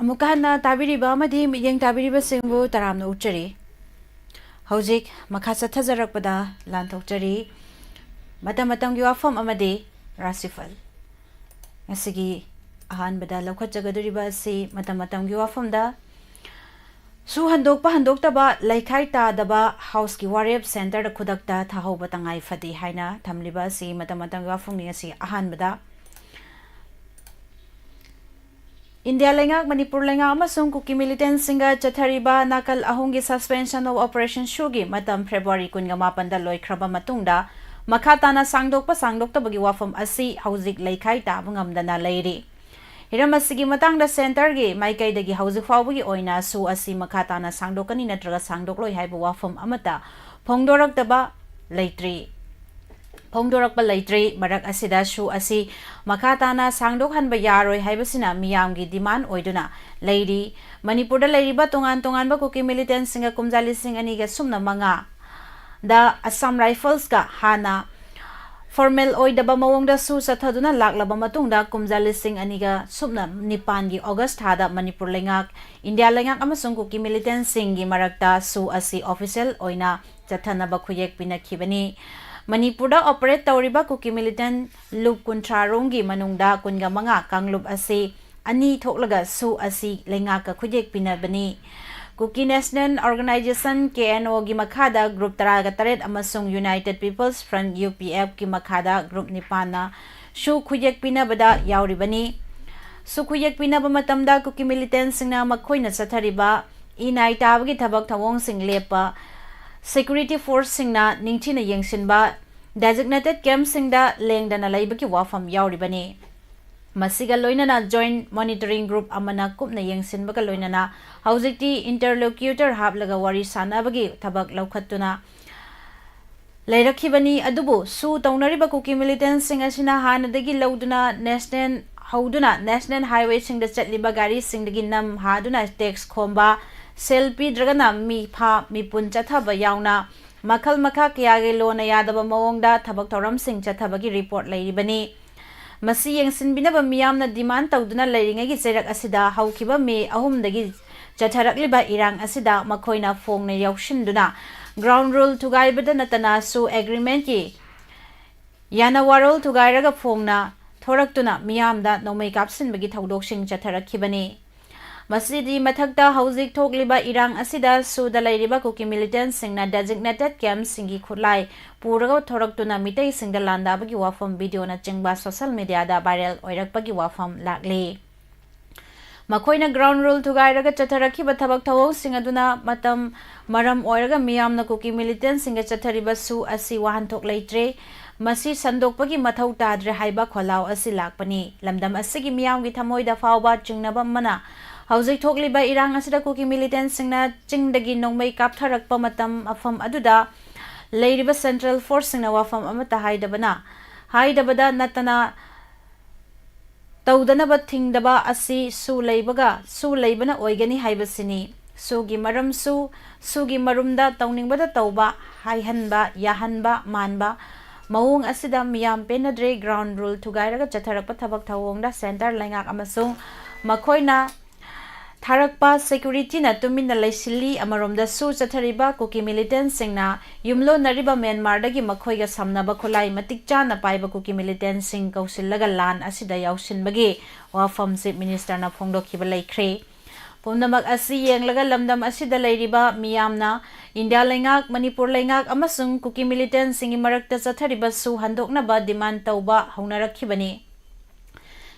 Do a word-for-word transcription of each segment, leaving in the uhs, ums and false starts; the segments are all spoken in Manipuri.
ꯑꯃꯨꯛꯀ ꯍꯟꯅ ꯇꯥꯕꯤꯔꯤꯕ ꯑꯃꯗꯤ ꯃꯤꯠꯌꯦꯡ ꯇꯥꯕꯤꯔꯤꯕꯁꯤꯡꯕꯨ ꯇꯔꯥꯝꯅ ꯑꯣꯛꯆꯔꯤ꯫ ꯍꯧꯖꯤꯛ ꯃꯈꯥ ꯆꯠꯊꯖꯔꯛꯄꯗ ꯂꯥꯟꯊꯣꯛꯆꯔꯤ꯫ ꯃꯇꯝ ꯃꯇꯝꯒꯤ ꯋꯥꯐꯝ ꯑꯃꯗꯤ ꯔꯥꯁꯤꯐꯜ꯫ ꯉꯁꯤꯒꯤ ꯑꯍꯥꯟꯕꯗ ꯂꯧꯈꯠꯆꯒꯗꯧꯔꯤꯕ ꯑꯁꯤ ꯃꯇꯝ ꯃꯇꯝꯒꯤ ꯋꯥꯐꯝꯗ ꯁꯨ ꯍꯟꯗꯣꯛꯄ ꯍꯟꯗꯣꯛꯇꯕ, ꯂꯩꯈꯥꯏ ꯇꯥꯗꯕ, ꯍꯥꯎꯁꯀꯤ ꯋꯥꯔꯦꯞ ꯁꯦꯟꯇꯔꯗ ꯈꯨꯗꯛꯇ ꯊꯥꯍꯧꯕ ꯇꯉꯥꯏ ꯐꯗꯦ ꯍꯥꯏꯅ ꯊꯝꯂꯤꯕ ꯑꯁꯤ ꯃꯇꯝ ꯃꯇꯝꯒꯤ ꯋꯥꯐꯝꯅꯤ꯫ ꯉꯁꯤ ꯑꯍꯥꯟꯕꯗ ꯏꯟꯗꯤꯌꯥ ꯂꯩꯉꯥꯛ, ꯃꯅꯤꯄꯨꯔ ꯂꯩꯉꯥꯛ ꯑꯃꯁꯨꯡ ꯀꯨꯀꯤ ꯃꯤꯂꯤꯇꯦꯟꯁꯤꯡꯒ ꯆꯠꯊꯔꯤꯕ ꯅꯥꯀꯜ ꯑꯍꯨꯝꯒꯤ suspension of operation ꯁꯨꯒꯤ ꯃꯇꯝ ꯐꯦꯕ꯭ꯔꯨꯋꯥꯔꯤ ꯀꯨꯟꯒ ꯃꯥꯄꯟꯗ ꯂꯣꯏꯈ꯭ꯔꯕ ꯃꯇꯨꯡꯗ ꯃꯈꯥ ꯇꯥꯅ ꯁꯥꯡꯗꯣꯛꯄ ꯁꯥꯡꯗꯣꯛꯇꯕꯒꯤ ꯋꯥꯐꯝ ꯑꯁꯤ ꯍꯧꯖꯤꯛ ꯂꯩꯈꯥꯏ ꯇꯥꯕ ꯉꯝꯗꯅ ꯂꯩꯔꯤ꯫ ꯍꯤꯔꯝ ꯑꯁꯤꯒꯤ ꯃꯇꯥꯡꯗ ꯁꯦꯟꯇꯔꯒꯤ ꯃꯥꯏꯀꯩꯗꯒꯤ ꯍꯧꯖꯤꯛ ꯐꯥꯎꯕꯒꯤ ꯑꯣꯏꯅ ꯁꯨ ꯑꯁꯤ ꯃꯈꯥ ꯇꯥꯅ ꯁꯥꯡꯗꯣꯛꯀꯅꯤ ꯅꯠꯇ꯭ꯔꯒ ꯁꯥꯡꯗꯣꯛꯂꯣꯏ ꯍꯥꯏꯕ ꯋꯥꯐꯝ ꯑꯃꯠꯇ ꯐꯣꯡꯗꯣꯔꯛꯇꯕ ꯂꯩꯇ꯭ꯔꯤ꯫ ꯐꯣꯡꯗꯣꯔꯛꯄ ꯂꯩꯇ꯭ꯔꯤ꯫ ꯃꯔꯛ ꯑꯁꯤꯗ ꯁꯨ ꯑꯁꯤ ꯃꯈꯥ ꯇꯥꯅ ꯁꯥꯡꯗꯣꯛꯍꯟꯕ ꯌꯥꯔꯣꯏ ꯍꯥꯏꯕꯁꯤꯅ ꯃꯤꯌꯥꯝꯒꯤ demand ꯑꯣꯏꯗꯨꯅ ꯂꯩꯔꯤ꯫ ꯃꯅꯤꯄꯨꯔꯗ ꯂꯩꯔꯤꯕ ꯇꯣꯉꯥꯟ ꯇꯣꯉꯥꯟꯕ ꯀꯨꯀꯤ ꯃꯤꯂꯤꯇꯦꯟꯁꯤꯡꯒ ꯀꯨꯝꯖꯥ ꯂꯤꯁꯤꯡ ꯑꯅꯤꯒ ꯁꯨꯞꯅ ꯃꯉꯥꯗ ꯑꯁꯥꯝ ꯔꯥꯏꯐꯜꯁꯀ ꯍꯥꯟꯅ formal ꯑꯣꯏꯗꯕ ꯃꯑꯣꯡꯗ ꯁꯨ ꯆꯠꯊꯗꯨꯅ ꯂꯥꯛꯂꯕ ꯃꯇꯨꯡꯗ ꯀꯨꯝꯖꯥ ꯂꯤꯁꯤꯡ ꯑꯅꯤꯒ ꯁꯨꯞꯅ ꯅꯤꯄꯥꯟꯒꯤ ꯑꯣꯒꯁ ꯊꯥꯗ ꯃꯅꯤꯄꯨꯔ ꯂꯩꯉꯥꯛ, ꯏꯟꯗꯤꯌꯥ ꯂꯩꯉꯥꯛ ꯑꯃꯁꯨꯡ ꯀꯨꯀꯤ ꯃꯤꯂꯤꯇꯦꯟꯁꯤꯡꯒꯤ ꯃꯔꯛꯇ ꯁꯨ ꯑꯁꯤ official ꯑꯣꯏꯅ ꯆꯠꯊꯅꯕ ꯈꯨꯌꯦꯛ ꯄꯤꯅꯈꯤꯕꯅꯤ꯫ ꯃꯅꯤꯄꯨꯔꯗ operate ꯇꯧꯔꯤꯕ ꯀꯨꯀꯤ ꯃꯤꯂꯤꯇꯦꯟ ꯂꯨꯞ ꯀꯨꯟꯊ꯭ꯔꯥ ꯔꯣꯝꯒꯤ ꯃꯅꯨꯡꯗ ꯀꯨꯟꯒ ꯃꯉꯥ ꯀꯥꯡꯂꯨꯞ ꯑꯁꯤ ꯑꯅꯤ ꯊꯣꯛꯂꯒ ꯁꯨ ꯑꯁꯤ ꯂꯩꯉꯥꯛꯀ ꯈꯨꯌꯦꯛ ꯄꯤꯅꯕꯅꯤ꯫ ꯀꯨꯀꯤ National Organization, ꯀꯦ ꯑꯦꯟ ꯑꯣꯒꯤ ꯃꯈꯥꯗ group ꯇꯔꯥꯒ ꯇꯔꯦꯠ ꯑꯃꯁꯨꯡ United People's Front, ꯌꯨ ꯄꯤ ꯑꯦꯐꯀꯤ ꯃꯈꯥꯗ group ꯅꯤꯄꯥꯟꯅ ꯁꯨ ꯈꯨꯌꯦꯛ ꯄꯤꯅꯕꯗ ꯌꯥꯎꯔꯤꯕꯅꯤ꯫ ꯁꯨ ꯈꯨꯌꯦꯛ ꯄꯤꯅꯕ ꯃꯇꯝꯗ ꯀꯨꯀꯤ ꯃꯤꯂꯤꯇꯦꯟꯁꯤꯡꯅ ꯃꯈꯣꯏꯅ ꯆꯠꯊꯔꯤꯕ ꯏꯅꯥꯏ ꯇꯥꯕꯒꯤ ꯊꯕꯛ ꯊꯧꯑꯣꯡꯁꯤꯡ ꯂꯦꯞꯄ, security forceꯁꯤꯡꯅ ꯅꯤꯡꯊꯤꯅ ꯌꯦꯡꯁꯤꯟꯕ, designated campꯁꯤꯡꯗ ꯂꯦꯡꯗꯅ ꯂꯩꯕꯒꯤ ꯋꯥꯐꯝ ꯌꯥꯎꯔꯤꯕꯅꯤ꯫ ꯃꯁꯤꯒ ꯂꯣꯏꯅꯅ joint monitoring group ꯑꯃꯅ ꯀꯨꯞꯅ ꯌꯦꯡꯁꯤꯟꯕꯒ ꯂꯣꯏꯅꯅ ꯍꯧꯖꯤꯛꯇꯤ interlocutor ꯍꯥꯞꯂꯒ ꯋꯥꯔꯤ ꯁꯥꯅꯕꯒꯤ ꯊꯕꯛ ꯂꯧꯈꯠꯇꯨꯅ ꯂꯩꯔꯛꯈꯤꯕꯅꯤ꯫ ꯑꯗꯨꯕꯨ ꯁꯨ ꯇꯧꯅꯔꯤꯕ ꯀꯨꯀꯤ ꯃꯤꯂꯤꯇꯦꯟꯁꯤꯡ ꯑꯁꯤꯅ ꯍꯥꯟꯅꯗꯒꯤ ꯂꯧꯗꯨꯅ national, ꯍꯧꯗꯨꯅ national highwayꯁꯤꯡꯗ ꯆꯠꯂꯤꯕ ꯒꯥꯔꯤꯁꯤꯡꯗꯒꯤ ꯅꯝ ꯍꯥꯗꯨꯅ tax ꯈꯣꯝꯕ, ꯁꯦꯜ ꯄꯤꯗ꯭ꯔꯒꯅ ꯃꯤ ꯐꯥ, ꯃꯤꯄꯨꯟ ꯆꯠꯊꯕ ꯌꯥꯎꯅ ꯃꯈꯜ ꯃꯈꯥ ꯀꯌꯥꯒꯤ ꯂꯣꯅ ꯌꯥꯗꯕ ꯃꯑꯣꯡꯗ ꯊꯕꯛ ꯊꯧꯔꯝꯁꯤꯡ ꯆꯠꯊꯕꯒꯤ report ꯂꯩꯔꯤꯕꯅꯤ꯫ ꯃꯁꯤ ꯌꯦꯡꯁꯤꯟꯕꯤꯅꯕ ꯃꯤꯌꯥꯝꯅ demand ꯇꯧꯗꯨꯅ ꯂꯩꯔꯤꯉꯩꯒꯤ ꯆꯩꯔꯛ ꯑꯁꯤꯗ ꯍꯧꯈꯤꯕ ꯃꯦ ꯑꯍꯨꯝꯗꯒꯤ ꯆꯠꯊꯔꯛꯂꯤꯕ ꯏꯔꯥꯡ ꯑꯁꯤꯗ ꯃꯈꯣꯏꯅ ꯐꯣꯡꯅ ꯌꯥꯎꯁꯤꯟꯗꯨꯅ ground rule ꯊꯨꯒꯥꯏꯕꯗ ꯅꯠꯇꯅ SoO agreement ꯀꯤ ꯌꯥꯅꯋꯥꯔꯣꯜ ꯊꯨꯒꯥꯏꯔꯒ ꯐꯣꯡꯅ ꯊꯣꯔꯛꯇꯨꯅ ꯃꯤꯌꯥꯝꯗ ꯅꯣꯡꯃꯩ ꯀꯥꯞꯁꯤꯟꯕꯒꯤ ꯊꯧꯗꯣꯛꯁꯤꯡ ꯆꯠꯊꯔꯛꯈꯤꯕꯅꯤ꯫ ꯃꯁꯤꯗꯤ ꯃꯊꯛꯇ ꯍꯧꯖꯤꯛ ꯊꯣꯛꯂꯤꯕ ꯏꯔꯥꯡ ꯑꯁꯤꯗ SoO ꯗ ꯂꯩꯔꯤꯕ ꯀꯨꯀꯤ militant ꯁꯤꯡꯅ designated camp ꯁꯤꯡꯒꯤ ꯈꯨꯠꯂꯥꯏ ꯄꯨꯔꯒ ꯊꯣꯔꯛꯇꯨꯅ ꯃꯤꯇꯩꯁꯤꯡꯗ ꯂꯥꯟꯗꯥꯕꯒꯤ ꯋꯥꯐꯝ video ꯅꯆꯤꯡꯕ social media ꯗ viral ꯑꯣꯏꯔꯛꯄꯒꯤ ꯋꯥꯐꯝ ꯂꯥꯛꯂꯤ꯫ ꯃꯈꯣꯏꯅ ground rule ꯊꯨꯒꯥꯏꯔꯒ ꯆꯠꯊꯔꯛꯈꯤꯕ ꯊꯕꯛ ꯊꯧꯑꯣꯡꯁꯤꯡ ꯑꯗꯨꯅ ꯃꯇꯝ ꯃꯔꯝ ꯑꯣꯏꯔꯒ ꯃꯤꯌꯥꯝꯅ ꯀꯨꯀꯤ militant ꯁꯤꯡꯒ ꯆꯠꯊꯔꯤꯕ SoO ꯑꯁꯤ ꯋꯥꯍꯟꯊꯣꯛ ꯂꯩꯇ꯭ꯔꯦ, ꯃꯁꯤ ꯁꯟꯗꯣꯛꯄꯒꯤ ꯃꯊꯧ ꯇꯥꯗ꯭ꯔꯦ ꯍꯥꯏꯕ ꯈꯣꯜꯂꯥꯎ ꯑꯁꯤ ꯂꯥꯛꯄꯅꯤ꯫ ꯂꯝꯗꯝ ꯑꯁꯤꯒꯤ ꯃꯤꯌꯥꯝꯒꯤ ꯊꯃꯣꯏꯗ ꯐꯥꯎꯕ ꯆꯤꯡꯅꯕ ꯑꯃꯅ ꯍꯧꯖꯤꯛ ꯊꯣꯛꯂꯤꯕ ꯏꯔꯥꯡ ꯑꯁꯤꯗ ꯀꯨꯀꯤ militant ꯁꯤꯡꯅ ꯆꯤꯡꯗꯒꯤ ꯅꯣꯡꯃꯩ ꯀꯥꯞꯊꯔꯛꯄ ꯃꯇꯝ ꯃꯐꯝ ꯑꯗꯨꯗ ꯂꯩꯔꯤꯕ central force ꯁꯤꯡꯅ ꯋꯥꯐꯝ ꯑꯃꯠꯇ ꯍꯥꯏꯗꯕꯅ, ꯍꯥꯏꯗꯕꯗ ꯅꯠꯇꯅ ꯇꯧꯗꯅꯕ ꯊꯤꯡꯗꯕ ꯑꯁꯤ SoO ꯂꯩꯕꯒ, SoO ꯂꯩꯕꯅ ꯑꯣꯏꯒꯅꯤ ꯍꯥꯏꯕꯁꯤꯅꯤ꯫ SoO ꯒꯤ ꯃꯔꯝꯁꯨ, SoO ꯒꯤ ꯃꯔꯨꯝꯗ ꯇꯧꯅꯤꯡꯕꯗ ꯇꯧꯕ, ꯍꯥꯏꯍꯟꯕ, ꯌꯥꯍꯟꯕ, ꯃꯥꯟꯕ ꯃꯑꯣꯡ ꯑꯁꯤꯗ ꯃꯤꯌꯥꯝ ꯄꯦꯟꯅꯗ꯭ꯔꯦ꯫ Ground rule ꯊꯨꯒꯥꯏꯔꯒ ꯆꯠꯊꯔꯛꯄ ꯊꯕꯛ ꯊꯧꯑꯣꯡꯗ centre ꯂꯩꯉꯥꯛ ꯑꯃꯁꯨꯡ ꯃꯈꯣꯏꯅ ꯊꯥꯔꯛꯄ security ꯅ ꯇꯨꯃꯤꯟꯅ ꯂꯩꯁꯤꯜꯂꯤ꯫ ꯑꯃꯔꯣꯝꯗ SoO ꯆꯠꯊꯔꯤꯕ ꯀꯨꯀꯤ militant ꯁꯤꯡꯅ ꯌꯨꯝꯂꯣꯟꯅꯔꯤꯕ ꯃ꯭ꯌꯥꯟꯃꯥꯔꯗꯒꯤ ꯃꯈꯣꯏꯒ ꯁꯝꯅꯕ ꯈꯨꯠꯂꯥꯏ ꯃꯇꯤꯛ ꯆꯥꯅ ꯄꯥꯏꯕ ꯀꯨꯀꯤ militant ꯁꯤꯡ ꯀꯧꯁꯤꯜꯂꯒ ꯂꯥꯟ ꯑꯁꯤꯗ ꯌꯥꯎꯁꯤꯟꯕꯒꯤ ꯋꯥꯐꯝ Chief Minister ꯅ ꯐꯣꯡꯗꯣꯛꯈꯤꯕ ꯂꯩꯈ꯭ꯔꯦ꯫ ꯄꯨꯝꯅꯃꯛ ꯑꯁꯤ ꯌꯦꯡꯂꯒ ꯂꯝꯗꯝ ꯑꯁꯤꯗ ꯂꯩꯔꯤꯕ ꯃꯤꯌꯥꯝꯅ ꯏꯟꯗꯤꯌꯥ ꯂꯩꯉꯥꯛ, ꯃꯅꯤꯄꯨꯔ ꯂꯩꯉꯥꯛ ꯑꯃꯁꯨꯡ ꯀꯨꯀꯤ militant ꯁꯤꯡꯒꯤ ꯃꯔꯛꯇ ꯆꯠꯊꯔꯤꯕ SoO ꯍꯟꯗꯣꯛꯅꯕ demand ꯇꯧꯕ ꯍꯧꯅꯔꯛꯈꯤꯕꯅꯤ꯫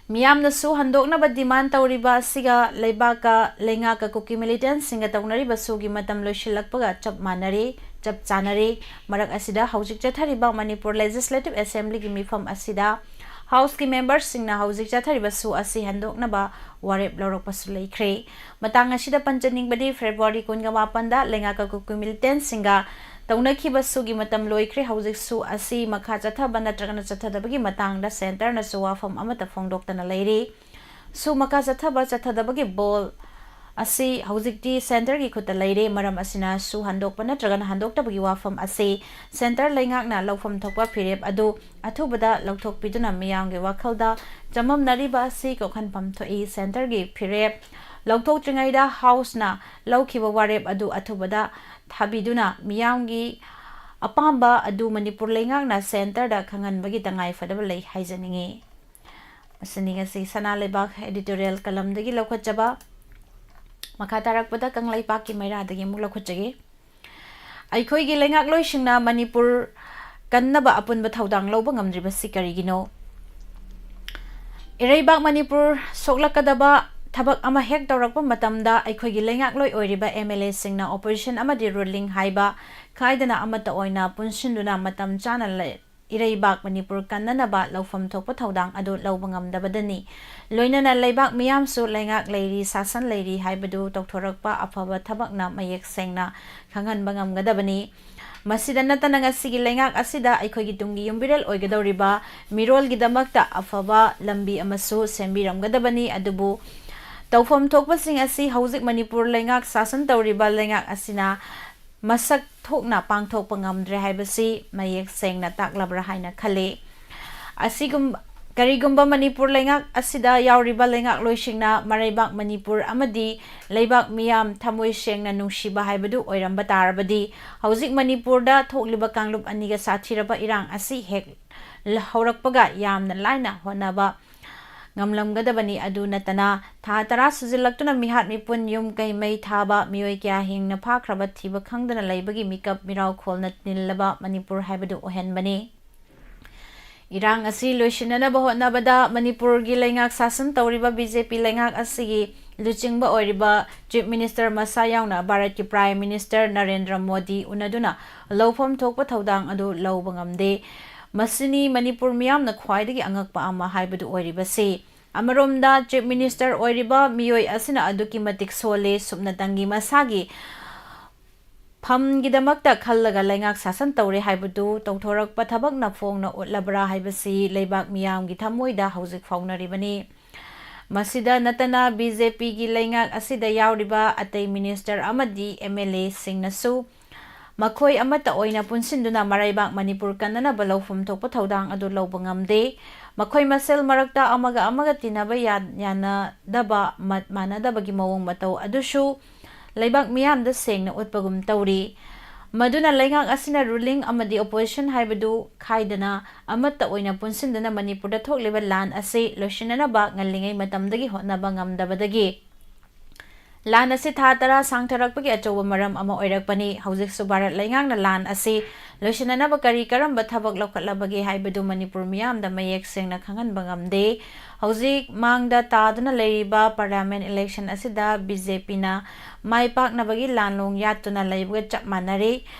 ꯃꯤꯌꯥꯝꯅ SoO ꯍꯟꯗꯣꯛꯅꯕ demand ꯇꯧꯔꯤꯕ ꯑꯁꯤꯒ ꯂꯩꯕꯥꯛꯀ, ꯂꯩꯉꯥꯛꯀ ꯀꯨꯀꯤ militant ꯁꯤꯡꯒ ꯇꯧꯅꯔꯤꯕ SoO ꯒꯤ ꯃꯇꯝ ꯂꯣꯏꯁꯤꯜꯂꯛꯄꯒ ꯆꯞ ꯃꯥꯟꯅꯔꯦ, ꯆꯞ ꯆꯥꯅꯔꯦ꯫ ꯃꯔꯛ ꯑꯁꯤꯗ ꯍꯧꯖꯤꯛ ꯆꯠꯊꯔꯤꯕ ꯃꯅꯤꯄꯨꯔ Legislative Assembly ꯒꯤ ꯃꯤꯐꯝ ꯑꯁꯤꯗ House ꯀꯤ member ꯁꯤꯡꯅ ꯍꯧꯖꯤꯛ ꯆꯠꯊꯔꯤꯕ SoO ꯑꯁꯤ ꯍꯟꯗꯣꯛꯅꯕ ꯋꯥꯔꯦꯞ ꯂꯧꯔꯛꯄꯁꯨ ꯂꯩꯈ꯭ꯔꯦ꯫ ꯃꯇꯥꯡ ꯑꯁꯤꯗ ꯄꯟꯖꯅꯤꯡꯕꯗꯤ February ꯀꯨꯟꯒ ꯃꯥꯄꯟꯗ ꯂꯩꯉꯥꯛꯀ ꯀꯨꯀꯤ militant ꯁꯤꯡꯒ ꯇꯧꯅꯈꯤꯕ SoO ꯒꯤ ꯃꯇꯝ ꯂꯣꯏꯈ꯭ꯔꯦ꯫ ꯍꯧꯖꯤꯛ SoO ꯑꯁꯤ ꯃꯈꯥ ꯆꯠꯊꯕ ꯅꯠꯇ꯭ꯔꯒꯅ ꯆꯠꯊꯗꯕꯒꯤ ꯃꯇꯥꯡꯗ centre ꯅꯁꯨ ꯋꯥꯐꯝ ꯑꯃꯠꯇ ꯐꯣꯡꯗꯣꯛꯇꯅ ꯂꯩꯔꯤ꯫ SoO ꯃꯈꯥ ꯆꯠꯊꯕ ꯆꯠꯊꯗꯕꯒꯤ ꯕꯣꯜ ꯑꯁꯤ ꯍꯧꯖꯤꯛꯇꯤ centreꯒꯤ ꯈꯨꯠꯇ ꯂꯩꯔꯦ꯫ ꯃꯔꯝ ꯑꯁꯤꯅ ꯁꯨ ꯍꯟꯗꯣꯛꯄ ꯅꯠꯇ꯭ꯔꯒꯅ ꯍꯟꯗꯣꯛꯇꯕꯒꯤ ꯋꯥꯐꯝ ꯑꯁꯤ centre ꯂꯩꯉꯥꯛꯅ ꯂꯧꯐꯝ ꯊꯣꯛꯄ ꯐꯤꯔꯦꯞ ꯑꯗꯨ ꯑꯊꯨꯕꯗ ꯂꯧꯊꯣꯛꯄꯤꯗꯨꯅ ꯃꯤꯌꯥꯝꯒꯤ ꯋꯥꯈꯜꯗ ꯆꯃꯝꯅꯔꯤꯕ ꯑꯁꯤ ꯀꯣꯛꯍꯟꯐꯝ ꯊꯣꯛꯏ꯫ Centreꯒꯤ ꯐꯤꯔꯦꯞ ꯂꯧꯊꯣꯛꯇ꯭ꯔꯤꯉꯩꯗ Houseꯅ ꯂꯧꯈꯤꯕ ꯋꯥꯔꯦꯞ ꯑꯗꯨ ꯑꯊꯨꯕꯗ ꯊꯥꯕꯤꯗꯨꯅ ꯃꯤꯌꯥꯝꯒꯤ ꯑꯄꯥꯝꯕ ꯑꯗꯨ ꯃꯅꯤꯄꯨꯔ ꯂꯩꯉꯥꯛꯅ centreꯗ ꯈꯪꯍꯟꯕꯒꯤ ꯇꯉꯥꯏ ꯐꯗꯕ ꯂꯩ ꯍꯥꯏꯖꯅꯤꯡꯏ꯫ ꯑꯁꯤꯅꯤ ꯉꯁꯤ ꯁꯅꯥ ꯂꯩꯕꯥꯛ editorial columnꯗꯒꯤ ꯂꯧꯈꯠꯆꯕ꯫ ꯃꯈꯥ ꯇꯥꯔꯛꯄꯗ ꯀꯪꯂꯩꯄꯥꯛꯀꯤ ꯃꯩꯔꯥꯗꯒꯤ ꯑꯃꯨꯛ ꯂꯧꯈꯠꯆꯒꯦ꯫ ꯑꯩꯈꯣꯏꯒꯤ ꯂꯩꯉꯥꯛꯂꯣꯏꯁꯤꯡꯅ ꯃꯅꯤꯄꯨꯔ ꯀꯟꯅꯕ ꯑꯄꯨꯟꯕ ꯊꯧꯗꯥꯡ ꯂꯧꯕ ꯉꯝꯗ꯭ꯔꯤꯕꯁꯤ ꯀꯔꯤꯒꯤꯅꯣ? ꯏꯔꯩꯕꯥꯛ ꯃꯅꯤꯄꯨꯔ ꯁꯣꯛꯂꯛꯀꯗꯕ ꯊꯕꯛ ꯑꯃ ꯍꯦꯛ ꯇꯧꯔꯛꯄ ꯃꯇꯝꯗ ꯑꯩꯈꯣꯏꯒꯤ ꯂꯩꯉꯥꯛꯂꯣꯏ ꯑꯣꯏꯔꯤꯕ MLAꯁꯤꯡꯅ opposition ꯑꯃꯗꯤ ruling ꯍꯥꯏꯕ ꯈꯥꯏꯗꯅ ꯑꯃꯠꯇ ꯑꯣꯏꯅ ꯄꯨꯟꯁꯤꯟꯗꯨꯅ ꯃꯇꯝ ꯆꯥꯅ ꯂꯩ-, ꯏꯔꯩꯕꯥꯛ ꯃꯅꯤꯄꯨꯔ ꯀꯟꯅꯅꯕ ꯂꯧꯐꯝ ꯊꯣꯛꯄ ꯊꯧꯗꯥꯡ ꯑꯗꯨ ꯂꯧꯕ ꯉꯝꯗꯕꯗꯅꯤ꯫ ꯂꯣꯏꯅꯅ ꯂꯩꯕꯥꯛ ꯃꯤꯌꯥꯝꯁꯨ ꯂꯩꯉꯥꯛ ꯂꯩꯔꯤ, ꯁꯥꯁꯟ ꯂꯩꯔꯤ ꯍꯥꯏꯕꯗꯨ ꯇꯧꯊꯣꯔꯛꯄ ꯑꯐꯕ ꯊꯕꯛꯅ ꯃꯌꯦꯛ ꯁꯦꯡꯅ ꯈꯪꯍꯟꯕ ꯉꯝꯒꯗꯕꯅꯤ꯫ ꯃꯁꯤꯗ ꯅꯠꯇꯅ ꯉꯁꯤꯒꯤ ꯂꯩꯉꯥꯛ ꯑꯁꯤꯗ ꯑꯩꯈꯣꯏꯒꯤ ꯇꯨꯡꯒꯤ ꯌꯨꯝꯕꯤꯔꯦꯜ ꯑꯣꯏꯒꯗꯧꯔꯤꯕ ꯃꯤꯔꯣꯜꯒꯤꯗꯃꯛꯇ ꯑꯐꯕ ꯂꯝꯕꯤ ꯑꯃꯁꯨ ꯁꯦꯝꯕꯤꯔꯝꯒꯗꯕꯅꯤ꯫ ꯑꯗꯨꯕꯨ ꯇꯧꯐꯝ ꯊꯣꯛꯄꯁꯤꯡ ꯑꯁꯤ ꯍꯧꯖꯤꯛ ꯃꯅꯤꯄꯨꯔ ꯂꯩꯉꯥꯛ ꯁꯥꯁꯟ ꯇꯧꯔꯤꯕ ꯂꯩꯉꯥꯛ ꯑꯁꯤꯅ ꯃꯁꯛ ꯊꯣꯛꯅ ꯄꯥꯡꯊꯣꯛꯄ ꯉꯝꯗ꯭ꯔꯦ ꯍꯥꯏꯕꯁꯤ ꯃꯌꯦꯛ ꯁꯦꯡꯅ ꯇꯥꯛꯂꯕ꯭ꯔꯥ ꯍꯥꯏꯅ ꯈꯜꯂꯤ꯫ ꯑꯁꯤꯒꯨꯝ-, ꯀꯔꯤꯒꯨꯝꯕ ꯃꯅꯤꯄꯨꯔ ꯂꯩꯉꯥꯛ ꯑꯁꯤꯗ ꯌꯥꯎꯔꯤꯕ ꯂꯩꯉꯥꯛꯂꯣꯏꯁꯤꯡꯅ ꯃꯔꯩꯕꯥꯛ ꯃꯅꯤꯄꯨꯔ ꯑꯃꯗꯤ ꯂꯩꯕꯥꯛ ꯃꯤꯌꯥꯝ ꯊꯃꯣꯏ ꯁꯦꯡꯅ ꯅꯨꯡꯁꯤꯕ ꯍꯥꯏꯕꯗꯨ ꯑꯣꯏꯔꯝꯕ ꯇꯥꯔꯕꯗꯤ, ꯍꯧꯖꯤꯛ ꯃꯅꯤꯄꯨꯔꯗ ꯊꯣꯛꯂꯤꯕ ꯀꯥꯡꯂꯨꯞ ꯑꯅꯤꯒ ꯁꯥꯊꯤꯔꯕ ꯏꯔꯥꯡ ꯑꯁꯤ ꯍꯦꯛ ꯍꯧꯔꯛꯄꯒ ꯌꯥꯝꯅ ꯂꯥꯏꯅ ꯍꯣꯠꯅꯕ ꯉꯝꯂꯝꯒꯗꯕꯅꯤ꯫ ꯑꯗꯨ ꯅꯠꯇꯅ ꯊꯥ ꯇꯔꯥ ꯁꯨꯖꯤꯜꯂꯛꯇꯨꯅ ꯃꯤꯍꯥꯠ ꯃꯤꯄꯨꯟ, ꯌꯨꯝ ꯀꯩ ꯃꯩ ꯊꯥꯕ, ꯃꯤꯑꯣꯏ ꯀꯌꯥ ꯍꯤꯡꯅ ꯐꯥꯈ꯭ꯔꯕ ꯊꯤꯕ ꯈꯪꯗꯅ ꯂꯩꯕꯒꯤ ꯃꯤꯀꯞ ꯃꯤꯔꯥꯎ ꯈꯣꯜꯅ ꯅꯤꯜꯂꯕ ꯃꯅꯤꯄꯨꯔ ꯍꯥꯏꯕꯗꯨ ꯑꯣꯏꯍꯟꯕꯅꯤ꯫ ꯏꯔꯥꯡ ꯑꯁꯤ ꯂꯣꯏꯁꯤꯟꯅꯅꯕ ꯍꯣꯠꯅꯕꯗ ꯃꯅꯤꯄꯨꯔꯒꯤ ꯂꯩꯉꯥꯛ ꯁꯥꯁꯟ ꯇꯧꯔꯤꯕ BJP ꯂꯩꯉꯥꯛ ꯑꯁꯤꯒꯤ ꯂꯨꯆꯤꯡꯕ ꯑꯣꯏꯔꯤꯕ Chief Minister ꯃꯁꯥ ꯌꯥꯎꯅ ꯚꯥꯔꯠꯀꯤ Prime Minister ꯅꯔꯦꯟꯗ꯭ꯔ ꯃꯣꯗꯤ ꯎꯅꯗꯨꯅ ꯂꯧꯐꯝ ꯊꯣꯛꯄ ꯊꯧꯗꯥꯡ ꯑꯗꯨ ꯂꯧꯕ ꯉꯝꯗꯦ꯫ ꯃꯁꯤꯅꯤ ꯃꯅꯤꯄꯨꯔ ꯃꯤꯌꯥꯝꯅ ꯈ꯭ꯋꯥꯏꯗꯒꯤ ꯑꯉꯛꯄ ꯑꯃ ꯍꯥꯏꯕꯗꯨ ꯑꯣꯏꯔꯤꯕꯁꯤ꯫ ꯑꯃꯔꯣꯝꯗ Chief Minister ꯑꯣꯏꯔꯤꯕ ꯃꯤꯑꯣꯏ ꯑꯁꯤꯅ ꯑꯗꯨꯛꯀꯤ ꯃꯇꯤꯛ ꯁꯣꯜꯂꯦ, ꯁꯨꯞꯅꯇꯪꯒꯤ ꯃꯁꯥꯒꯤ ꯐꯝꯒꯤꯗꯃꯛꯇ ꯈꯜꯂꯒ ꯂꯩꯉꯥꯛ ꯁꯥꯁꯟ ꯇꯧꯔꯦ ꯍꯥꯏꯕꯗꯨ ꯇꯧꯊꯣꯔꯛꯄ ꯊꯕꯛꯅ ꯐꯣꯡꯅ ꯎꯠꯂꯕ꯭ꯔꯥ ꯍꯥꯏꯕꯁꯤ ꯂꯩꯕꯥꯛ ꯃꯤꯌꯥꯝꯒꯤ ꯊꯃꯣꯏꯗ ꯍꯧꯖꯤꯛ ꯐꯥꯎꯅꯔꯤꯕꯅꯤ꯫ ꯃꯁꯤꯗ ꯅꯠꯇꯅ ꯕꯤ ꯖꯦ ꯄꯤꯒꯤ ꯂꯩꯉꯥꯛ ꯑꯁꯤꯗ ꯌꯥꯎꯔꯤꯕ ꯑꯇꯩ ꯃꯤꯅꯤꯁꯇꯔ ꯑꯃꯗꯤ ꯑꯦꯝ ꯑꯦꯜ ꯑꯦꯁꯤꯡꯅꯁꯨ ꯃꯈꯣꯏ ꯑꯃꯠꯇ ꯑꯣꯏꯅ ꯄꯨꯟꯁꯤꯟꯗꯨꯅ ꯃꯔꯩꯕꯥꯛ ꯃꯅꯤꯄꯨꯔ ꯀꯟꯅꯅꯕ ꯂꯧꯐꯝ ꯊꯣꯛꯄ ꯊꯧꯗꯥꯡ ꯑꯗꯨ ꯂꯧꯕ ꯉꯝꯗꯦ꯫ ꯃꯈꯣꯏ ꯃꯁꯦꯜ ꯃꯔꯛꯇ ꯑꯃꯒ ꯑꯃꯒ ꯇꯤꯟꯅꯕ ꯌꯥ-, ꯌꯥꯅꯗꯕ, ꯃꯠ ꯃꯥꯟꯅꯗꯕꯒꯤ ꯃꯑꯣꯡ ꯃꯇꯧ ꯑꯗꯨꯁꯨ ꯂꯩꯕꯥꯛ ꯃꯤꯌꯥꯝꯗ ꯁꯦꯡꯅ ꯎꯠꯄꯒꯨꯝ ꯇꯧꯔꯤ꯫ ꯃꯗꯨꯅ ꯂꯩꯉꯥꯛ ꯑꯁꯤꯅ ꯔꯨꯂꯤꯡ ꯑꯃꯗꯤ ꯑꯣꯄꯣꯖꯤꯁꯟ ꯍꯥꯏꯕꯗꯨ ꯈꯥꯏꯗꯅ ꯑꯃꯠꯇ ꯑꯣꯏꯅ ꯄꯨꯟꯁꯤꯟꯗꯨꯅ ꯃꯅꯤꯄꯨꯔꯗ ꯊꯣꯛꯂꯤꯕ ꯂꯥꯟ ꯑꯁꯤ ꯂꯣꯏꯁꯤꯟꯅꯅꯕ ꯉꯜꯂꯤꯉꯩ ꯃꯇꯝꯗꯒꯤ ꯍꯣꯠꯅꯕ ꯉꯝꯗꯕꯗꯒꯤ ꯂꯥꯟ ꯑꯁꯤ ꯊꯥ ꯇꯔꯥ ꯁꯥꯡꯊꯔꯛꯄꯒꯤ ꯑꯆꯧꯕ ꯃꯔꯝ ꯑꯃ ꯑꯣꯏꯔꯛꯄꯅꯤ꯫ ꯍꯧꯖꯤꯛꯁꯨ ꯚꯥꯔꯠ ꯂꯩꯉꯥꯛꯅ ꯂꯥꯟ ꯑꯁꯤ ꯂꯣꯏꯁꯤꯟꯅꯅꯕ ꯀꯔꯤ ꯀꯔꯝꯕ ꯊꯕꯛ ꯂꯧꯈꯠꯂꯕꯒꯦ ꯍꯥꯏꯕꯗꯨ ꯃꯅꯤꯄꯨꯔ ꯃꯤꯌꯥꯝꯗ ꯃꯌꯦꯛ ꯁꯦꯡꯅ ꯈꯪꯍꯟꯕ ꯉꯝꯗꯦ꯫ ꯍꯧꯖꯤꯛ ꯃꯥꯡꯗ ꯇꯥꯗꯨꯅ ꯂꯩꯔꯤꯕ ꯄꯥꯔꯂꯤꯌꯥꯃꯦꯟ ꯏꯂꯦꯛꯁꯟ ꯑꯁꯤꯗ ꯕꯤ ꯖꯦ ꯄꯤꯅ ꯃꯥꯏ ꯄꯥꯛꯅꯕꯒꯤ ꯂꯥꯟꯂꯣꯡ ꯌꯥꯠꯇꯨꯅ ꯂꯩꯕꯒ ꯆꯞ ꯃꯥꯟꯅꯔꯦ꯫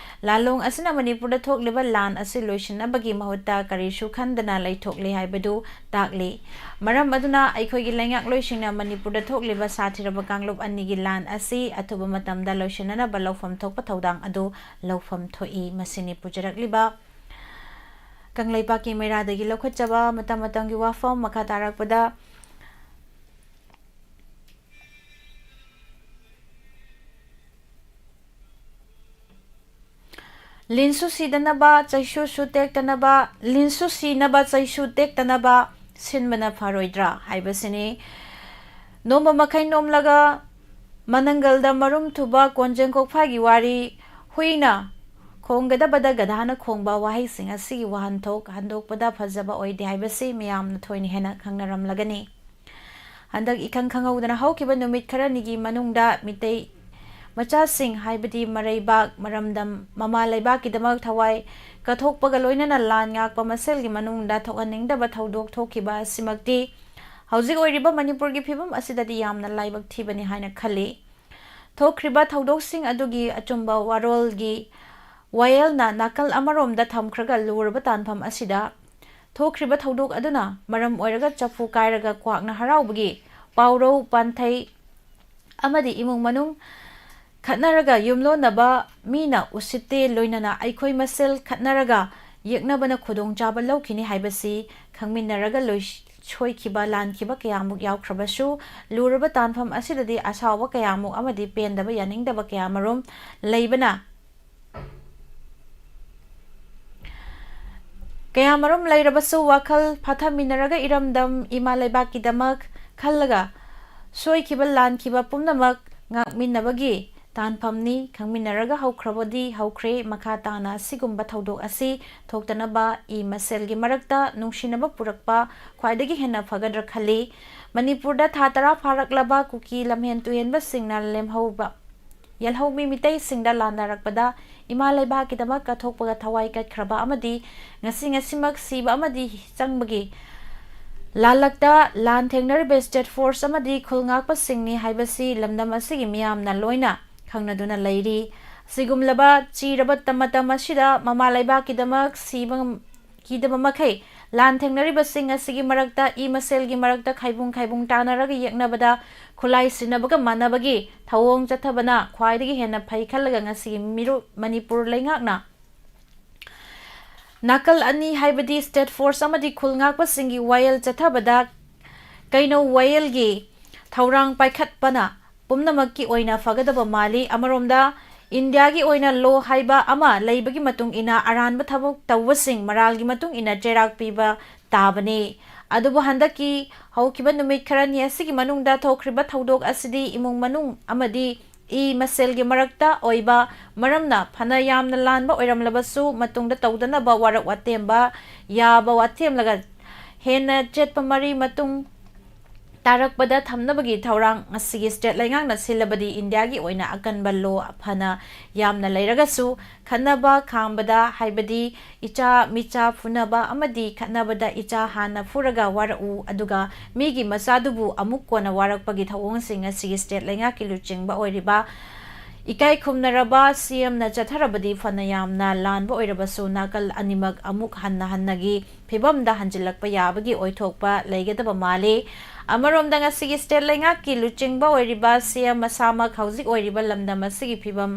ꯂꯥꯟꯂꯣꯡ ꯑꯁꯤꯅ ꯃꯅꯤꯄꯨꯔꯗ ꯊꯣꯛꯂꯤꯕ ꯂꯥꯟ ꯑꯁꯤ ꯂꯣꯏꯁꯤꯟꯅꯕꯒꯤ ꯃꯍꯨꯠꯇ ꯀꯔꯤꯁꯨ ꯈꯟꯗꯅ ꯂꯩꯊꯣꯛꯂꯤ ꯍꯥꯏꯕꯗꯨ ꯇꯥꯛꯂꯤ꯫ ꯃꯔꯝ ꯑꯗꯨꯅ ꯑꯩꯈꯣꯏꯒꯤ ꯂꯩꯉꯥꯛꯂꯣꯏꯁꯤꯡꯅ ꯃꯅꯤꯄꯨꯔꯗ ꯊꯣꯛꯂꯤꯕ ꯁꯥꯊꯤꯔꯕ ꯀꯥꯡꯂꯨꯞ ꯑꯅꯤꯒꯤ ꯂꯥꯟ ꯑꯁꯤ ꯑꯊꯨꯕ ꯃꯇꯝꯗ ꯂꯣꯏꯁꯤꯟꯅꯅꯕ ꯂꯧꯐꯝ ꯊꯣꯛꯄ ꯊꯧꯗꯥꯡ ꯑꯗꯨ ꯂꯧꯐꯝ ꯊꯣꯛꯏ꯫ ꯃꯁꯤꯅꯤ ꯄꯨꯖꯔꯛꯂꯤꯕ ꯀꯪꯂꯩꯄꯥꯛꯀꯤ ꯃꯩꯔꯥꯗꯒꯤ ꯂꯧꯈꯠꯆꯕ ꯃꯇꯝ ꯃꯇꯝꯒꯤ ꯋꯥꯐꯝ꯫ ꯃꯈꯥ ꯇꯥꯔꯛꯄꯗ ꯂꯤꯟꯁꯨ ꯁꯤꯗꯅꯕ, ꯆꯩꯁꯨꯁꯨ ꯇꯦꯛꯇꯅꯕ, ꯂꯤꯟꯁꯨ ꯁꯤꯅꯕ, ꯆꯩꯁꯨ ꯇꯦꯛꯇꯅꯕ ꯁꯤꯟꯕꯅ ꯐꯔꯣꯏꯗ꯭ꯔꯥ ꯍꯥꯏꯕꯁꯤꯅꯤ꯫ ꯅꯣꯡꯃ ꯃꯈꯩ ꯅꯣꯝꯂꯒ ꯃꯅꯪꯒꯜꯗ ꯃꯔꯨꯝ ꯊꯨꯕ ꯀꯣꯟꯖꯦꯡ ꯀꯣꯛꯐꯥꯒꯤ ꯋꯥꯔꯤ, ꯍꯨꯏꯅ ꯈꯣꯡꯒꯗꯕꯗ ꯒꯙꯥꯅ ꯈꯣꯡꯕ ꯋꯥꯍꯩꯁꯤꯡ ꯑꯁꯤꯒꯤ ꯋꯥꯍꯟꯊꯣꯛ ꯍꯟꯗꯣꯛꯄꯗ ꯐꯖꯕ ꯑꯣꯏꯗꯦ ꯍꯥꯏꯕꯁꯤ ꯃꯤꯌꯥꯝꯅ ꯊꯣꯏꯅ ꯍꯦꯟꯅ ꯈꯪꯅꯔꯝꯂꯒꯅꯤ꯫ ꯍꯟꯗꯛ ꯏꯈꯪ ꯈꯪꯍꯧꯗꯅ ꯍꯧꯈꯤꯕ ꯅꯨꯃꯤꯠ ꯈꯔꯅꯤꯒꯤ ꯃꯅꯨꯡꯗ ꯃꯤꯇꯩ ꯃꯆꯥꯁꯤꯡ, ꯍꯥꯏꯕꯗꯤ ꯃꯔꯩꯕꯥꯛ, ꯃꯔꯝꯗꯝ, ꯃꯃꯥ ꯂꯩꯕꯥꯛꯀꯤꯗꯃꯛ ꯊꯋꯥꯏ ꯀꯠꯊꯣꯛꯄꯒ ꯂꯣꯏꯅꯅ ꯂꯥꯟ ꯉꯥꯛꯄ ꯃꯁꯦꯜꯒꯤ ꯃꯅꯨꯡꯗ ꯊꯣꯛꯍꯟꯅꯤꯡꯗꯕ ꯊꯧꯗꯣꯛ ꯊꯣꯛꯈꯤꯕ ꯑꯁꯤꯃꯛꯇꯤ ꯍꯧꯖꯤꯛ ꯑꯣꯏꯔꯤꯕ ꯃꯅꯤꯄꯨꯔꯒꯤ ꯐꯤꯕꯝ ꯑꯁꯤꯗꯗꯤ ꯌꯥꯝꯅ ꯂꯥꯏꯕꯛ ꯊꯤꯕꯅꯤ ꯍꯥꯏꯅ ꯈꯜꯂꯤ꯫ ꯊꯣꯛꯈ꯭ꯔꯤꯕ ꯊꯧꯗꯣꯛꯁꯤꯡ ꯑꯗꯨꯒꯤ ꯑꯆꯨꯝꯕ ꯋꯥꯔꯣꯜꯒꯤ ꯋꯥꯌꯦꯜꯅ ꯅꯥꯀꯜ ꯑꯃꯔꯣꯝꯗ ꯊꯝꯈ꯭ꯔꯒ, ꯂꯨꯔꯕ ꯇꯥꯟꯐꯝ ꯑꯁꯤꯗ ꯊꯣꯛꯈ꯭ꯔꯤꯕ ꯊꯧꯗꯣꯛ ꯑꯗꯨꯅ ꯃꯔꯝ ꯑꯣꯏꯔꯒ ꯆꯐꯨ ꯀꯥꯏꯔꯒ ꯀ꯭ꯋꯥꯛꯅ ꯍꯔꯥꯎꯕꯒꯤ ꯄꯥꯎꯔꯧ, ꯄꯥꯟꯊꯩ ꯑꯃꯗꯤ ꯏꯃꯨꯡ ꯃꯅꯨꯡ ꯈꯠꯅꯔꯒ ꯌꯨꯝꯂꯣꯟꯅꯕ ꯃꯤꯅ ꯎꯁꯤꯠꯇꯦ, ꯂꯣꯏꯅꯅ ꯑꯩꯈꯣꯏ ꯃꯁꯦꯜ ꯈꯠꯅꯔꯒ ꯌꯦꯛꯅꯕꯅ ꯈꯨꯗꯣꯡꯆꯥꯕ ꯂꯧꯈꯤꯅꯤ ꯍꯥꯏꯕꯁꯤ ꯈꯪꯃꯤꯟꯅꯔꯒ ꯂꯣꯏꯁ-, ꯁꯣꯏꯈꯤꯕ ꯂꯥꯟꯈꯤꯕ ꯀꯌꯥꯃꯨꯛ ꯌꯥꯎꯈ꯭ꯔꯕꯁꯨ, ꯂꯨꯔꯕ ꯇꯥꯟꯐꯝ ꯑꯁꯤꯗꯗꯤ ꯑꯁꯥꯎꯕ ꯀꯌꯥꯃꯨꯛ ꯑꯃꯗꯤ ꯄꯦꯟꯗꯕ ꯌꯥꯅꯤꯡꯗꯕ ꯀꯌꯥꯃꯔꯨꯝ ꯂꯩꯕꯅ ꯀꯌꯥꯃꯔꯨꯝ ꯂꯩꯔꯕꯁꯨ, ꯋꯥꯈꯜ ꯐꯥꯊꯃꯤꯟꯅꯔꯒ ꯏꯔꯝꯗꯝ ꯏꯃꯥ ꯂꯩꯕꯥꯛꯀꯤꯗꯃꯛ ꯈꯜꯂꯒ ꯁꯣꯏꯈꯤꯕ ꯂꯥꯟꯈꯤꯕ ꯄꯨꯝꯅꯃꯛ ꯉꯥꯛꯃꯤꯟꯅꯕꯒꯤ ꯇꯥꯟꯐꯝꯅꯤ꯫ ꯈꯪꯃꯤꯟꯅꯔꯒ ꯍꯧꯈ꯭ꯔꯕꯗꯤ ꯍꯧꯈ꯭ꯔꯦ꯫ ꯃꯈꯥ ꯇꯥꯅ ꯑꯁꯤꯒꯨꯝꯕ ꯊꯧꯗꯣꯛ ꯑꯁꯤ ꯊꯣꯛꯇꯅꯕ ꯏ ꯃꯁꯦꯜꯒꯤ ꯃꯔꯛꯇ ꯅꯨꯡꯁꯤꯅꯕ ꯄꯨꯔꯛꯄ ꯈ꯭ꯋꯥꯏꯗꯒꯤ ꯍꯦꯟꯅ ꯐꯒꯗ꯭ꯔꯥ ꯈꯜꯂꯤ꯫ ꯃꯅꯤꯄꯨꯔꯗ ꯊꯥ ꯇꯔꯥ ꯐꯥꯔꯛꯂꯕ ꯀꯨꯀꯤ ꯂꯝꯍꯦꯟ ꯇꯨꯍꯦꯟꯕꯁꯤꯡꯅ ꯂꯦꯝꯍꯧꯕ ꯌꯦꯜꯍꯧꯃꯤ ꯃꯤꯇꯩꯁꯤꯡꯗ ꯂꯥꯟꯗꯥꯔꯛꯄꯗ ꯏꯃꯥ ꯂꯩꯕꯥꯛꯀꯤꯗꯃꯛ ꯀꯠꯊꯣꯛꯄꯒ ꯊꯋꯥꯏ ꯀꯠꯈ꯭ꯔꯕ ꯑꯃꯗꯤ ꯉꯁꯤ ꯉꯁꯤꯃꯛ ꯁꯤꯕ ꯑꯃꯗꯤ ꯆꯪꯕꯒꯤ ꯂꯥꯜꯂꯛꯇ ꯂꯥꯟ ꯊꯦꯡꯅꯔꯤꯕ state force ꯑꯃꯗꯤ ꯈꯨꯜ ꯉꯥꯛꯄꯁꯤꯡꯅꯤ ꯍꯥꯏꯕꯁꯤ ꯂꯝꯗꯝ ꯑꯁꯤꯒꯤ ꯃꯤꯌꯥꯝꯅ ꯂꯣꯏꯅ ꯈꯪꯅꯗꯨꯅ ꯂꯩꯔꯤ꯫ ꯑꯁꯤꯒꯨꯝꯂꯕ ꯆꯤꯔꯕ ꯇ-, ꯃꯇꯝ ꯑꯁꯤꯗ ꯃꯃꯥ ꯂꯩꯕꯥꯛꯀꯤꯗꯃꯛ ꯁꯤꯕ ꯉꯝ-, ꯀꯤꯗꯕ ꯃꯈꯩ ꯂꯥꯟ ꯊꯦꯡꯅꯔꯤꯕꯁꯤꯡ ꯑꯁꯤꯒꯤ ꯃꯔꯛꯇ, ꯏ ꯃꯁꯦꯜꯒꯤ ꯃꯔꯛꯇ ꯈꯥꯏꯕꯨꯡ ꯈꯥꯏꯕꯨꯡ ꯇꯥꯅꯔꯒ ꯌꯦꯛꯅꯕꯗ ꯈꯨꯠꯂꯥꯏ ꯁꯤꯟꯅꯕꯒ ꯃꯥꯟꯅꯕꯒꯤ ꯊꯧꯑꯣꯡ ꯆꯠꯊꯕꯅ ꯈ꯭ꯋꯥꯏꯗꯒꯤ ꯍꯦꯟꯅ ꯐꯩ ꯈꯜꯂꯒ ꯉꯁꯤꯒꯤ ꯃꯤꯔꯨ-, ꯃꯅꯤꯄꯨꯔ ꯂꯩꯉꯥꯛꯅ ꯅꯥꯀꯜ ꯑꯅꯤ, ꯍꯥꯏꯕꯗꯤ state force ꯑꯃꯗꯤ ꯈꯨꯜ ꯉꯥꯛꯄꯁꯤꯡꯒꯤ ꯋꯥꯌꯦꯜ ꯆꯠꯊꯕꯗ ꯀꯩꯅꯧ ꯋꯥꯌꯦꯜꯒꯤ ꯊꯧꯔꯥꯡ ꯄꯥꯏꯈꯠꯄꯅ ꯄꯨꯝꯅꯃꯛꯀꯤ ꯑꯣꯏꯅ ꯐꯒꯗꯕ ꯃꯥꯜꯂꯤ꯫ ꯑꯃꯔꯣꯝꯗ ꯏꯟꯗꯤꯌꯥꯒꯤ ꯑꯣꯏꯅ law ꯍꯥꯏꯕ ꯑꯃ ꯂꯩꯕꯒꯤ ꯃꯇꯨꯡ ꯏꯟꯅ ꯑꯔꯥꯟꯕ ꯊꯕꯛ ꯇꯧꯕꯁꯤꯡ ꯃꯔꯥꯜꯒꯤ ꯃꯇꯨꯡ ꯏꯟꯅ ꯆꯩꯔꯥꯛ ꯄꯤꯕ ꯇꯥꯕꯅꯤ꯫ ꯑꯗꯨꯕꯨ ꯍꯟꯗꯛꯀꯤ ꯍꯧꯈꯤꯕ ꯅꯨꯃꯤꯠ ꯈꯔꯅꯤ ꯑꯁꯤꯒꯤ ꯃꯅꯨꯡꯗ ꯊꯣꯛꯈ꯭ꯔꯤꯕ ꯊꯧꯗꯣꯛ ꯑꯁꯤꯗꯤ ꯏꯃꯨꯡ ꯃꯅꯨꯡ ꯑꯃꯗꯤ ꯏ ꯃꯁꯦꯜꯒꯤ ꯃꯔꯛꯇ ꯑꯣꯏꯕ ꯃꯔꯝꯅ ꯐꯅ ꯌꯥꯝꯅ ꯂꯥꯟꯕ ꯑꯣꯏꯔꯝꯂꯕꯁꯨ ꯃꯇꯨꯡꯗ ꯇꯧꯗꯅꯕ ꯋꯥꯔꯛ ꯋꯥꯇꯦꯝꯕ ꯌꯥꯕ ꯋꯥꯇꯦꯝꯂꯒ ꯍꯦꯟꯅ ꯆꯦꯠꯄ ꯃꯔꯤ ꯃꯇꯨꯡ ꯇꯥꯔꯛꯄꯗ ꯊꯝꯅꯕꯒꯤ ꯊꯧꯔꯥꯡ ꯉꯁꯤꯒꯤ state ꯂꯩꯉꯥꯛꯅ ꯁꯤꯜꯂꯕꯗꯤ ꯏꯟꯗꯤꯌꯥꯒꯤ ꯑꯣꯏꯅ ꯑꯀꯟꯕ law ꯐꯅ ꯌꯥꯝꯅ ꯂꯩꯔꯒꯁꯨ ꯈꯠꯅꯕ ꯈꯥꯝꯕꯗ, ꯍꯥꯏꯕꯗꯤ ꯏꯆꯥ ꯃꯤꯆꯥ ꯐꯨꯅꯕ ꯑꯃꯗꯤ ꯈꯠꯅꯕꯗ ꯏꯆꯥ ꯍꯥꯟꯅ ꯐꯨꯔꯒ ꯋꯥꯔꯛꯎ, ꯑꯗꯨꯒ ꯃꯤꯒꯤ ꯃꯆꯥꯗꯨꯕꯨ ꯑꯃꯨꯛ ꯀꯣꯟꯅ ꯋꯥꯔꯛꯄꯒꯤ ꯊꯧꯑꯣꯡꯁꯤꯡ ꯉꯁꯤꯒꯤ state ꯂꯩꯉꯥꯛꯀꯤ ꯂꯨꯆꯤꯡꯕ ꯑꯣꯏꯔꯤꯕ ꯏꯀꯥꯏ ꯈꯨꯝꯅꯔꯕ ꯁꯤ ꯑꯦꯝꯅ ꯆꯠꯊꯔꯕꯗꯤ ꯐꯅ ꯌꯥꯝꯅ ꯂꯥꯟꯕ ꯑꯣꯏꯔꯕꯁꯨ ꯅꯥꯀꯜ ꯑꯅꯤꯃꯛ ꯑꯃꯨꯛ ꯍꯟꯅ ꯍꯟꯅꯒꯤ ꯐꯤꯕꯝꯗ ꯍꯟꯖꯤꯜꯂꯛꯄ ꯌꯥꯕꯒꯤ ꯑꯣꯏꯊꯣꯛꯄ ꯂꯩꯒꯗꯕ ꯃꯥꯜꯂꯤ꯫ ꯑꯃꯔꯣꯝꯗ ꯉꯁꯤꯒꯤ state ꯂꯩꯉꯥꯛꯀꯤ ꯂꯨꯆꯤꯡꯕ ꯑꯣꯏꯔꯤꯕ ꯁꯤ ꯑꯦꯝ ꯃꯁꯥꯃꯛ ꯍꯧꯖꯤꯛ ꯑꯣꯏꯔꯤꯕ ꯂꯝꯗꯝ ꯑꯁꯤꯒꯤ ꯐꯤꯕꯝ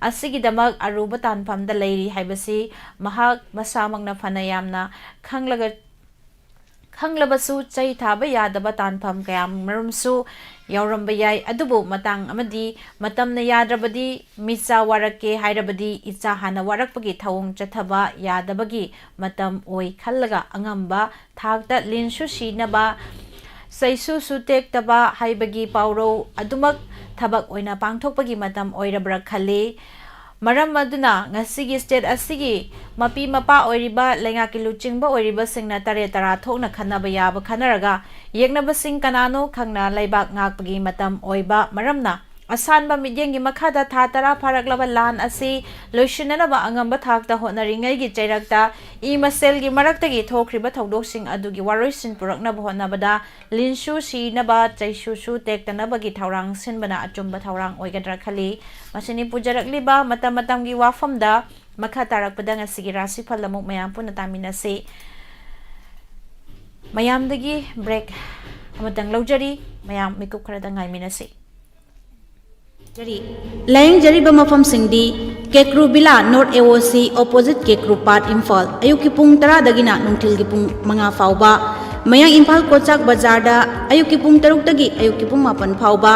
ꯑꯁꯤꯒꯤꯗꯃꯛ ꯑꯔꯨꯕ ꯇꯥꯟꯐꯝꯗ ꯂꯩꯔꯤ ꯍꯥꯏꯕꯁꯤ ꯃꯍꯥꯛ ꯃꯁꯥꯃꯛꯅ ꯐꯅ ꯌꯥꯝꯅ ꯈꯪꯂꯒ ꯈꯪꯂꯕꯁꯨ ꯆꯩ ꯊꯥꯕ ꯌꯥꯗꯕ ꯇꯥꯟꯐꯝ ꯀꯌꯥꯃꯔꯨꯝꯁꯨ ꯌꯥꯎꯔꯝꯕ ꯌꯥꯏ꯫ ꯑꯗꯨꯕꯨ ꯃꯇꯥꯡ ꯑꯃꯗꯤ ꯃꯇꯝꯅ ꯌꯥꯗ꯭ꯔꯕꯗꯤ, ꯃꯤꯆꯥ ꯋꯥꯔꯛꯀꯦ ꯍꯥꯏꯔꯕꯗꯤ ꯏꯆꯥ ꯍꯥꯟꯅ ꯋꯥꯔꯛꯄꯒꯤ ꯊꯧꯑꯣꯡ ꯆꯠꯊꯕ ꯌꯥꯗꯕꯒꯤ ꯃꯇꯝ ꯑꯣꯏ ꯈꯜꯂꯒ ꯑꯉꯝꯕ ꯊꯥꯛꯇ ꯂꯤꯟꯁꯨ ꯁꯤꯅꯕ, ꯆꯩꯁꯨꯁꯨ ꯇꯦꯛꯇꯕ ꯍꯥꯏꯕꯒꯤ ꯄꯥꯎꯔꯧ ꯑꯗꯨꯃꯛ ꯊꯕꯛ ꯑꯣꯏꯅ ꯄꯥꯡꯊꯣꯛꯄꯒꯤ ꯃꯇꯝ ꯑꯣꯏꯔꯕ꯭ꯔꯥ ꯈꯜꯂꯤ꯫ ꯃꯔꯝ ꯑꯗꯨꯅ ꯉꯁꯤꯒꯤ state ꯑꯁꯤꯒꯤ ꯃꯄꯤ ꯃꯄꯥ ꯑꯣꯏꯔꯤꯕ, ꯂꯩꯉꯥꯛꯀꯤ ꯂꯨꯆꯤꯡꯕ ꯑꯣꯏꯔꯤꯕꯁꯤꯡꯅ ꯇꯔꯦꯠ ꯇꯔꯥ ꯊꯣꯛꯅ ꯈꯟꯅꯕ ꯌꯥꯕ ꯈꯟꯅꯔꯒ, ꯌꯦꯛꯅꯕꯁꯤꯡ ꯀꯅꯥꯅꯣ ꯈꯪꯅ ꯂꯩꯕꯥꯛ ꯉꯥꯛꯄꯒꯤ ꯃꯇꯝ ꯑꯣꯏꯕ ꯃꯔꯝꯅ, ꯑꯁꯥꯟꯕ ꯃꯤꯠꯌꯦꯡꯒꯤ ꯃꯈꯥꯗ ꯊꯥ ꯇꯔꯥ ꯐꯥꯔꯛꯂꯕ ꯂꯥꯟ ꯑꯁꯤ ꯂꯣꯏꯁꯤꯟꯅꯅꯕ ꯑꯉꯝꯕ ꯊꯥꯛꯇ ꯍꯣꯠꯅꯔꯤꯉꯩꯒꯤ ꯆꯩꯔꯛꯇ, ꯏ ꯃꯁꯦꯜꯒꯤ ꯃꯔꯛꯇꯒꯤ ꯊꯣꯛꯈ꯭ꯔꯤꯕ ꯊꯧꯗꯣꯛꯁꯤꯡ ꯑꯗꯨꯒꯤ ꯋꯥꯔꯣꯏꯁꯤꯟ ꯄꯨꯔꯛꯅꯕ ꯍꯣꯠꯅꯕꯗ, ꯂꯤꯟꯁꯨ ꯁꯤꯅꯕ, ꯆꯩꯁꯨꯁꯨ ꯇꯦꯛꯇꯅꯕꯒꯤ ꯊꯧꯔꯥꯡ ꯁꯤꯟꯕꯅ ꯑꯆꯨꯝꯕ ꯊꯧꯔꯥꯡ ꯑꯣꯏꯒꯗ꯭ꯔꯥ ꯈꯜꯂꯤ꯫ ꯃꯁꯤꯅꯤ ꯄꯨꯖꯔꯛꯂꯤꯕ ꯃꯇꯝ ꯃꯇꯝꯒꯤ ꯋꯥꯐꯝꯗ꯫ ꯃꯈꯥ ꯇꯥꯔꯛꯄꯗ ꯉꯁꯤꯒꯤ ꯔꯥꯁꯤꯐꯜ ꯑꯃꯨꯛ ꯃꯌꯥꯝ ꯄꯨꯟꯅ ꯇꯥꯃꯤꯟꯅꯁꯤ꯫ ꯃꯌꯥꯝꯗꯒꯤ break ꯑꯃꯇꯪ ꯂꯧꯖꯔꯤ꯫ ꯃꯌꯥꯝ ꯃꯤꯀꯨꯞ ꯈꯔꯗ ꯉꯥꯏꯃꯤꯟꯅꯁꯤ꯫ ꯂꯥꯏꯌꯦꯡꯖꯔꯤꯕ ꯃꯐꯝꯁꯤꯡꯗꯤ: ꯀꯦꯀ꯭ꯔꯨ ꯕꯤꯂꯥ, North A O C, opposite ꯀꯦꯀ꯭ꯔꯨ ꯄꯥꯠ, ꯏꯝꯐꯥꯜ, ꯑꯌꯨꯛꯀꯤ ꯄꯨꯡ ꯇꯔꯥꯗꯒꯤꯅ ꯅꯨꯡꯊꯤꯜꯒꯤ ꯄꯨꯡ ꯃꯉꯥ ꯐꯥꯎꯕ꯫ ꯃꯌꯥꯡ ꯏꯝꯐꯥꯜ ꯀꯣꯆꯥꯛ ꯕꯖꯥꯔꯗ ꯑꯌꯨꯛꯀꯤ ꯄꯨꯡ ꯇꯔꯨꯛꯇꯒꯤ ꯑꯌꯨꯛꯀꯤ ꯄꯨꯡ ꯃꯥꯄꯟ ꯐꯥꯎꯕ꯫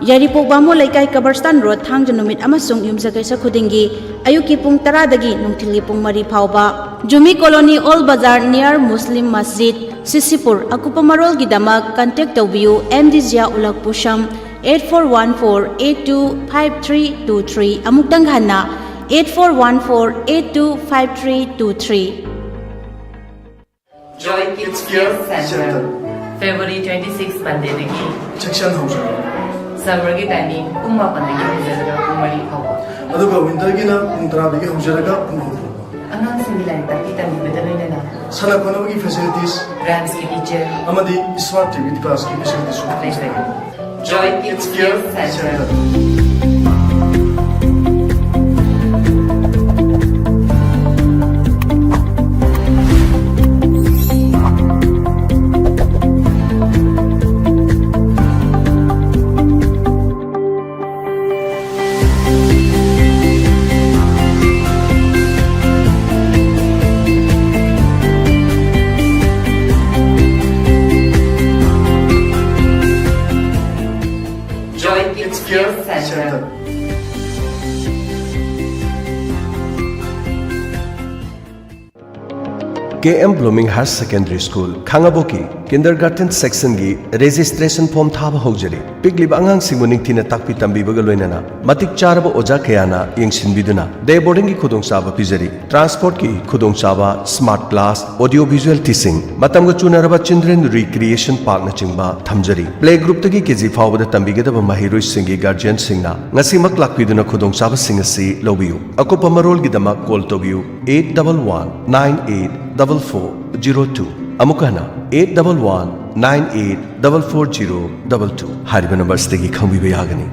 ꯌꯥꯏꯔꯤꯄꯣꯛ ꯕꯥꯃꯣꯟ ꯂꯩꯀꯥꯏ, ꯀꯕꯔꯁꯇꯥꯟ ꯔꯣꯗ, ꯊꯥꯡꯖ ꯅꯨꯃꯤꯠ ꯑꯃꯁꯨꯡ ꯌꯨꯝꯁꯀꯩꯁ ꯈꯨꯗꯤꯡꯒꯤ ꯑꯌꯨꯛꯀꯤ ꯄꯨꯡ ꯇꯔꯥꯗꯒꯤ ꯅꯨꯡꯊꯤꯜꯒꯤ ꯄꯨꯡ ꯃꯔꯤ ꯐꯥꯎꯕ꯫ Jumi colony, old bazaar, near Muslim Masjid, Sisipur. ꯑꯀꯨꯞꯄ ꯃꯔꯣꯜꯒꯤꯗꯃꯛ contact ꯇꯧꯕꯤꯌꯨ, ꯑꯦꯝ ꯗꯤ ꯖꯤꯌꯥ ꯎꯂꯛ ꯄꯨꯁꯝ, eight four one four eight two five three two three꯫ ꯑꯃꯨꯛꯇꯪ ꯍꯟꯅ, eight four one four eight two five three two three꯫ Joy Kids Care Center꯫ February twenty six, Monday ꯗꯒꯤ ꯁꯦꯛꯁꯟ ꯍꯧꯖꯔꯛꯑꯣ꯫ Summer ꯒꯤ timing ꯄꯨꯡ ꯃꯥꯄꯟꯗꯒꯤ ꯍꯧꯖꯔꯒ ꯄꯨꯡ ꯃꯔꯤ ꯐꯥꯎꯕ꯫ ꯑꯗꯨꯒ winter ꯒꯤꯅ ꯄꯨꯡ ꯇꯔꯥꯗꯒꯤ ꯍꯧꯖꯔꯒ ꯄꯨꯡ ꯑꯍꯨꯝ ꯐꯥꯎꯕ꯫ ꯑꯉꯥꯡꯁꯤꯡꯒꯤ ꯂꯥꯏꯔꯤꯛ ꯇꯥꯛꯄꯤ ꯇꯝꯕꯤꯕꯗ ꯂꯣꯏꯅꯅ ꯁꯥꯟꯅ ꯈꯣꯠꯅꯕꯒꯤ facilities, dance ꯀꯤ teacher ꯑꯃꯗꯤ smart T V class ꯀꯤ facilities ꯁꯨ ꯂꯩꯖꯩ꯫ Joy Kids Care Center꯫ A M blooming higher secondary school, ꯈꯥꯉꯕꯣꯛꯀꯤ ꯀꯤꯟꯗꯔꯒꯥꯔꯇꯦꯟ ꯁꯦꯛꯁꯟꯒꯤ ꯔꯦꯖꯤꯁꯇ꯭ꯔꯦꯁꯟ ꯐꯣꯔꯝ ꯊꯥꯕ ꯍꯧꯖꯔꯤ꯫ ꯄꯤꯛꯂꯤꯕ ꯑꯉꯥꯡꯁꯤꯡꯕꯨ ꯅꯤꯡꯊꯤꯅ ꯇꯥꯛꯄꯤ ꯇꯝꯕꯤꯕꯒ ꯂꯣꯏꯅꯅ ꯃꯇꯤꯛ ꯆꯥꯔꯕ ꯑꯣꯖꯥ ꯀꯌꯥꯅ ꯌꯦꯡꯁꯤꯟꯕꯤꯗꯨꯅ ꯗꯦ ꯕꯣꯔꯗꯤꯡꯒꯤ ꯈꯨꯗꯣꯡꯆꯥꯕ ꯄꯤꯖꯔꯤ꯫ ꯇ꯭ꯔꯥꯟꯁꯄꯣꯔꯠꯀꯤ ꯈꯨꯗꯣꯡꯆꯥꯕ, smart class, audio visual teaching, ꯃꯇꯝꯒ ꯆꯨꯅꯔꯕ ꯆꯤꯜꯗ꯭ꯔꯦꯟ ꯔꯤꯀ꯭ꯔꯤꯌꯦꯁꯟ ꯄꯥꯔꯛꯅꯆꯤꯡꯕ ꯊꯝꯖꯔꯤ꯫ ꯄ꯭ꯂꯦ ꯒ꯭ꯔꯨꯞꯇꯒꯤ ꯀꯦ ꯖꯤ ꯐꯥꯎꯕꯗ ꯇꯝꯕꯤꯒꯗꯕ ꯃꯍꯩꯔꯣꯏꯁꯤꯡꯒꯤ ꯒꯥꯔꯖꯤꯌꯟꯁꯤꯡꯅ ꯉꯁꯤꯃꯛ ꯂꯥꯛꯄꯤꯗꯨꯅ ꯈꯨꯗꯣꯡꯆꯥꯕꯁꯤꯡ ꯑꯁꯤ ꯂꯧꯕꯤꯌꯨ꯫ ꯑꯀꯨꯞꯄ ꯃꯔꯣꯜꯒꯤꯗꯃꯛ ꯀꯣꯜ ꯇꯧꯕꯤꯌꯨ, eight double one nine eight double four zero two꯫ ꯑꯃꯨꯛ ꯍꯟꯅ, eight double one nine eight double four zero double two꯫ ꯍꯥꯏꯔꯤꯕ ꯅꯝꯕꯔꯁꯤꯗꯒꯤ ꯈꯪꯕꯤꯕ ꯌꯥꯒꯅꯤ꯫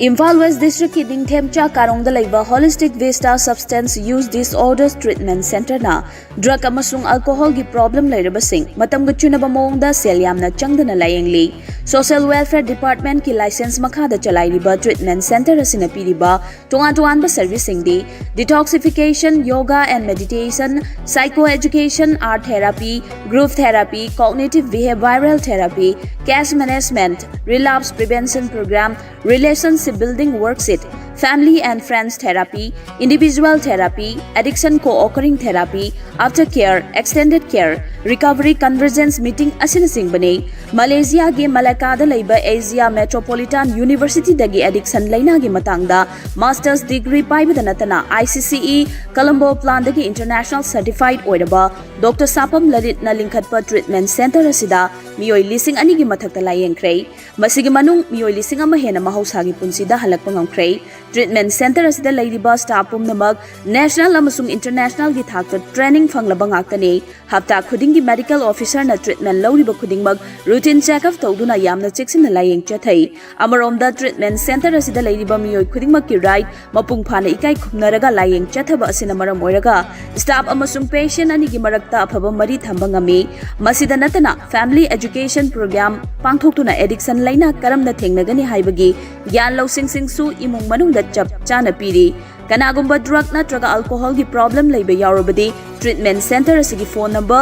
ꯏꯝꯐꯥꯜ ꯋꯦꯁ ꯗꯤꯁꯇ꯭ꯔꯤꯛꯀꯤ ꯅꯤꯡꯊꯦꯝꯆꯥ ꯀꯥꯔꯣꯡꯗ ꯂꯩꯕ Holistic Vista Substance Use Disorders Treatment Centreꯅ ꯗ꯭ꯔꯒ ꯑꯃꯁꯨꯡ ꯑꯜꯀꯣꯍꯣꯜꯒꯤ ꯄ꯭ꯔꯣꯕ꯭ꯂꯦꯝ ꯂꯩꯔꯕꯁꯤꯡ ꯃꯇꯝꯒ ꯆꯨꯅꯕ ꯃꯑꯣꯡꯗ ꯁꯦꯜ ꯌꯥꯝꯅ ꯆꯪꯗꯅ ꯂꯥꯌꯦꯡꯂꯤ꯫ ꯁꯣꯁꯤꯌꯦꯜ ꯋꯦꯜꯐꯤꯌꯔ ꯗꯤꯄꯥꯔꯠꯃꯦꯟꯠꯀꯤ ꯂꯥꯏꯁꯦꯟꯁ ꯃꯈꯥꯗ ꯆꯂꯥꯏꯔꯤꯕ ꯇ꯭ꯔꯤꯠꯃꯦꯟꯠ ꯁꯦꯟꯇꯔ ꯑꯁꯤꯅ ꯄꯤꯔꯤꯕ ꯇꯣꯉꯥꯟ ꯇꯣꯉꯥꯟꯕ ꯁꯔꯚꯤꯁꯁꯤꯡꯗꯤ detoxification, yoga and meditation, psycho education, art therapy, group therapy, cognitive behavioral therapy, cash management, relapse prevention program, relationship building worksheet, family and friends therapy, individual therapy, addiction co-occurring therapy, after care, extended care, recovery convergence meeting ꯑꯁꯤꯅꯆꯤꯡꯕꯅꯤ꯫ ꯃꯂꯦꯁꯤꯌꯥꯒꯤ ꯃꯂꯥꯀꯥꯗ ꯂꯩꯕ ꯑꯦꯁꯤꯌꯥ ꯃꯦꯇ꯭ꯔꯣꯄꯣꯂꯤꯇꯥꯟ ꯌꯨꯅꯤꯚꯔꯁꯤꯇꯤꯗꯒꯤ ꯑꯦꯗꯤꯛꯁꯟ ꯂꯩꯅꯥꯒꯤ ꯃꯇꯥꯡꯗ ꯃꯥꯁꯇꯔꯁ ꯗꯤꯒ꯭ꯔꯤ ꯄꯥꯏꯕꯗ ꯅꯠꯇꯅ I C C E Colombo Plan ꯗꯒꯤ ꯏꯟꯇꯔꯅꯦꯁꯅꯦꯜ ꯁꯔꯇꯤꯐꯥꯏꯗ ꯑꯣꯏꯔꯕ ꯗꯣꯛꯇꯔ ꯁꯥꯄꯝ ꯂꯂꯤꯠꯅ ꯂꯤꯡꯈꯠꯄ ꯇ꯭ꯔꯤꯠꯃꯦꯟꯠ ꯁꯦꯟꯇꯔ ꯑꯁꯤꯗ ꯃꯤꯑꯣꯏ ꯂꯤꯁꯤꯡ ꯑꯅꯤꯒꯤ ꯃꯊꯛꯇ ꯂꯥꯌꯦꯡꯈ꯭ꯔꯦ꯫ ꯃꯁꯤꯒꯤ ꯃꯅꯨꯡ ꯃꯤꯑꯣꯏ ꯂꯤꯁꯤꯡ ꯑꯃ ꯍꯦꯟꯅ ꯃꯍꯧꯁꯥꯒꯤ ꯄꯨꯟꯁꯤꯗ ꯍꯜꯂꯛꯄ ꯉꯝꯈ꯭ꯔꯦ꯫ ꯇ꯭ꯔꯤꯠꯃꯦꯟꯠ ꯁꯦꯟꯇꯔ ꯑꯁꯤꯗ ꯂꯩꯔꯤꯕ ꯁ꯭ꯇꯥꯐ ꯄꯨꯝꯅꯃꯛ ꯅꯦꯁꯅꯦꯜ ꯑꯃꯁꯨꯡ ꯏꯟꯇꯔꯅꯦꯁꯅꯦꯜꯒꯤ ꯊꯥꯛꯇ ꯇ꯭ꯔꯦꯅꯤꯡ ꯐꯪꯂꯕ ꯉꯥꯛꯇꯅꯤ꯫ ꯍꯞꯇꯥ ꯈꯨꯗꯤꯡꯒꯤ ꯃꯦꯗꯤꯀꯦꯜ ꯑꯣꯐꯤꯁꯔꯅ ꯇ꯭ꯔꯤꯠꯃꯦꯟꯠ ꯂꯧꯔꯤꯕ ꯈꯨꯗꯤꯡꯃꯛ ꯔꯨꯇꯤꯟ ꯆꯦꯛꯑꯞ ꯇꯧꯗꯨꯅ ꯌꯥꯝꯅ ꯆꯦꯛꯁꯤꯟꯅ ꯂꯥꯌꯦꯡ ꯆꯠꯊꯩ꯫ ꯑꯃꯔꯣꯝꯗ, ꯇ꯭ꯔꯤꯠꯃꯦꯟꯠ ꯁꯦꯟꯇꯔ ꯑꯁꯤꯗ ꯂꯩꯔꯤꯕ ꯃꯤꯑꯣꯏ ꯈꯨꯗꯤꯡꯃꯛꯀꯤ ꯔꯥꯏꯠ ꯃꯄꯨꯡ ꯐꯥꯅ ꯏꯀꯥꯏ ꯈꯨꯝꯅꯔꯒ ꯂꯥꯌꯦꯡ ꯆꯠꯊꯕ ꯑꯁꯤꯅ ꯃꯔꯝ ꯑꯣꯏꯔꯒ, ꯁ꯭ꯇꯥꯐ ꯑꯃꯁꯨꯡ ꯄꯦꯁꯦꯟꯠ ꯑꯅꯤꯒꯤ ꯃꯔꯛꯇ ꯑꯐꯕ ꯃꯔꯤ ꯊꯝꯕ ꯉꯝꯃꯤ꯫ ꯃꯁꯤꯗ ꯅꯠꯇꯅ, ꯐꯦꯃꯤꯂꯤ ꯑꯦꯖꯨꯀꯦꯁꯟ ꯄ꯭ꯔꯣꯒ꯭ꯔꯥꯝ ꯄꯥꯡꯊꯣꯛꯇꯨꯅ ꯑꯦꯗꯤꯛꯁꯟ ꯂꯩꯅꯥ ꯀꯔꯝꯅ ꯊꯦꯡꯅꯒꯅꯤ ꯍꯥꯏꯕꯒꯤ ꯒ꯭ꯌꯥꯟ ꯂꯧꯁꯤꯡꯁꯤꯡꯁꯨ ꯏꯃꯨꯡ ꯃꯅꯨꯡꯗ ꯆꯞ ꯆꯥꯅ ꯄꯤꯔꯤ꯫ ꯀꯅꯥꯒꯨꯝꯕ drug ꯅꯠꯇ꯭ꯔꯒ alcohol ꯒꯤ problem ꯂꯩꯕ ꯌꯥꯎꯔꯕꯗꯤ, treatment center ꯑꯁꯤꯒꯤ phone number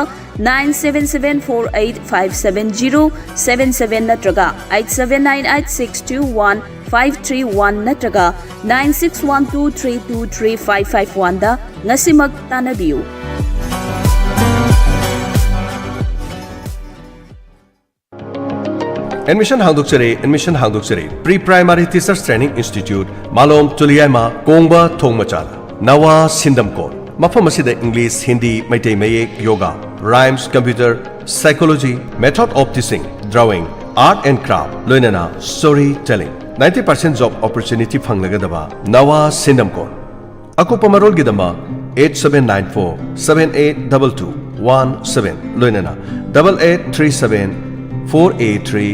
nine seven seven four eight five seven zero seven seven ꯅꯠꯇ꯭ꯔꯒ eight seven nine eight six two one five three one ꯅꯠꯇ꯭ꯔꯒ nine six one two three two three five five one ꯗ ꯉꯁꯤꯃꯛ ꯇꯥꯟꯅꯕꯤꯌꯨ꯫ Admission ꯍꯥꯡꯗꯣꯛꯆꯔꯦ, admission ꯍꯥꯡꯗꯣꯛꯆꯔꯦ꯫ Pre Primary Teachers Training Institute, ꯃꯥꯂꯣꯝ ꯇꯨꯂꯤꯌꯥꯏꯃ, ꯀꯣꯡꯕ ꯊꯣꯡ ꯃꯆꯥꯗ꯫ ꯅꯋꯥ ꯁꯤꯟꯗꯝꯀꯣꯟ꯫ ꯃꯐꯝ ꯑꯁꯤꯗ English, Hindi, ꯃꯩꯇꯩ ꯃꯌꯦꯛ, yoga, rhymes, computer, psychology, method of teaching, drawing, art and craft, ꯂꯣꯏꯅꯅ story telling꯫ Ninety percent job opportunity ꯐꯪꯂꯒꯗꯕ ꯅꯋꯥ ꯁꯤꯟꯗꯝꯀꯣꯟ꯫ ꯑꯀꯨꯞꯄ ꯃꯔꯣꯜꯒꯤꯗꯃꯛ eight seven nine four seven eight double two one seven, ꯂꯣꯏꯅꯅ double eight three seven four eight three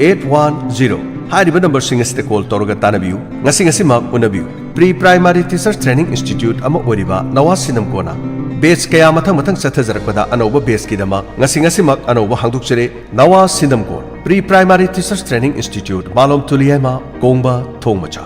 eight one zero ꯍꯥꯏꯔꯤꯕ number ꯁꯤꯡ ꯑꯁꯤꯗ call ꯇꯧꯔꯒ ꯇꯥꯟꯅꯕꯤꯌꯨ꯫ ꯉꯁꯤ ꯉꯁꯤꯃꯛ ꯎꯅꯕꯤꯌꯨ꯫ Pre Primary Teachers Training Institute ꯑꯃ ꯑꯣꯏꯔꯤꯕ ꯅꯋꯥ ꯁꯤꯟꯗꯝꯀꯣꯟꯅ batch ꯀꯌꯥ ꯃꯊꯪ ꯃꯊꯪ ꯆꯠꯊꯖꯔꯛꯄꯗ ꯑꯅꯧꯕ batch ꯀꯤꯗꯃꯛ ꯉꯁꯤ ꯉꯁꯤꯃꯛ ꯑꯅꯧꯕ ꯍꯥꯡꯗꯣꯛꯆꯔꯦ꯫ ꯅꯋꯥ ꯁꯤꯟꯗꯝꯀꯣꯟ Pre Primary Teachers Training Institute, ꯃꯥꯂꯣꯝ ꯇꯨꯂꯤꯌꯥꯏꯃ, ꯀꯣꯡꯕ ꯊꯣꯡ ꯃꯆꯥ꯫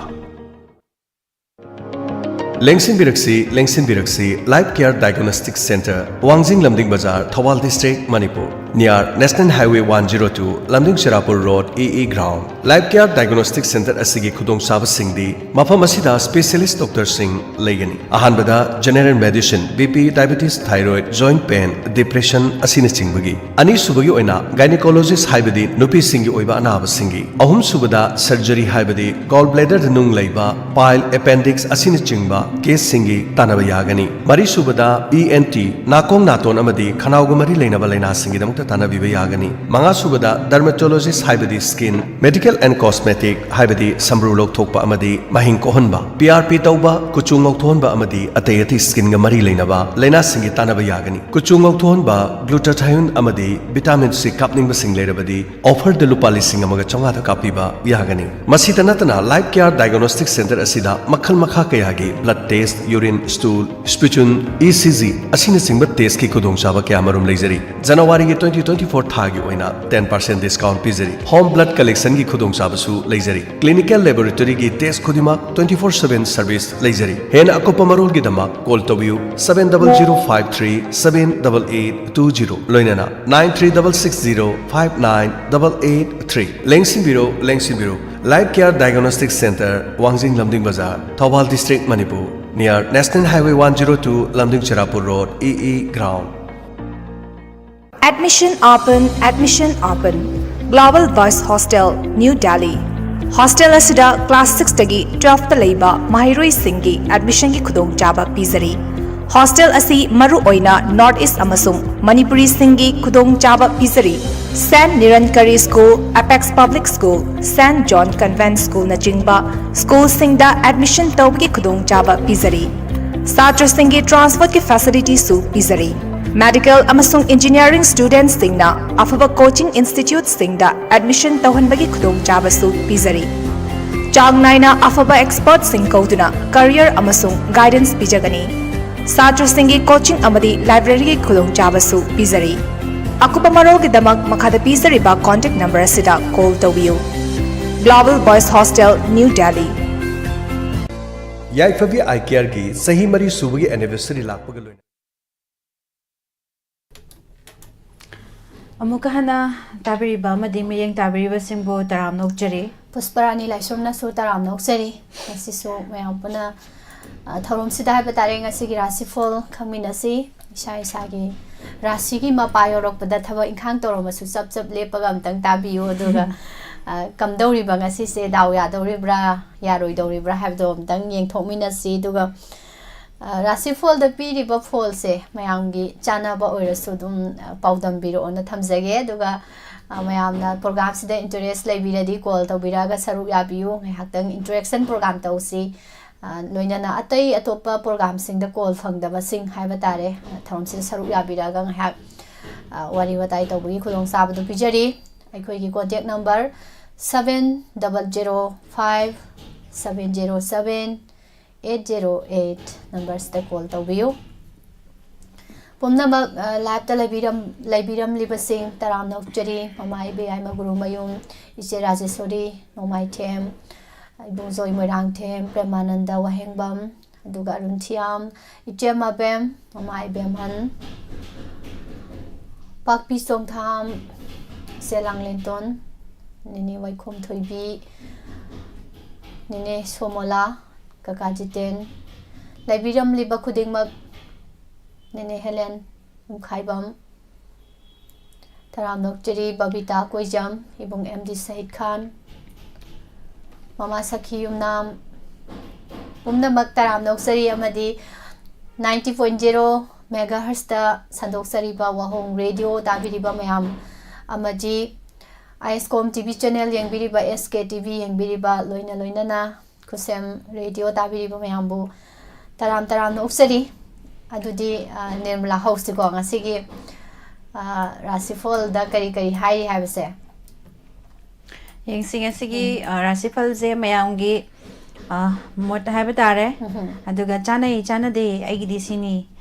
ꯂꯦꯡꯁꯤꯟꯕꯤꯔꯛꯁꯤ, ꯂꯦꯡꯁꯤꯟꯕꯤꯔꯛꯁꯤ, Life Care Diagnostic Center, ꯋꯥꯡꯖꯤꯡ ꯂꯝꯗꯤꯡ ꯕꯖꯥꯔ, Thoubal District, Manipur. Near National Highway one zero two, ꯂꯝꯗꯤꯡ ꯆꯦꯔꯥꯄꯨꯔ Road, E E Ground꯫ Life Care Diagnostic Center ꯑꯁꯤꯒꯤ ꯈꯨꯗꯣꯡꯆꯥꯕꯁꯤꯡꯗꯤ ꯃꯐꯝ ꯑꯁꯤꯗ specialist doctor ꯁꯤꯡ ꯂꯩꯒꯅꯤ꯫ ꯑꯍꯥꯟꯕꯗ general medicine, B P, diabetes, thyroid, joint pain, depression ꯑꯁꯤꯅꯆꯤꯡꯕꯒꯤ꯫ ꯑꯅꯤꯁꯨꯕꯒꯤ ꯑꯣꯏꯅ gynecologist ꯍꯥꯏꯕꯗꯤ ꯅꯨꯄꯤꯁꯤꯡꯒꯤ ꯑꯣꯏꯕ ꯑꯅꯥꯕꯁꯤꯡꯒꯤ꯫ ꯑꯍꯨꯝꯁꯨꯕꯗ surgery ꯍꯥꯏꯕꯗꯤ gall bladder ꯗ ꯅꯨꯡ ꯂꯩꯕ, pile, appendix ꯑꯁꯤꯅꯆꯤꯡꯕ case ꯁꯤꯡꯒꯤ ꯇꯥꯟꯅꯕ ꯌꯥꯒꯅꯤ꯫ ꯃꯔꯤꯁꯨꯕꯗ E N T, ꯅꯥꯀꯣꯡ ꯅꯥꯇꯣꯟ ꯑꯃꯗꯤ ꯈꯅꯥꯎꯒ ꯃꯔꯤ ꯂꯩꯅꯕ ꯂꯥꯏꯅꯥꯁꯤꯡꯒꯤꯗꯃꯛꯇ ꯇꯥꯟꯅꯕꯤꯕ ꯌꯥꯒꯅꯤ꯫ ꯃꯉꯥꯁꯨꯕꯗ dermatologist ꯍꯥꯏꯕꯗꯤ skin, medical and cosmetic ꯍꯥꯏꯕꯗꯤ ꯁꯝꯕ꯭ꯔꯨ ꯂꯧꯊꯣꯛꯄ ꯑꯃꯗꯤ ꯃꯍꯤꯡ ꯀꯣꯛꯍꯟꯕ, P R P ꯇꯧꯕ, ꯀꯨꯆꯨ ꯉꯧꯊꯣꯛꯍꯟꯕ ꯑꯃꯗꯤ ꯑꯇꯩ ꯑꯇꯩ skin ꯒ ꯃꯔꯤ ꯂꯩꯅꯕ ꯂꯥꯏꯅꯥꯁꯤꯡꯒꯤ ꯇꯥꯟꯅꯕ ꯌꯥꯒꯅꯤ꯫ ꯀꯨꯆꯨ ꯉꯧꯊꯣꯛꯍꯟꯕ, glutathione ꯑꯃꯗꯤ vitamin C ꯀꯥꯞꯅꯤꯡꯕꯁꯤꯡ ꯂꯩꯔꯕꯗꯤ offer ꯗ ꯂꯨꯄꯥ ꯂꯤꯁꯤꯡ ꯑꯃꯒ ꯆꯥꯝꯃꯉꯥꯗ ꯀꯥꯞꯄꯤꯕ ꯌꯥꯒꯅꯤ꯫ ꯃꯁꯤꯇ ꯅꯠꯇꯅ Life Care Diagnostic Center ꯑꯁꯤꯗ ꯃꯈꯜ ꯃꯈꯥ ꯀꯌꯥꯒꯤ blood test, urine, stool, sputum, E C G ꯑꯁꯤꯅꯆꯤꯡꯕ test ꯀꯤ ꯈꯨꯗꯣꯡꯆꯥꯕ ꯀꯌꯥꯃꯔꯨꯝ ꯂꯩꯖꯔꯤ꯫ ꯖꯅꯋꯥꯔꯤꯒꯤ twenty twenty-four ꯊꯥꯒꯤ ꯑꯣꯏꯅ ten percent discount ꯄꯤꯖꯔꯤ꯫ Home blood collectionꯒꯤ ꯈꯨꯗꯣꯡꯆꯥꯕꯁꯨ ꯂꯩꯖꯔꯤ꯫ Clinical laboratoryꯒꯤ test ꯈꯨꯗꯤꯡꯃꯛ twenty four seven service ꯂꯩꯖꯔꯤ꯫ ꯍꯦꯟꯅ ꯑꯀꯨꯞꯄ ꯃꯔꯣꯜꯒꯤꯗꯃꯛ call ꯇꯧꯕꯤꯌꯨ seven double zero five three seven double eight two zero, ꯂꯣꯏꯅꯅ nine three double six zero five nine double eight three꯫ ꯂꯦꯡꯁꯤꯟꯕꯤꯔꯣ, ꯂꯦꯡꯁꯤꯟꯕꯤꯔꯣ꯫ Life Care Diagnostic Center, ꯋꯥꯡꯖꯤꯡ ꯂꯝꯗꯤꯡ ꯕꯖꯥꯔ, Thoubal District, Manipur, near National Highway one zero two, ꯂꯝꯗꯤꯡ ꯆꯤꯔꯥꯄꯨꯔ Road, E E Ground꯫ Admission open, admission open. Global Boys Hostel, New Delhi. Hostel ꯑꯁꯤꯗ class six ꯇꯒꯤ twelve ꯇ ꯂꯩꯕ ꯃꯍꯩꯔꯣꯏꯁꯤꯡꯒꯤ admission ꯒꯤ ꯈꯨꯗꯣꯡꯆꯥꯕ ꯄꯤꯖꯔꯤ꯫ Hostel ꯑꯁꯤ ꯃꯔꯨꯑꯣꯏꯅ North East ꯑꯃꯁꯨꯡ ꯃꯅꯤꯄꯨꯔꯤꯁꯤꯡꯒꯤ ꯈꯨꯗꯣꯡꯆꯥꯕ ꯄꯤꯖꯔꯤ꯫ Saint Nirankari School, Apex Public School, Saint John Convent School ꯅꯆꯤꯡꯕ school ꯁꯤꯡꯗ admission ꯇꯧꯕꯒꯤ ꯈꯨꯗꯣꯡꯆꯥꯕ ꯄꯤꯖꯔꯤ꯫ ꯁꯥꯇ꯭ꯔꯁꯤꯡꯒꯤ transport ꯀꯤ facility ꯁꯨ ꯄꯤꯖꯔꯤ꯫ Medical ꯑꯃꯁꯨꯡ engineering student ꯁꯤꯡꯅ ꯑꯐꯕ coaching institute ꯁꯤꯡꯗ admission ꯇꯧꯍꯟꯕꯒꯤ ꯈꯨꯗꯣꯡꯆꯥꯕꯁꯨ ꯄꯤꯖꯔꯤ꯫ ꯆꯥꯡ ꯅꯥꯏꯅ ꯑꯐꯕ expert ꯁꯤꯡ ꯀꯧꯗꯨꯅ career ꯑꯃꯁꯨꯡ guidance ꯄꯤꯖꯒꯅꯤ꯫ ꯁꯥꯇ꯭ꯔꯁꯤꯡꯒꯤ coaching ꯑꯃꯗꯤ library ꯒꯤ ꯈꯨꯗꯣꯡꯆꯥꯕꯁꯨ ꯄꯤꯖꯔꯤ꯫ ꯑꯀꯨꯞꯄ ꯃꯔꯣꯜꯒꯤꯗꯃꯛ ꯃꯈꯥꯗ ꯄꯤꯖꯔꯤꯕ contact number ꯑꯁꯤꯗ call ꯇꯧꯕꯤꯌꯨ꯫ Global Boys Hostel, New Delhi. ꯌꯥꯏꯐꯕꯤ Eye Care ꯒꯤ ꯆꯍꯤ ꯃꯔꯤ ꯁꯨꯕꯒꯤ anniversary ꯂꯥꯛꯄꯒ ꯂꯣꯏꯅꯅ ꯑꯃꯨꯛꯀ ꯍꯟꯅ ꯇꯥꯕꯤꯔꯤꯕ ꯑꯃꯗꯤ ꯃꯤꯠꯌꯦꯡ ꯇꯥꯕꯤꯔꯤꯕꯁꯤꯡꯕꯨ ꯇꯔꯥꯝꯅ ꯑꯣꯛꯆꯔꯤ꯫ ꯄꯨꯁꯄꯔꯥꯅꯤ ꯂꯥꯏꯁ꯭ꯔꯝꯅꯁꯨ ꯇꯔꯥꯝꯅ ꯑꯣꯛꯆꯔꯤ꯫ ꯉꯁꯤꯁꯨ ꯃꯌꯥꯝ ꯄꯨꯟꯅ, ꯑ, ꯊꯧꯔꯝꯁꯤꯗ ꯍꯥꯏꯕ ꯇꯥꯔꯦ, ꯉꯁꯤꯒꯤ ꯔꯥꯁꯤꯐꯣꯜ ꯈꯪꯃꯤꯟꯅꯁꯤ꯫ ꯏꯁꯥ ꯏꯁꯥꯒꯤ ꯔꯥꯁꯤꯒꯤ ꯃꯄꯥ ꯌꯧꯔꯛꯄꯗ ꯊꯕꯛ ꯏꯪꯈꯥꯡ ꯇꯧꯔꯝꯃꯁꯨ ꯆꯞ ꯆꯞ ꯂꯦꯞꯄꯒ ꯑꯝꯇꯪ ꯇꯥꯕꯤꯌꯨ꯫ ꯑꯗꯨꯒ, ꯑ, ꯀꯝꯗꯧꯔꯤꯕ ꯉꯁꯤꯁꯦ, ꯗꯥꯎ ꯌꯥꯗꯧꯔꯤꯕ꯭ꯔꯥ ꯌꯥꯔꯣꯏꯗꯧꯔꯤꯕ꯭ꯔꯥ ꯍꯥꯏꯕꯗꯣ ꯑꯝꯇꯪ ꯌꯦꯡꯊꯣꯛꯃꯤꯟꯅꯁꯤ꯫ ꯑꯗꯨꯒ ꯑ, ꯔꯥꯁꯤꯐꯣꯜꯗ ꯄꯤꯔꯤꯕ ꯐꯣꯜꯁꯦ ꯃꯌꯥꯝꯒꯤ ꯆꯥꯟꯅꯕ ꯑꯣꯏꯔꯁꯨ ꯑꯗꯨꯝ, ꯑ, ꯄꯥꯎꯗꯝꯕꯤꯔꯛꯑꯣꯅ ꯊꯝꯖꯒꯦ꯫ ꯑꯗꯨꯒ, ꯑ, ꯃꯌꯥꯝꯅ programꯁꯤꯗ interest ꯂꯩꯕꯤꯔꯗꯤ call ꯇꯧꯕꯤꯔꯛꯑꯒ ꯁꯔꯨꯛ ꯌꯥꯕꯤꯌꯨ꯫ ꯉꯥꯏꯍꯥꯛꯇꯪ interaction program ꯇꯧꯁꯤ꯫ ꯑ, ꯂꯣꯏꯅꯅ ꯑꯇꯩ ꯑꯇꯣꯞꯄ programꯁꯤꯡꯗ call ꯐꯪꯗꯕꯁꯤꯡ ꯍꯥꯏꯕ ꯇꯥꯔꯦ, ꯑ, ꯊꯧꯔꯝꯁꯤꯗ ꯁꯔꯨꯛ ꯌꯥꯕꯤꯔꯛꯑꯒ ꯉꯥꯏꯍꯥꯛ, ꯑ, ꯋꯥꯔꯤ ꯋꯥꯇꯥꯏ ꯇꯧꯕꯒꯤ ꯈꯨꯗꯣꯡꯆꯥꯕꯗꯨ ꯄꯤꯖꯔꯤ꯫ ꯑꯩꯈꯣꯏꯒꯤ contact number seven double zero five seven zero seven eight zero eight numberꯁꯤꯗ call ꯇꯧꯕꯤꯌꯨ꯫ ꯄꯨꯝꯅꯃꯛ ꯂꯥꯏꯞꯇ ꯂꯩꯕꯤꯔꯝꯂꯤꯕꯁꯤꯡ ꯇꯔꯥꯝꯅ ꯑꯣꯛꯆꯔꯤ꯫ ꯃꯃꯥ ꯏꯕꯦꯌꯥꯏꯃ ꯒꯨꯔꯨꯃꯌꯨꯝ, ꯏꯆꯦ ꯔꯥꯖꯦꯁꯣꯔꯤ ꯅꯣꯡꯃꯥꯏꯊꯦꯝ, ꯏꯕꯨꯡꯖꯣꯏ ꯃꯣꯏꯔꯥꯡꯊꯦꯝ, ꯄ꯭ꯔꯦꯃꯥꯅꯟꯗ ꯋꯥꯍꯦꯡꯕꯝ, ꯑꯗꯨꯒ ꯑꯔꯨꯟ ꯊꯤꯌꯥꯝ, ꯏꯆꯦ ꯃꯕꯦꯝ, ꯃꯃꯥ ꯏꯕꯦꯝꯍꯟ, ꯄꯥꯛꯄꯤ ꯆꯣꯡꯊꯥꯝ, ꯏꯆꯦ ꯂꯥꯡꯂꯦꯟꯇꯣꯟ, ꯅꯦꯅꯦ ꯋꯥꯏꯈꯣꯝ ꯊꯣꯏꯕꯤ, ꯅꯦꯅꯦ ꯁꯣꯃꯣꯂꯥ, ꯀꯀꯥ ꯖꯤꯇꯦꯟ, ꯂꯩꯕꯤꯔꯝꯂꯤꯕ ꯈꯨꯗꯤꯡꯃꯛ, ꯅꯦꯅꯦ ꯍꯦꯂꯦꯟ ꯌꯨꯝꯈꯥꯏꯕꯝ, ꯇꯔꯥꯝꯅ ꯑꯣꯛꯆꯔꯤ ꯕꯕꯤꯇꯥ ꯀꯣꯏꯖꯝ, ꯏꯕꯨꯡ ꯑꯦꯝ ꯗꯤ ꯁꯍꯤꯗ ꯈꯥꯟ, ꯃꯃꯥ ꯁꯈꯤ ꯌꯨꯝꯅꯥꯝ, ꯄꯨꯝꯅꯃꯛ ꯇꯔꯥꯝꯅ ꯑꯣꯛꯆꯔꯤ꯫ ꯑꯃꯗꯤ ninety point zero megahertzꯇ ꯁꯟꯗꯣꯛꯆꯔꯤꯕ ꯋꯥꯍꯣꯡ ꯔꯦꯗꯤꯑꯣ ꯇꯥꯕꯤꯔꯤꯕ ꯃꯌꯥꯝ, ꯑꯃꯗꯤ ꯑꯥꯏ ꯑꯦꯁ ꯀꯣꯝ ꯇꯤ ꯚꯤ ꯆꯦꯅꯦꯜ ꯌꯦꯡꯕꯤꯔꯤꯕ, ꯑꯦꯁ ꯀꯦ ꯇꯤ ꯚꯤ ꯌꯦꯡꯕꯤꯔꯤꯕ, ꯂꯣꯏꯅ ꯂꯣꯏꯅꯅ ꯈꯨꯠꯁꯦꯝ ꯔꯦꯗꯤꯑꯣ ꯇꯥꯕꯤꯔꯤꯕ ꯃꯌꯥꯝꯕꯨ ꯇꯔꯥꯝ ꯇꯔꯥꯝꯅ ꯑꯣꯛꯆꯔꯤ꯫ ꯑꯗꯨꯗꯤ, ꯑ, ꯅꯤꯔꯃꯂꯥ, ꯍꯧꯁꯤꯀꯣ ꯉꯁꯤꯒꯤ, ꯑ, ꯔꯥꯁꯤꯐꯣꯜꯗ ꯀꯔꯤ ꯀꯔꯤ ꯍꯥꯏꯔꯤ ꯍꯥꯏꯕꯁꯦ꯫ ꯌꯦꯡꯁꯤ ꯉꯁꯤꯒꯤ, ꯎꯝ꯫ ꯑ, ꯔꯥꯁꯤꯐꯜꯁꯦ ꯃꯌꯥꯝꯒꯤ, ꯑ, ꯃꯣꯠ ꯍꯥꯏꯕ ꯇꯥꯔꯦ꯫ ꯎꯝꯍꯨꯝ꯫ ꯑꯗꯨꯒ ꯆꯥꯅꯩ ꯆꯥꯅꯗꯦ ꯑꯩꯒꯤꯗꯤ ꯁꯤꯅꯤ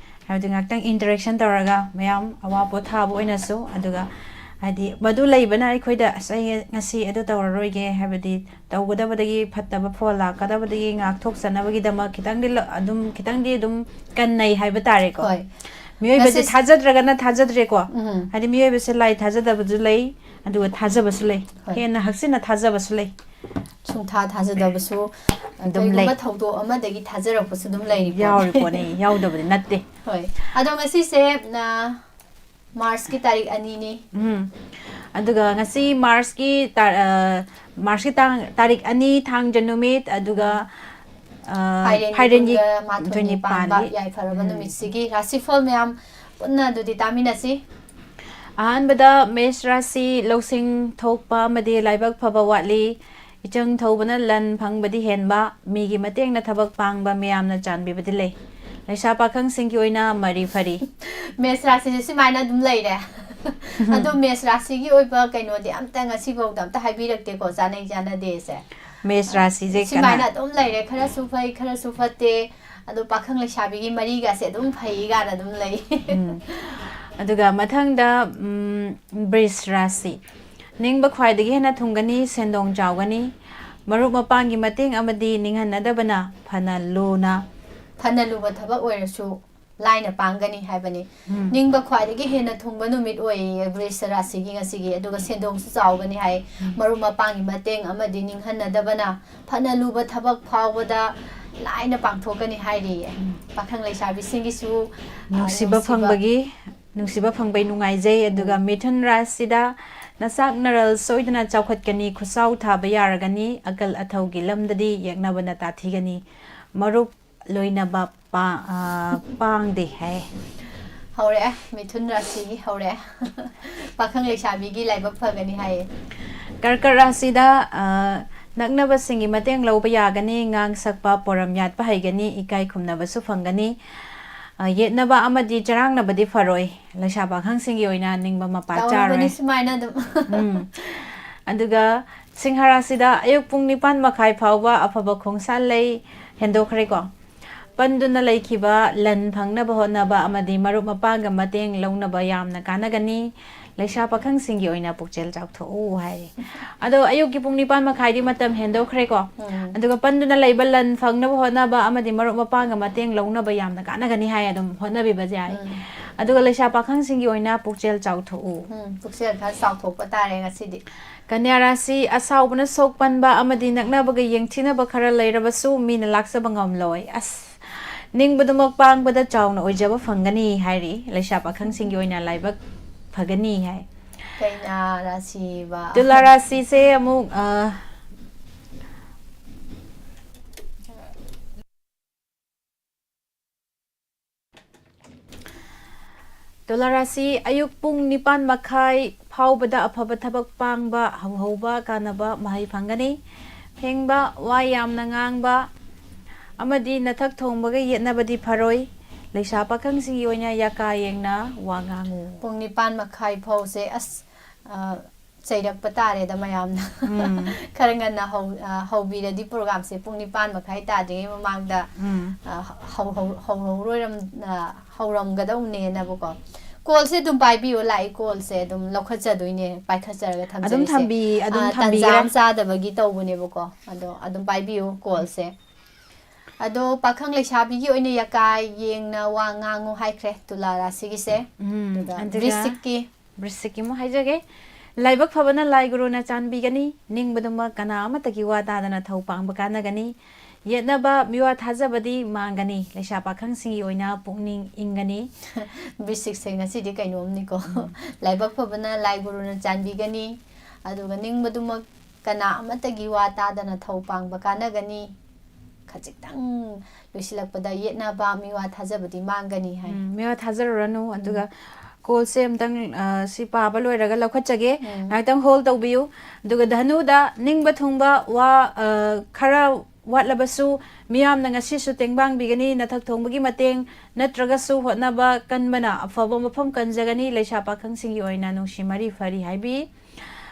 ꯍꯥꯏꯕꯗꯤ ꯉꯥꯛꯇꯪ interaction ꯇꯧꯔꯒ ꯃꯌꯥꯝ ꯑꯋꯥ ꯄꯣꯊꯥꯕ ꯑꯣꯏꯅꯁꯨ, ꯑꯗꯨꯒ ꯍꯥꯏꯗꯤ ꯃꯗꯨ ꯂꯩꯕꯅ ꯑꯩꯈꯣꯏꯗ "ꯑꯁ, ꯑꯩ ꯉꯁꯤ ꯑꯗꯨ ꯇꯧꯔꯔꯣꯏꯒꯦ" ꯍꯥꯏꯕꯗꯤ ꯇꯧꯒꯗꯕꯗꯒꯤ ꯐꯠꯇꯕ ꯐꯣꯜ ꯂꯥꯛꯀꯗꯕꯗꯒꯤ ꯉꯥꯛꯊꯣꯛꯆꯅꯕꯒꯤꯗꯃꯛ ꯈꯤꯇꯪꯗꯤ ꯂ-, ꯑꯗꯨꯝ ꯈꯤꯇꯪꯗꯤ ꯑꯗꯨꯝ ꯀꯟꯅꯩ ꯍꯥꯏꯕ ꯇꯥꯔꯦꯀꯣ꯫ ꯍꯣꯏ꯫ ꯃꯤꯑꯣꯏꯕꯁꯦ ꯉꯁꯤ ꯊꯥꯖꯗ꯭ꯔꯒꯅ ꯊꯥꯖꯗ꯭ꯔꯦꯀꯣ꯫ ꯎꯝ꯫ ꯍꯥꯏꯗꯤ ꯃꯤꯑꯣꯏꯕꯁꯦ ꯂꯥꯏ ꯊꯥꯖꯗꯕꯁꯨ ꯂꯩ, ꯑꯗꯨꯒ ꯊꯥꯖꯕꯁꯨ ꯂꯩ꯫ ꯍꯣꯏ꯫ ꯍꯦꯟꯅ ꯍꯛꯆꯤꯟꯅ ꯊꯥꯖꯕꯁꯨ ꯂꯩ꯫ ꯁꯨꯡꯊꯥ ꯊꯥꯖꯗꯕꯁꯨ, ꯑꯗꯨꯝ ꯀꯩꯒꯨꯝꯕ ꯂꯩ꯫ ꯊꯧꯗꯣꯛ ꯑꯃꯗꯒꯤ ꯊꯥꯖꯔꯛꯄꯁꯨ ꯑꯗꯨꯝ ꯂꯩꯔꯤ ꯄꯣꯠꯅꯤ꯫ ꯌꯥꯎꯔꯤ ꯄꯣꯠꯅꯤ, ꯌꯥꯎꯗꯕꯗꯤ ꯅꯠꯇꯦ꯫ ꯍꯣꯏ꯫ ꯑꯗꯣ ꯉꯁꯤꯁꯦ, ꯑ, ꯃꯥꯔꯁꯀꯤ ꯇꯥꯔꯤꯛ ꯑꯅꯤꯅꯤ꯫ ꯎꯝ꯫ ꯑꯗꯨꯒ ꯉꯁꯤ ꯃꯥꯔꯁꯀꯤ ꯇꯥ-, ꯑ, ꯃꯥꯔꯁꯀꯤ ꯇꯥꯡ, ꯇꯥꯔꯤꯛ ꯑꯅꯤ, ꯊꯥꯡꯖ ꯅꯨꯃꯤꯠ, ꯑꯗꯨꯒ, ꯑ, ꯐꯥꯏꯔꯦꯟꯒꯤ ꯐꯥꯏꯔꯦꯟꯒꯤ ꯀꯨꯟꯒ ꯃꯥꯊꯣꯏꯅꯤ ꯀꯨꯟꯅꯤꯄꯥꯟꯅꯤ꯫ ꯄꯥꯟꯕ ꯌꯥꯏꯐꯔꯕ ꯎꯝ꯫ ꯅꯨꯃꯤꯠꯁꯤꯒꯤ ꯔꯥꯁꯤꯐꯣꯜ ꯃꯌꯥꯝ ꯄꯨꯟꯅ ꯑꯗꯨꯗꯤ ꯇꯥꯃꯤꯟꯅꯁꯤ꯫ ꯑꯍꯥꯟꯕꯗ ꯃꯦꯁ ꯔꯥꯁꯤ: ꯂꯧꯁꯤꯡ ꯊꯣꯛꯄ ꯑꯃꯗꯤ ꯂꯥꯏꯕꯛ ꯐꯕ ꯋꯥꯠꯂꯤ꯫ ꯏꯆꯪ ꯊꯧꯕꯅ ꯂꯟ ꯐꯪꯕꯗꯤ ꯍꯦꯟꯕ, ꯃꯤꯒꯤ ꯃꯇꯦꯡꯅ ꯊꯕꯛ ꯄꯥꯡꯕ, ꯃꯤꯌꯥꯝꯅ ꯆꯥꯟꯕꯤꯕꯗꯤ ꯂꯩ꯫ ꯂꯩꯁꯥ ꯄꯥꯈꯪꯁꯤꯡꯒꯤ ꯑꯣꯏꯅ ꯃꯔꯤ ꯐꯔꯤ꯫ ꯃꯦꯁ ꯔꯥꯁꯤꯁꯦ ꯁꯨꯃꯥꯏꯅ ꯑꯗꯨꯝ ꯂꯩꯔꯦ꯫ ꯑꯗꯣ ꯃꯦꯁ ꯔꯥꯁꯤꯒꯤ ꯑꯣꯏꯕ ꯀꯩꯅꯣꯗꯤ ꯑꯝꯇ ꯉꯁꯤꯐꯥꯎꯗ ꯑꯝꯇ ꯍꯥꯏꯕꯤꯔꯛꯇꯦꯀꯣ, ꯆꯥꯅꯩ ꯆꯥꯅꯗꯦꯁꯦ꯫ ꯃꯦꯁ ꯔꯥꯁꯤꯁꯦ ꯁꯨꯃꯥꯏꯅ ꯀꯅꯥ? ꯑꯗꯨꯝ ꯂꯩꯔꯦ, ꯈꯔꯁꯨ ꯐꯩ ꯈꯔꯁꯨ ꯐꯠꯇꯦ꯫ ꯑꯗꯣ ꯄꯥꯈꯪ ꯂꯩꯁꯥꯕꯤꯒꯤ ꯃꯔꯤꯒꯁꯦ ꯑꯗꯨꯝ ꯐꯩ ꯀꯥꯏꯅ ꯑꯗꯨꯝ ꯂꯩ꯫ ꯎꯝ꯫ ꯑꯗꯨꯒ ꯃꯊꯪꯗ ꯎꯝ, ꯕ꯭ꯔꯤꯁ ꯔꯥꯁꯤ꯫ ꯅꯤꯡꯕ ꯈ꯭ꯋꯥꯏꯗꯒꯤ ꯍꯦꯟꯅ ꯊꯨꯡꯒꯅꯤ, ꯁꯦꯟꯗꯣꯡ ꯆꯥꯎꯒꯅꯤ꯫ ꯃꯔꯨꯞ ꯃꯄꯥꯡꯒꯤ ꯃꯇꯦꯡ ꯑꯃꯗꯤ ꯅꯤꯡꯍꯟꯅꯗꯕꯅ ꯐꯅ ꯂꯨꯅ ꯐꯅ ꯂꯨꯕ ꯊꯕꯛ ꯑꯣꯏꯔꯁꯨ ꯂꯥꯏꯅ ꯄꯥꯡꯒꯅꯤ ꯍꯥꯏꯕꯅꯤ꯫ ꯎꯝ꯫ ꯅꯤꯡꯕ ꯈ꯭ꯋꯥꯏꯗꯒꯤ ꯍꯦꯟꯅ ꯊꯨꯡꯕ ꯅꯨꯃꯤꯠ ꯑꯣꯏꯌꯦ ꯕ꯭ꯔꯤꯁ ꯔꯥꯁꯤꯒꯤ ꯉꯁꯤꯒꯤ, ꯑꯗꯨꯒ ꯁꯦꯟꯗꯣꯡꯁꯨ ꯆꯥꯎꯒꯅꯤ ꯍꯥꯏ꯫ ꯃꯔꯨꯞ ꯃꯄꯥꯡꯒꯤ ꯃꯇꯦꯡ ꯑꯃꯗꯤ ꯅꯤꯡꯍꯟꯅꯗꯕꯅ ꯐꯅ ꯂꯨꯕ ꯊꯕꯛ ꯐꯥꯎꯕꯗ ꯂꯥꯏꯅ ꯄꯥꯡꯊꯣꯛꯀꯅꯤ ꯍꯥꯏꯔꯤꯌꯦ꯫ ꯄꯥꯈꯪ ꯂꯩꯁꯥꯕꯤꯁꯤꯡꯒꯤꯁꯨ, ꯑ, ꯅꯨꯡꯁꯤꯕ ꯐꯪꯕꯒꯤ ꯅꯨꯡꯁꯤꯕ ꯐꯪꯕꯩ ꯅꯨꯡꯉꯥꯏꯖꯩ꯫ ꯑꯗꯨꯒ ꯃꯤꯊꯨꯟ ꯔꯥꯁꯤꯗ ꯅꯆꯥꯛ ꯅꯔꯜ ꯁꯣꯏꯗꯅ ꯆꯥꯎꯈꯠꯀꯅꯤ, ꯈꯨꯠꯆꯥꯎ ꯊꯥꯕ ꯌꯥꯔꯒꯅꯤ, ꯑꯀꯜ ꯑꯊꯧꯒꯤ ꯂꯝꯗꯗꯤ ꯌꯦꯛꯅꯕꯅ ꯇꯥꯊꯤꯒꯅꯤ꯫ ꯃꯔꯨꯞ ꯂꯣꯏꯅꯕ ꯄꯥ-, ꯑ, ꯄꯥꯡꯗꯦ ꯍꯥꯏ꯫ ꯍꯧꯔꯛꯑꯦ, ꯃꯤꯊꯨꯟ ꯔꯥꯁꯤꯒꯤ ꯍꯧꯔꯛꯑꯦ꯫ ꯄꯥꯈꯪ ꯂꯩꯁꯥꯕꯤꯒꯤ ꯂꯥꯏꯕꯛ ꯐꯒꯅꯤ ꯍꯥꯏꯌꯦ꯫ ꯀꯔꯀꯠ ꯔꯥꯁꯤꯗ, ꯑ, ꯅꯛꯅꯕꯁꯤꯡꯒꯤ ꯃꯇꯦꯡ ꯂꯧꯕ ꯌꯥꯒꯅꯤ, ꯉꯥꯡ ꯁꯛꯄ, ꯄꯣꯔꯝ ꯌꯥꯠꯄ ꯍꯩꯒꯅꯤ, ꯏꯀꯥꯏ ꯈꯨꯝꯅꯕꯁꯨ ꯐꯪꯒꯅꯤ꯫ ꯑ, ꯌꯦꯠꯅꯕ ꯑꯃꯗꯤ ꯆꯔꯥꯡꯅꯕꯗꯤ ꯐꯔꯣꯏ꯫ ꯂꯩꯁꯥ ꯄꯥꯈꯪꯁꯤꯡꯒꯤ ꯑꯣꯏꯅ ꯅꯤꯡꯕ ꯃꯄꯥ ꯇꯧꯔꯝꯒꯅꯤ ꯆꯥꯔꯣꯏ꯫ ꯁꯨꯃꯥꯏꯅ ꯑꯗꯨꯝ꯫ ꯎꯝ꯫ ꯑꯗꯨꯒ ꯁꯤꯡꯍ ꯔꯥꯁꯤꯗ ꯑꯌꯨꯛ ꯄꯨꯡ ꯅꯤꯄꯥꯟ ꯃꯈꯥꯏ ꯐꯥꯎꯕ ꯑꯐꯕ ꯈꯣꯡꯁꯥꯟ ꯂꯩ, ꯍꯦꯟꯗꯣꯛꯈ꯭ꯔꯦꯀꯣ꯫ ꯄꯟꯗꯨꯅ ꯂꯩꯈꯤꯕ ꯂꯟ ꯐꯪꯅꯕ ꯍꯣꯠꯅꯕ ꯑꯃꯗꯤ ꯃꯔꯨꯞ ꯃꯄꯥꯡꯒ ꯃꯇꯦꯡ ꯂꯧꯅꯕ ꯌꯥꯝꯅ ꯀꯥꯟꯅꯒꯅꯤ꯫ ꯂꯩꯁꯥ ꯄꯥꯈꯪꯁꯤꯡꯒꯤ ꯑꯣꯏꯅ ꯄꯨꯛꯆꯦꯜ ꯆꯥꯎꯊꯣꯛꯎ ꯍꯥꯏꯔꯤ꯫ ꯑꯗꯣ ꯑꯌꯨꯛꯀꯤ ꯄꯨꯡ ꯅꯤꯄꯥꯟ ꯃꯈꯥꯏꯗꯤ ꯃꯇꯝ ꯍꯦꯟꯗꯣꯛꯈ꯭ꯔꯦꯀꯣ꯫ ꯎꯝ꯫ ꯑꯗꯨꯒ ꯄꯟꯗꯨꯅ ꯂꯩꯕ ꯂꯟ ꯐꯪꯅꯕ ꯍꯣꯠꯅꯕ ꯑꯃꯗꯤ ꯃꯔꯨꯞ ꯃꯄꯥꯡꯒ ꯃꯇꯦꯡ ꯂꯧꯅꯕ ꯌꯥꯝꯅ ꯀꯥꯟꯅꯒꯅꯤ ꯍꯥꯏ, ꯑꯗꯨꯝ ꯍꯣꯠꯅꯕꯤꯕꯁꯦ ꯌꯥꯏ꯫ ꯎꯝ꯫ ꯑꯗꯨꯒ ꯂꯩꯁꯥ ꯄꯥꯈꯪꯁꯤꯡꯒꯤ ꯑꯣꯏꯅ ꯄꯨꯛꯆꯦꯜ ꯆꯥꯎꯊꯣꯛꯎ꯫ ꯎꯝ, ꯄꯨꯛꯆꯦꯜ ꯈꯔ ꯆꯥꯎꯊꯣꯛꯄ ꯇꯥꯔꯦ ꯉꯁꯤꯗꯤ꯫ ꯀꯟꯌꯥ ꯔꯥꯁꯤ, ꯑꯁꯥꯎꯕꯅ ꯁꯣꯛ ꯄꯟꯕ ꯑꯃꯗꯤ ꯅꯛꯅꯕꯒ ꯌꯦꯡꯊꯤꯅꯕ ꯈꯔ ꯂꯩꯔꯕꯁꯨ ꯃꯤꯅ ꯂꯥꯛꯆꯕ ꯉꯝꯂꯣꯏ꯫ ꯑꯁ, ꯅꯤꯡꯕꯗꯨꯃꯛ ꯄꯥꯡꯕꯗ ꯆꯥꯎꯅ ꯑꯣꯏꯖꯕ ꯐꯪꯒꯅꯤ ꯍꯥꯏꯔꯤ꯫ ꯂꯩꯁꯥ ꯄꯥꯈꯪꯁꯤꯡꯒꯤ ꯑꯣꯏꯅ ꯂꯥꯏꯕꯛ ꯐꯒꯅꯤ ꯍꯥꯏ꯫ ꯀꯩꯅ ꯔꯥꯁꯤꯕ꯫ ꯇꯨꯂꯥ ꯔꯥꯁꯤꯁꯦ ꯑꯃꯨꯛ, ꯑ, ꯇꯨꯂꯥ ꯔꯥꯁꯤ, ꯑꯌꯨꯛ ꯄꯨꯡ ꯅꯤꯄꯥꯟ ꯃꯈꯥꯏ ꯐꯥꯎꯕꯗ ꯑꯐꯕ ꯊꯕꯛ ꯄꯥꯡꯕ, ꯍꯧꯍꯧꯕ, ꯀꯥꯟꯅꯕ ꯃꯍꯩ ꯐꯪꯒꯅꯤ꯫ ꯐꯦꯡꯕ, ꯋꯥ ꯌꯥꯝꯅ ꯉꯥꯡꯕ ꯑꯃꯗꯤ ꯅꯊꯛ ꯊꯣꯡꯕꯒ ꯌꯦꯠꯅꯕꯗꯤ ꯐꯔꯣꯏ꯫ ꯂꯩꯁꯥ ꯄꯥꯈꯪꯁꯤꯡꯒꯤ ꯑꯣꯏꯅ ꯌꯥꯀꯥ ꯌꯦꯡꯅ ꯋꯥ ꯉꯥꯡꯉꯨ꯫ ꯄꯨꯡ ꯅꯤꯄꯥꯟ ꯃꯈꯥꯏ ꯐꯥꯎꯁꯦ ꯑꯁ, ꯑ, ꯆꯩꯔꯛꯄ ꯇꯥꯔꯦꯗ ꯃꯌꯥꯝꯅ꯫ ꯎꯝ. ꯈꯔ ꯉꯟꯅ ꯍꯧ-, ꯑ, ꯍꯧꯕꯤꯔꯗꯤ ꯄ꯭ꯔꯣꯒ꯭ꯔꯥꯝꯁꯦ ꯄꯨꯡ ꯅꯤꯄꯥꯟ ꯃꯈꯥꯏ ꯇꯥꯗ꯭ꯔꯤꯉꯩ ꯃꯃꯥꯡꯗ, ꯎꯝ. ꯑ, ꯍꯧ-, ꯍꯧ-, ꯍꯧꯔꯝ-, ꯑ, ꯍꯧꯔꯝꯒꯗꯧꯅꯦꯅꯕꯀꯣ꯫ ꯀꯣꯜꯁꯦ ꯑꯗꯨꯝ ꯄꯥꯏꯕꯤꯌꯨ, ꯂꯥꯛꯏ ꯀꯣꯜꯁꯦ ꯑꯗꯨꯝ ꯂꯧꯈꯠꯆꯗꯣꯏꯅꯦ, ꯄꯥꯏꯈꯠꯆꯔꯒ ꯑꯗꯨꯝ ꯊꯝꯖꯔꯤꯁꯦ꯫ ꯊꯝꯕꯤ-, ꯑꯗꯨꯝ ꯑ, ꯊꯝꯕꯤꯈ꯭ꯔꯦ꯫ ꯇꯥꯟꯖꯥ ꯑꯃ ꯆꯥꯗꯕꯒꯤ ꯇꯧꯕꯅꯦꯕꯀꯣ, ꯑꯗꯣ ꯑꯗꯨꯝ ꯄꯥꯏꯕꯤꯌꯨ ꯀꯣꯜꯁꯦ꯫ ꯑꯗꯣ ꯄꯥꯈꯪ ꯂꯩꯁꯥꯕꯤꯒꯤ ꯑꯣꯏꯅ ꯌꯥꯀꯥ ꯌꯦꯡꯅ ꯋꯥ ꯉꯥꯡꯉꯨ ꯍꯥꯏꯈ꯭ꯔꯦ ꯇꯨꯂꯥ ꯔꯥꯁꯤꯒꯤꯁꯦ꯫ ꯎꯝ, ꯑꯗꯨꯒ ꯑꯗꯨꯒ ꯕ꯭ꯔꯤꯁꯤꯛꯀꯤ ꯕ꯭ꯔꯤꯁꯤꯛꯀꯤ ꯑꯃꯨꯛ ꯍꯥꯏꯖꯒꯦ꯫ ꯂꯥꯏꯕꯛ ꯐꯕꯅ ꯂꯥꯏ ꯒꯨꯔꯨꯅ ꯆꯥꯟꯕꯤꯒꯅꯤ, ꯅꯤꯡꯕꯗꯨꯃꯛ ꯀꯅꯥ ꯑꯃꯠꯇꯒꯤ ꯋꯥ ꯇꯥꯗꯅ ꯊꯧ ꯄꯥꯡꯕ ꯀꯥꯟꯅꯒꯅꯤ, ꯌꯦꯠꯅꯕ ꯃꯤꯋꯥ ꯊꯥꯖꯕꯗꯤ ꯃꯥꯡꯒꯅꯤ, ꯂꯩꯁꯥ ꯄꯥꯈꯪꯁꯤꯡꯒꯤ ꯑꯣꯏꯅ ꯄꯨꯛꯅꯤꯡ ꯏꯪꯒꯅꯤ꯫ ꯕ꯭ꯔꯤꯁꯤꯛꯁꯦ ꯉꯁꯤꯗꯤ ꯀꯩꯅꯣꯝꯅꯤꯀꯣ꯫ ꯂꯥꯏꯕꯛ ꯐꯕꯅ ꯂꯥꯏ ꯒꯨꯔꯨꯅ ꯆꯥꯟꯕꯤꯒꯅꯤ, ꯑꯗꯨꯒ ꯅꯤꯡꯕꯗꯨꯃꯛ ꯀꯅꯥ ꯑꯃꯠꯇꯒꯤ ꯋꯥ ꯇꯥꯗꯅ ꯊꯧ ꯄꯥꯡꯕ ꯀꯥꯟꯅꯒꯅꯤ꯫ ꯈꯖꯤꯛꯇꯪ ꯂꯣꯏꯁꯤꯜꯂꯛꯄꯗ ꯌꯦꯠꯅꯕ ꯃꯤꯋꯥ ꯊꯥꯖꯕꯗꯤ ꯃꯥꯡꯒꯅꯤ ꯍꯥꯏ꯫ ꯎꯝ, ꯃꯤꯋꯥ ꯊꯥꯖꯔꯨꯔꯅꯨ꯫ ꯑꯗꯨꯒ ꯀꯣꯜꯁꯦ ꯑꯝꯇꯪ, ꯑ, ꯁꯤ ꯄꯥꯕ ꯂꯣꯏꯔꯒ ꯂꯧꯈꯠꯆꯒꯦ꯫ ꯎꯝ. ꯉꯥꯏꯍꯥꯛꯇꯪ ꯍꯣꯜ ꯇꯧꯕꯤꯌꯨ꯫ ꯑꯗꯨꯒ ꯙꯅꯨꯗ ꯅꯤꯡꯕ ꯊꯨꯡꯕ ꯋꯥ, ꯑ, ꯈꯔ ꯋꯥꯠꯂꯕꯁꯨ ꯃꯤꯌꯥꯝꯅ ꯉꯁꯤꯁꯨ ꯇꯦꯡꯕꯥꯡꯕꯤꯒꯅꯤ꯫ ꯅꯊꯛ ꯊꯣꯡꯕꯒꯤ ꯃꯇꯦꯡ ꯅꯠꯇ꯭ꯔꯒꯁꯨ ꯍꯣꯠꯅꯕ ꯀꯟꯕꯅ ꯑꯐꯕ ꯃꯐꯝ ꯀꯟꯖꯒꯅꯤ꯫ ꯂꯩꯁꯥ ꯄꯥꯈꯪꯁꯤꯡꯒꯤ ꯑꯣꯏꯅ ꯅꯨꯡꯁꯤ ꯃꯔꯤ ꯐꯔꯤ ꯍꯥꯏꯕꯤ꯫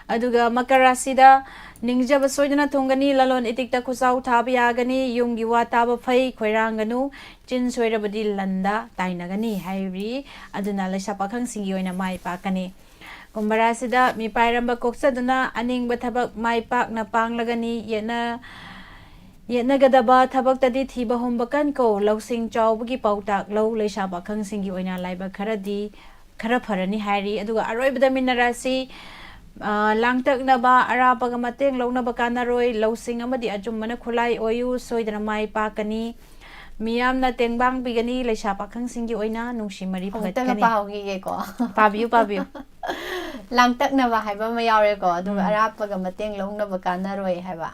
ꯑꯗꯨꯒ ꯃꯀꯔ ꯔꯥꯁꯤꯗ ꯅꯤꯡꯖꯕ ꯁꯣꯏꯗꯅ ꯊꯨꯡꯒꯅꯤ, ꯂꯂꯣꯟ ꯏꯇꯤꯛꯇ ꯈꯨꯠꯁꯥꯎ ꯊꯥꯕ ꯌꯥꯒꯅꯤ, ꯌꯨꯝꯒꯤ ꯋꯥ ꯇꯥꯕ ꯐꯩ, ꯈꯣꯏꯔꯥꯡꯒꯅꯨ, ꯆꯤꯟ ꯁꯣꯏꯔꯕꯗꯤ ꯂꯟꯗ ꯇꯥꯏꯅꯒꯅꯤ ꯍꯥꯏꯔꯤ꯫ ꯑꯗꯨꯅ ꯂꯩꯁꯥ ꯄꯥꯈꯪꯁꯤꯡꯒꯤ ꯑꯣꯏꯅ ꯃꯥꯏ ꯄꯥꯛꯀꯅꯤ꯫ ꯀꯨꯝꯚ ꯔꯥꯁꯤꯗ ꯃꯤꯄꯥꯏꯔꯝꯕ ꯀꯣꯛꯆꯗꯨꯅ ꯑꯅꯤꯡꯕ ꯊꯕꯛ ꯃꯥꯏ ꯄꯥꯛꯅ ꯄꯥꯡꯂꯒꯅꯤ, ꯌꯦꯠꯅ-, ꯌꯦꯠꯅꯒꯗꯕ ꯊꯕꯛꯇꯗꯤ ꯊꯤꯕ ꯍꯨꯝꯕ ꯀꯟꯀꯣ, ꯂꯧꯁꯤꯡ ꯆꯥꯎꯕꯒꯤ ꯄꯥꯎꯇꯥꯛ ꯂꯧ, ꯂꯩꯁꯥ ꯄꯥꯈꯪꯁꯤꯡꯒꯤ ꯑꯣꯏꯅ ꯂꯥꯏꯕꯛ ꯈꯔꯗꯤ ꯈꯔ ꯐꯔꯅꯤ ꯍꯥꯏꯔꯤ꯫ ꯑꯗꯨꯒ ꯑꯔꯣꯏꯕꯗ ꯃꯤꯟꯅ ꯔꯥꯁꯤ, ꯑ, ꯂꯥꯡꯇꯛꯅꯕ, ꯑꯔꯥꯞꯄꯒ ꯃꯇꯦꯡ ꯂꯧꯅꯕ ꯀꯥꯟꯅꯔꯣꯏ, ꯂꯧꯁꯤꯡ ꯑꯃꯗꯤ ꯑꯆꯨꯝꯕꯅ ꯈꯨꯠꯂꯥꯏ ꯑꯣꯏꯌꯨ, ꯁꯣꯏꯗꯅ ꯃꯥꯏ ꯄꯥꯛꯀꯅꯤ, ꯃꯤꯌꯥꯝꯅ ꯇꯦꯡꯕꯥꯡꯕꯤꯒꯅꯤ, ꯂꯩꯁꯥ ꯄꯥꯈꯪꯁꯤꯡꯒꯤ ꯑꯣꯏꯅ ꯅꯨꯡꯁꯤ ꯃꯔꯤ ꯑꯃꯨꯛꯇꯒ ꯐꯒꯠꯀꯅꯤ꯫ ꯄꯥꯍꯧꯈꯤꯒꯦꯀꯣ꯫ ꯄꯥꯕꯤꯌꯨ, ꯄꯥꯕꯤꯌꯨ꯫ ꯂꯥꯡꯇꯛꯅꯕ ꯍꯥꯏꯕ ꯑꯃ ꯌꯥꯎꯔꯦꯀꯣ, ꯑꯗꯨꯒ ꯎꯝ. ꯑꯔꯥꯞꯄꯒ ꯃꯇꯦꯡ ꯂꯧꯅꯕ ꯀꯥꯟꯅꯔꯣꯏ ꯍꯥꯏꯕ꯫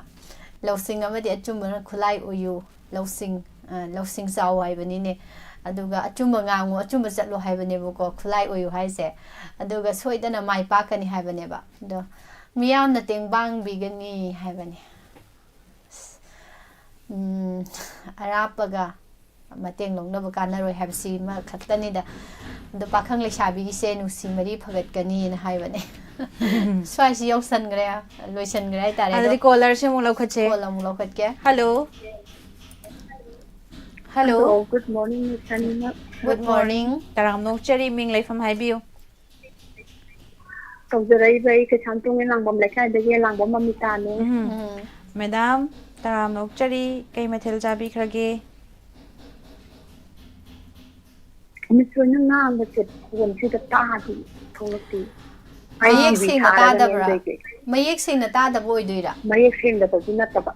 ꯂꯧꯁꯤꯡ ꯑꯃꯗꯤ ꯑꯆꯨꯝꯕꯅ ꯈꯨꯠꯂꯥꯏ ꯑꯣꯏꯌꯨ, ꯂꯧꯁꯤꯡ, ꯑ, ꯂꯧꯁꯤꯡ ꯆꯥꯎ ꯍꯥꯏꯕꯅꯤꯅꯦ꯫ ꯑꯗꯨꯒ ꯑꯆꯨꯝꯕ ꯉꯥꯡꯉꯨ, ꯑꯆꯨꯝꯕ ꯆꯠꯂꯨ ꯍꯥꯏꯕꯅꯦꯕꯀꯣ, ꯈꯨꯠꯂꯥꯏ ꯑꯣꯏꯌꯨ ꯍꯥꯏꯁꯦ꯫ ꯑꯗꯨꯒ ꯁꯣꯏꯗꯅ ꯃꯥꯏ ꯄꯥꯛꯀꯅꯤ ꯍꯥꯏꯕꯅꯦꯕ꯫ ꯑꯗꯣ ꯃꯤꯌꯥꯝꯅ ꯇꯦꯡꯕꯥꯡꯕꯤꯒꯅꯤ ꯍꯥꯏꯕꯅꯦ꯫ ꯎꯝ, ꯑꯔꯥꯞꯄꯒ ꯃꯇꯦꯡ ꯂꯧꯅꯕ ꯀꯥꯟꯅꯔꯣꯏ ꯍꯥꯏꯕꯁꯤ ꯑꯃ ꯈꯛꯇꯅꯤꯗ꯫ ꯑꯗꯣ ꯄꯥꯈꯪ ꯂꯩꯁꯥꯕꯤꯒꯤꯁꯦ ꯅꯨꯡꯁꯤ ꯃꯔꯤ ꯐꯒꯠꯀꯅꯤꯅ ꯍꯥꯏꯕꯅꯦ꯫ ꯁ꯭ꯋꯥꯏꯁꯤ ꯌꯧꯁꯟꯈ꯭ꯔꯦ, ꯂꯣꯏꯁꯟꯈ꯭ꯔꯦ ꯍꯥꯏꯇꯥꯔꯦ꯫ ꯑꯗꯨꯗꯤ ꯑꯗꯣ ꯀꯣꯂꯔꯁꯦ ꯑꯃꯨꯛ ꯂꯧꯈꯠꯁꯦ꯫ ꯀꯣꯜ ꯑꯃꯨꯛ ꯂꯧꯈꯠꯀꯦ꯫ Hello. Hello. Hello, good morning miss Sanima. Good morning. ꯇꯔꯥꯝꯅ ꯑꯣꯛꯆꯔꯤ, ꯃꯤꯡ ꯂꯩꯐꯝ ꯍꯥꯏꯕꯤꯌꯨ꯫ ꯇꯧꯖꯔꯛꯏꯕ ꯑꯩ ꯀꯩꯁꯥꯝꯊꯣꯡꯒꯤ ꯂꯥꯡꯕꯝ ꯂꯩꯀꯥꯏꯗꯒꯤ ꯂꯥꯡꯕꯝ ꯃꯃꯤꯇꯥꯅꯦ꯫ ꯎꯝ꯫ ꯎꯝ꯫ ꯃꯦꯗꯥꯝ, ꯇꯔꯥꯝꯅ ꯑꯣꯛꯆꯔꯤ, ꯀꯩ ꯃꯊꯦꯜ ꯆꯥꯕꯤꯈ꯭ꯔꯒꯦ? ꯃꯤꯁ ꯍꯣꯏꯅ ꯉꯥꯡꯕꯁꯦ ꯐꯣꯟꯁꯤꯗ ꯇꯥꯗꯦ, ꯊꯣꯛꯂꯛꯇꯦ꯫ ꯑꯩ ꯃꯌꯦꯛ ꯇꯤꯚꯤ ꯁꯦꯡꯅ ꯊꯥꯔꯒꯅꯦ ꯇꯥꯗꯕ꯭ꯔꯥ? ꯂꯩꯖꯩ꯫ ꯃꯌꯦꯛ ꯁꯦꯡꯅ ꯇꯥꯗꯕ ꯑꯣꯏꯗꯣꯏꯔꯥ? ꯃꯌꯦꯛ ꯁꯦꯡꯗꯕꯒꯤ ꯅꯠꯇꯕ,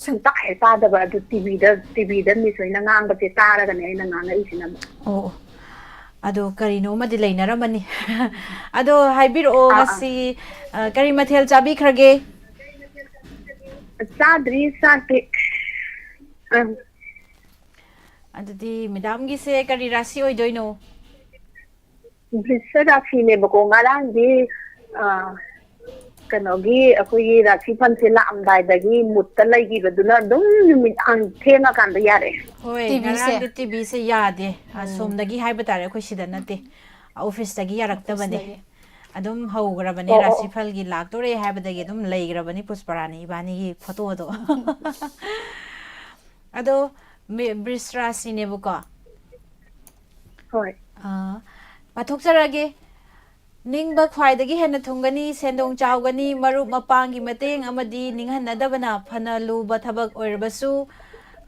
ꯁꯨꯡꯇꯥ ꯍꯦꯛ ꯇꯥꯗꯕ꯫ ꯑꯗꯨ ꯇꯤꯚꯤꯗ, ꯇꯤꯚꯤꯗ ꯃꯤꯁ ꯍꯣꯏꯅ ꯉꯥꯡꯕꯁꯦ ꯇꯥꯔꯒꯅꯦ ꯑꯩꯅ ꯉꯥꯡꯉꯛꯏꯁꯤꯅ ꯑꯃꯨꯛ꯫ ꯑꯣ, ꯑꯣ꯫ ꯑꯗꯣ ꯀꯔꯤꯅꯣꯃꯗꯤ ꯂꯩꯅꯔꯝꯃꯅꯤ꯫ ꯑꯗꯣ ꯍꯥꯏꯕꯤꯔꯛꯑꯣ, ꯑꯥ, ꯑꯥ꯫ ꯉꯁꯤ, ꯑ, ꯀꯔꯤ ꯃꯊꯦꯜ ꯆꯥꯕꯤꯈ꯭ꯔꯒꯦ? ꯆꯥꯗ꯭ꯔꯤ ꯆꯥꯛꯇꯤ꯫ ꯑꯪ꯫ ꯑꯗꯨꯗꯤ ꯃꯦꯗꯥꯝꯒꯤꯁꯦ ꯀꯔꯤ ꯔꯥꯁꯤ ꯑꯣꯏꯗꯣꯏꯅꯣ? ꯕ꯭ꯔꯤꯁ ꯔꯥꯁꯤꯅꯦꯕꯀꯣ꯫ ꯉꯔꯥꯡꯗꯤ, ꯑ, ꯀꯩꯅꯣꯒꯤ, ꯑꯩꯈꯣꯏꯒꯤ ꯔꯥꯁꯤ ꯐꯟꯁꯦ ꯂꯥꯛꯑꯝꯗꯥꯏꯗꯒꯤ ꯃꯨꯠꯇ ꯂꯩꯈꯤꯕꯗꯨꯅ ꯑꯗꯨꯝ ꯅꯨꯃꯤꯗꯥꯡ ꯊꯦꯡꯉꯀꯥꯟꯗ ꯌꯥꯔꯛꯑꯦ꯫ ꯍꯣꯏ, ꯇꯤꯚꯤꯁꯦ꯫ ꯉꯔꯥꯡꯗꯤ ꯇꯤꯚꯤꯁꯦ ꯌꯥꯗꯦ꯫ ꯎꯝ꯫ ꯑꯁꯣꯝꯗꯒꯤ ꯍꯥꯏꯕ ꯇꯥꯔꯦ, ꯑꯩꯈꯣꯏ ꯁꯤꯗ ꯅꯠꯇꯦ꯫ ꯑꯣꯐꯤꯁꯇꯒꯤ ꯌꯥꯔꯛꯇꯕꯅꯦ꯫ ꯑꯣꯐꯤꯁꯇꯒꯤ꯫ ꯑꯗꯨꯝ ꯍꯧꯈ꯭ꯔꯕꯅꯦ, ꯑꯣ, ꯑꯣ, ꯑꯣ꯫ ꯔꯥꯁꯤꯐꯜꯒꯤ ꯂꯥꯛꯇꯣꯔꯦ ꯍꯥꯏꯕꯗꯒꯤ ꯑꯗꯨꯝ ꯂꯩꯈ꯭ꯔꯕꯅꯤ ꯄꯨꯁꯄꯔꯥꯅꯤ ꯏꯕꯥꯅꯤꯒꯤ ꯐꯣꯇꯣꯗꯣ꯫ ꯑꯗꯣ ꯃꯤ-, ꯕ꯭ꯔꯤꯁ ꯔꯥꯁꯤꯅꯦꯕꯀꯣ꯫ ꯍꯣꯏ꯫ ꯑꯥ, ꯄꯥꯊꯣꯛꯆꯔꯒꯦ꯫ ꯅꯤꯡꯕ ꯈ꯭ꯋꯥꯏꯗꯒꯤ ꯍꯦꯟꯅ ꯊꯨꯡꯒꯅꯤ, ꯁꯦꯟꯗꯣꯡ ꯆꯥꯎꯒꯅꯤ, ꯃꯔꯨꯞ ꯃꯄꯥꯡꯒꯤ ꯃꯇꯦꯡ ꯑꯃꯗꯤ ꯅꯤꯡꯍꯟꯅꯗꯕꯅ ꯐꯅ ꯂꯨꯕ ꯊꯕꯛ ꯑꯣꯏꯔꯕꯁꯨ,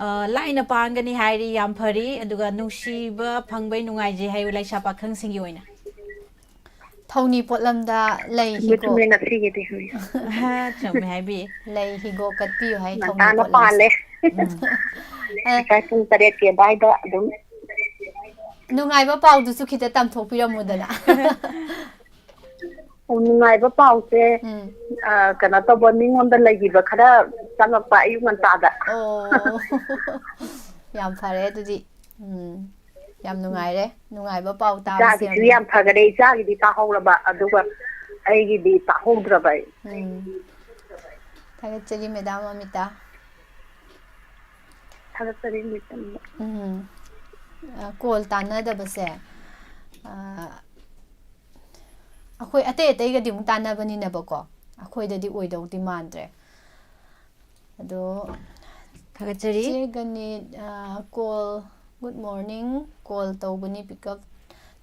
ꯑ, ꯂꯥꯏꯅ ꯄꯥꯡꯒꯅꯤ ꯍꯥꯏꯔꯤ, ꯌꯥꯝ ꯐꯔꯤ꯫ ꯑꯗꯨꯒ ꯅꯨꯡꯁꯤꯕ ꯐꯪꯕꯩ ꯅꯨꯡꯉꯥꯏꯖꯩ ꯍꯥꯏꯌꯨ ꯂꯩꯁꯥ ꯄꯥꯈꯪꯁꯤꯡꯒꯤ ꯑꯣꯏꯅ꯫ ꯊꯧꯅꯤ ꯄꯣꯠꯂꯝꯗ ꯂꯩ ꯆꯨꯝꯃꯦ, ꯍꯤꯒꯣꯛ꯫ ꯆꯨꯝꯃꯦ, ꯉꯁꯤꯒꯤꯗꯤ ꯍꯣꯏ꯫ ꯆꯨꯝꯃꯦ ꯍꯥꯏꯕꯤ꯫ ꯂꯩ ꯍꯤꯒꯣꯛ ꯀꯠꯄꯤꯌꯨ ꯍꯥꯏ ꯊꯧꯅꯤ ꯉꯟꯇꯥꯅ ꯄꯣꯠꯂꯝꯁꯦ꯫ ꯄꯥꯜꯂꯦ꯫ ꯑ, ꯉꯁꯥꯏ ꯄꯨꯡ ꯇꯔꯦꯠꯀꯤ ꯑꯗꯨꯋꯥꯏꯗ ꯑꯗꯨꯝ꯫ ꯅꯨꯡꯉꯥꯏꯕ ꯄꯥꯎꯗꯨꯁꯨ ꯈꯤꯇ ꯇꯝꯊꯣꯛꯄꯤꯔꯝꯃꯨꯗꯅ꯫ ꯅꯨꯡꯉꯥꯏꯕ ꯄꯥꯎꯁꯦ, ꯎꯝ꯫ ꯑ, ꯀꯩꯅꯣ ꯇꯧꯕ, ꯃꯤꯉꯣꯟꯗ ꯂꯩꯈꯤꯕ ꯈꯔ ꯆꯪꯉꯛꯄ ꯑꯌꯨꯛ ꯉꯟꯇꯥꯗ꯫ ꯑꯣ꯫ ꯌꯥꯝ ꯐꯔꯦ ꯑꯗꯨꯗꯤ꯫ ꯎꯝ꯫ ꯌꯥꯝ ꯅꯨꯡꯉꯥꯏꯔꯦ꯫ ꯅꯨꯡꯉꯥꯏꯕ ꯄꯥꯎ ꯇꯥꯕꯁꯦ ꯏꯆꯥꯒꯤꯁꯨ ꯌꯥꯝ ꯐꯈꯔꯦ, ꯏꯆꯥꯒꯤꯗꯤ ꯇꯥꯍꯧꯔꯕ, ꯑꯗꯨꯒ ꯑꯩꯒꯤꯗꯤ ꯇꯥꯍꯧꯗ꯭ꯔꯕ ꯑꯩ꯫ ꯎꯝ꯫ ꯊꯥꯒꯠꯆꯔꯤ ꯃꯦꯗꯥꯝ ꯑꯃꯤꯇꯥ꯫ ꯊꯥꯒꯠꯆꯔꯤ ꯃꯦꯗꯥꯝ꯫ ꯎꯝ꯫ ꯑ, ꯀꯣꯜ ꯇꯥꯟꯅꯗꯕꯁꯦ ꯑꯩꯈꯣꯏ ꯑꯇꯩ ꯑꯇꯩꯒꯗꯤ ꯑꯃꯨꯛ ꯇꯥꯟꯅꯕꯅꯤꯅꯕꯀꯣ, ꯑꯩꯈꯣꯏꯗꯗꯤ ꯑꯣꯏꯗꯧꯗꯤ ꯃꯥꯟꯗ꯭ꯔꯦ꯫ ꯑꯗꯣ ꯊꯥꯒꯠꯆꯔꯤ꯫ ꯆꯦ ꯒꯅꯤꯠ, ꯑ, call, good morning, call ꯇꯧꯕꯅꯤ, pick up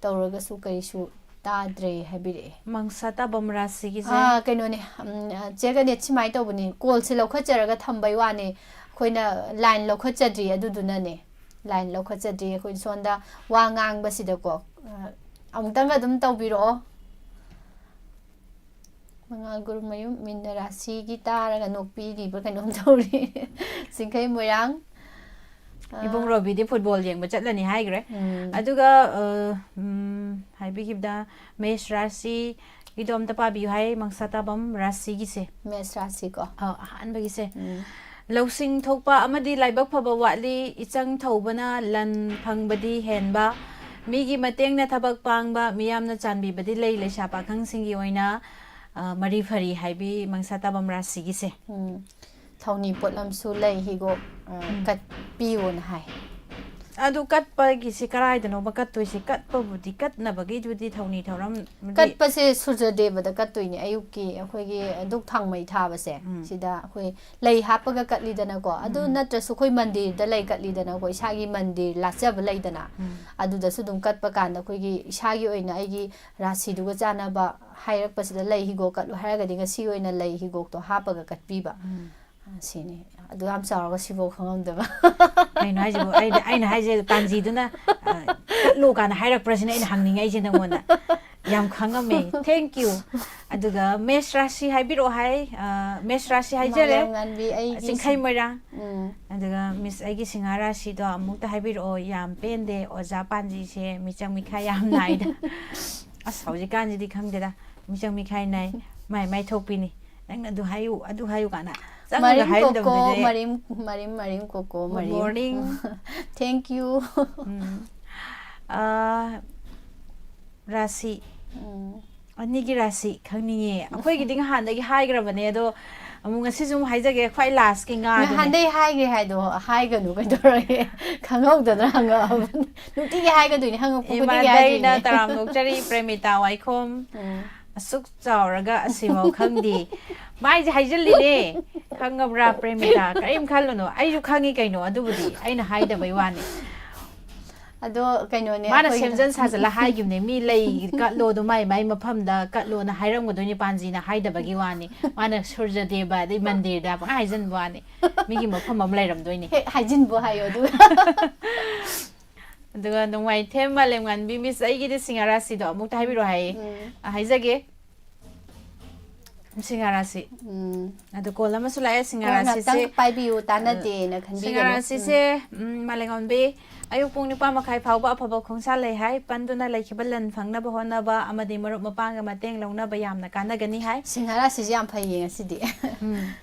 ꯇꯧꯔꯒꯁꯨ ꯀꯔꯤꯁꯨ ꯇꯥꯗ꯭ꯔꯦ ꯍꯥꯏꯕꯤꯔꯛꯑꯦ꯫ ꯃꯪꯁꯥ ꯇꯥꯕꯝ ꯔꯥꯁꯤꯒꯤꯁꯦ꯫ ꯑꯥ, ꯀꯩꯅꯣꯅꯦ, ꯎꯝ, ꯑ, ꯆꯦ ꯒꯅꯦꯠ, ꯁꯨꯃꯥꯏꯅ ꯇꯧꯕꯅꯤ, callꯁꯦ ꯂꯧꯈꯠꯆꯔꯒ ꯊꯝꯕꯩ ꯋꯥꯅꯤ, ꯑꯩꯈꯣꯏꯅ line ꯂꯧꯈꯠꯆꯗ꯭ꯔꯤ, ꯑꯗꯨꯗꯨꯅꯅꯦ, line ꯂꯧꯈꯠꯆꯗ꯭ꯔꯤ꯫ ꯑꯩꯈꯣꯏ ꯁꯣꯝꯗ ꯋꯥ ꯉꯥꯡꯕꯁꯤꯗꯀꯣ, ꯑ, ꯑꯃꯨꯛꯇꯪꯒ ꯑꯗꯨꯝ ꯇꯧꯕꯤꯔꯛꯑꯣ꯫ ꯃꯉꯥꯜ ꯒꯨꯔꯨꯃꯌꯨꯝ, ꯃꯤꯟꯅ ꯔꯥꯁꯤꯒꯤ ꯇꯥꯔꯒ ꯅꯣꯛꯄꯤꯔꯤꯕ ꯀꯩꯅꯣꯝ ꯇꯧꯔꯤ꯫ ꯆꯤꯡꯈꯩ ꯃꯣꯏꯔꯥꯡ꯫ ꯑ, ꯏꯕꯨꯡ ꯔꯣꯕꯤꯗꯤ football ꯌꯦꯡꯕ ꯆꯠꯂꯅꯤ ꯍꯥꯏꯈ꯭ꯔꯦ꯫ ꯎꯝ꯫ ꯑꯗꯨꯒ, ꯑ, ꯎꯝ, ꯍꯥꯏꯕꯤꯈꯤꯕꯗ, ꯃꯦꯁ ꯔꯥꯁꯤꯒꯤꯗꯣ ꯑꯝꯇ ꯄꯥꯕꯤꯌꯨ ꯍꯥꯏ, ꯃꯪꯁꯥ ꯇꯥꯕꯝ ꯔꯥꯁꯤꯒꯤꯁꯦ꯫ ꯃꯦꯁ ꯔꯥꯁꯤꯀꯣ꯫ ꯑ, ꯑꯍꯥꯟꯕꯒꯤꯁꯦ꯫ ꯎꯝ꯫ ꯂꯧꯁꯤꯡ ꯊꯣꯛꯄ ꯑꯃꯗꯤ ꯂꯥꯏꯕꯛ ꯐꯕ ꯋꯥꯠꯂꯤ, ꯏꯆꯪ ꯊꯧꯕꯅ ꯂꯟ ꯐꯪꯕꯗꯤ ꯍꯦꯟꯕ, ꯃꯤꯒꯤ ꯃꯇꯦꯡꯅ ꯊꯕꯛ ꯄꯥꯡꯕ, ꯃꯤꯌꯥꯝꯅ ꯆꯥꯟꯕꯤꯕꯗꯤ ꯂꯩ, ꯂꯩꯁꯥ ꯄꯥꯈꯪꯁꯤꯡꯒꯤ ꯑꯣꯏꯅ, ꯑ, ꯃꯔꯤ ꯐꯔꯤ ꯍꯥꯏꯕꯤ ꯃꯪꯁꯥ ꯇꯥꯕꯝ ꯔꯥꯁꯤꯒꯤꯁꯦ꯫ ꯎꯝ꯫ ꯊꯧꯅꯤ ꯄꯣꯠꯂꯝꯁꯨ ꯂꯩ, ꯍꯤꯒꯣꯛ, ꯑ, ꯎꯝ꯫ ꯀꯠꯄꯤꯌꯣꯅ ꯍꯥꯏ꯫ ꯑꯗꯨ ꯀꯠꯄꯒꯤꯁꯤ ꯀꯔꯥꯏꯗꯅꯣꯕ ꯀꯠꯇꯣꯏꯁꯤ? ꯀꯠꯄꯕꯨꯗꯤ, ꯀꯠꯅꯕꯒꯤꯗꯨꯗꯤ ꯊꯧꯅꯤ ꯊꯧꯔꯝ ꯀꯠꯄꯁꯦ ꯁꯨꯔꯖꯗꯦꯕꯗ ꯀꯠꯇꯣꯏꯅꯦ, ꯑꯌꯨꯛꯀꯤ ꯑꯩꯈꯣꯏꯒꯤ ꯙꯨꯛ ꯊꯥꯎꯃꯩ ꯊꯥꯕꯁꯦ, ꯎꯝ꯫ ꯁꯤꯗ ꯑꯩꯈꯣꯏ ꯂꯩ ꯍꯥꯞꯄꯒ ꯀꯠꯂꯤꯗꯅꯀꯣ꯫ ꯑꯗꯨ ꯎꯝ꯫ ꯅꯠꯇ꯭ꯔꯁꯨ ꯑꯩꯈꯣꯏ ꯃꯟꯗꯤꯔꯗ ꯂꯩ ꯀꯠꯂꯤꯗꯅꯀꯣ, ꯏꯁꯥꯒꯤ ꯃꯟꯗꯤꯔ ꯂꯥꯠꯆꯕ ꯂꯩꯗꯅ, ꯎꯝ꯫ ꯑꯗꯨꯗꯁꯨ ꯑꯗꯨꯝ ꯀꯠꯄ ꯀꯥꯟꯗ ꯑꯩꯈꯣꯏꯒꯤ ꯏꯁꯥꯒꯤ ꯑꯣꯏꯅ ꯑꯩꯒꯤ ꯔꯥꯁꯤꯗꯨꯒ ꯆꯥꯟꯅꯕ ꯍꯥꯏꯔꯛꯄꯁꯤꯗ ꯂꯩ ꯍꯤꯒꯣꯛ ꯀꯠꯂꯨ ꯍꯥꯏꯔꯒꯗꯤ ꯉꯁꯤ ꯑꯣꯏꯅ ꯂꯩ ꯍꯤꯒꯣꯛꯇꯣ ꯍꯥꯞꯄꯒ ꯀꯠꯄꯤꯕ꯫ ꯎꯝ꯫ ꯁꯤꯅꯤ꯫ ꯑꯗꯨ ꯌꯥꯝ ꯆꯥꯎꯔꯒ ꯁꯤꯐꯥꯎ ꯈꯪꯉꯝꯗꯕ꯫ ꯀꯩꯅꯣ ꯍꯥꯏꯁꯤꯕꯨ? ꯑꯩꯅ, ꯑꯩꯅ ꯍꯥꯏꯁꯦ, ꯇꯥꯟꯖꯤꯗꯨꯅ, ꯑ, ꯆꯠꯂꯣ ꯀꯥꯏꯅ ꯍꯥꯏꯔꯛꯄ꯭ꯔꯁꯤꯅ ꯑꯩꯅ ꯍꯪꯅꯤꯡꯉꯛꯏꯁꯦ ꯅꯪꯉꯣꯟꯗ꯫ ꯌꯥꯝ ꯈꯪꯉꯝꯃꯦ꯫ Thank you꯫ ꯑꯗꯨꯒ ꯃꯦꯁ ꯔꯥꯁꯤ ꯍꯥꯏꯕꯤꯔꯛꯑꯣ ꯍꯥꯏ꯫ ꯑ, ꯃꯦꯁ ꯔꯥꯁꯤ ꯍꯥꯏꯖꯔꯦ꯫ ꯃꯥꯂꯦꯝꯉꯥꯟꯕꯤ, ꯑꯩꯒꯤ ꯆꯤꯡꯈꯩ ꯃꯣꯏꯔꯥꯡ꯫ ꯎꯝ꯫ ꯑꯗꯨꯒ ꯃꯤꯁ, ꯑꯩꯒꯤ ꯁꯤꯡꯍꯥ ꯔꯥꯁꯤꯗꯣ ꯑꯃꯨꯛꯇ ꯍꯥꯏꯕꯤꯔꯛꯑꯣ꯫ ꯌꯥꯝ ꯄꯦꯟꯗꯦ, ꯑꯣꯖꯥ ꯄꯥꯟꯖꯤꯁꯦ ꯃꯤꯆꯪ ꯃꯤꯈꯥꯏ ꯌꯥꯝ ꯅꯥꯏꯗ꯫ ꯑꯁ, ꯍꯧꯖꯤꯛꯀꯥꯟꯁꯤꯗꯤ ꯈꯪꯗꯦꯗ, ꯃꯤꯆꯪ ꯃꯤꯈꯥꯏ ꯅꯥꯏ, ꯃꯥꯏ ꯃꯥꯏ ꯊꯣꯛꯄꯤꯅꯤ꯫ ꯅꯪꯅ ꯑꯗꯨ ꯍꯥꯏꯌꯨ, ꯑꯗꯨ ꯍꯥꯏꯌꯨ ꯀꯥꯏꯅ ꯆꯪꯉꯒ ꯃꯔꯤꯝ ꯀꯣꯀꯣ, ꯍꯥꯏꯔꯝꯗꯕꯗꯨꯗꯤ꯫ ꯃꯔꯤꯝ, ꯃꯔꯤꯝ, ꯃꯔꯤꯝ ꯀꯣꯀꯣ, Good ꯃꯔꯤꯝ꯫ morning꯫ Thank you꯫ ꯎꯝ꯫ ꯑꯥ, ꯔꯥꯁꯤ꯫ ꯎꯝ꯫ ꯑꯅꯤꯒꯤ ꯔꯥꯁꯤ ꯈꯪꯅꯤꯡꯉꯦ꯫ ꯑꯩꯈꯣꯏꯒꯤꯗꯤ ꯉꯍꯥꯟꯗꯒꯤ ꯍꯥꯏꯈ꯭ꯔꯕꯅꯦ, ꯑꯗꯣ, ꯑꯃꯨꯛ ꯉꯁꯤꯁꯨ ꯑꯃꯨꯛ ꯍꯥꯏꯖꯒꯦ, ꯈ꯭ꯋꯥꯏ ꯂꯥꯁꯀꯤ ꯉꯥꯗꯨꯅꯦ꯫ ꯅꯍꯥꯟꯗꯩ ꯍꯥꯏꯒꯦ ꯍꯥꯏꯗꯣ ꯍꯥꯏꯒꯅꯨ, ꯀꯩꯗꯧꯔꯒꯦ? ꯈꯪꯍꯧꯗꯅ ꯍꯪꯉꯛꯑꯕꯅꯤ꯫ ꯅꯨꯡꯇꯤꯒꯤ ꯍꯥꯏꯒꯗꯣꯏꯅꯤ, ꯍꯪꯉꯛꯄ ꯈꯨꯗꯤꯡꯒꯤ ꯏꯃꯥꯗꯩꯅ ꯍꯥꯏꯗꯣꯏꯅꯤ꯫ ꯇꯔꯥꯝ ꯅꯣꯛꯆꯔꯤ ꯄ꯭ꯔꯦꯃꯤꯇꯥ ꯋꯥꯏꯈꯣꯝ꯫ ꯎꯝ꯫ ꯑꯁꯨꯛ ꯆꯥꯎꯔꯒ ꯑꯁꯤꯐꯥꯎ ꯈꯪꯗꯦ꯫ ꯃꯥꯏꯁꯦ ꯍꯥꯏꯖꯤꯜꯂꯤꯅꯦ꯫ ꯈꯪꯉꯕ꯭ꯔꯥ ꯄ꯭ꯔꯦꯃꯤꯇꯥ? ꯀꯔꯤꯝ ꯈꯜꯂꯨꯅꯨ꯫ ꯑꯩꯁꯨ ꯈꯪꯉꯤ ꯀꯩꯅꯣ, ꯑꯗꯨꯕꯨꯗꯤ ꯑꯩꯅ ꯍꯥꯏꯗꯕꯩ ꯋꯥꯅꯤ꯫ ꯑꯗꯣ ꯀꯩꯅꯣꯅꯦ, ꯃꯥꯅ ꯑꯩꯈꯣꯏ ꯁꯦꯝꯖꯤꯟ ꯁꯥꯖꯤꯜꯂ ꯍꯥꯏꯈꯤꯕꯅꯦ꯫ ꯃꯤ ꯂꯩ ꯀꯠꯂꯣ, ꯑꯗꯨ ꯃꯥꯏ ꯃꯥꯏ ꯃꯐꯝꯗ ꯀꯠꯂꯣꯅ ꯍꯥꯏꯔꯝꯒꯗꯣꯏꯅꯤ ꯄꯥꯟꯖꯤꯅ ꯍꯥꯏꯗꯕꯒꯤ ꯋꯥꯅꯤ꯫ ꯃꯥꯅ ꯁꯨꯔꯖꯗꯦꯕ ꯑꯗꯩ ꯃꯟꯗꯤꯔꯗ ꯄꯪꯍꯥꯏ ꯍꯥꯏꯖꯤꯟꯕ ꯋꯥꯅꯤ꯫ ꯃꯤꯒꯤ ꯃꯐꯝ ꯑꯃ ꯂꯩꯔꯝꯗꯣꯏꯅꯤ꯫ ꯍꯦꯛ ꯍꯥꯏꯖꯤꯟꯕ ꯍꯥꯏꯌꯣ ꯑꯗꯨꯒ꯫ ꯑꯗꯨꯒ ꯅꯣꯡꯃꯥꯏꯊꯦꯝ ꯃꯥꯂꯦꯝꯉꯥꯟꯕꯤ ꯃꯤꯁ, ꯑꯩꯒꯤꯗꯤ ꯁꯤꯡꯍꯥꯔꯥꯁꯤꯗꯣ ꯑꯃꯨꯛꯇ ꯍꯥꯏꯕꯤꯔꯣ ꯍꯥꯏꯌꯦ꯫ ꯎꯝ꯫ ꯑ, ꯍꯥꯏꯖꯒꯦ꯫ ꯁꯤꯡꯍꯥꯔꯥꯁꯤ꯫ ꯎꯝ꯫ ꯑꯗꯣ ꯀꯣꯜ ꯑꯃꯁꯨ ꯂꯥꯛꯑꯦ, ꯉꯥꯏꯍꯥꯛꯇꯪ ꯁꯤꯡꯍꯥꯔꯥꯁꯤꯁꯦ꯫ ꯄꯥꯏꯕꯤꯌꯨ, ꯇꯥꯟꯅꯗꯦꯅ ꯈꯟꯕꯤꯒꯅꯨ꯫ ꯁꯤꯡꯍꯥꯔꯥꯁꯤꯁꯦ, ꯎꯝ, ꯃꯥꯂꯦꯝꯉꯥꯟꯕꯤ, ꯑꯌꯨꯛ ꯄꯨꯡ ꯅꯤꯄꯥꯟ ꯃꯈꯥꯏ ꯐꯥꯎꯕ ꯑꯐꯕ ꯈꯣꯡꯁꯥ ꯂꯩ ꯍꯥꯏ꯫ ꯄꯟꯗꯨꯅ ꯂꯩꯈꯤꯕ ꯂꯟ ꯐꯪꯅꯕ ꯍꯣꯠꯅꯕ ꯑꯃꯗꯤ ꯃꯔꯨꯞ ꯃꯄꯥꯡꯒ ꯃꯇꯦꯡ ꯂꯧꯅꯕ ꯌꯥꯝꯅ ꯀꯥꯟꯅꯒꯅꯤ ꯍꯥꯏ꯫ ꯁꯤꯡꯍꯥꯔꯥꯁꯤꯁꯨ ꯌꯥꯝ ꯐꯩꯌꯦ ꯉꯁꯤꯗꯤ꯫ ꯎꯝ꯫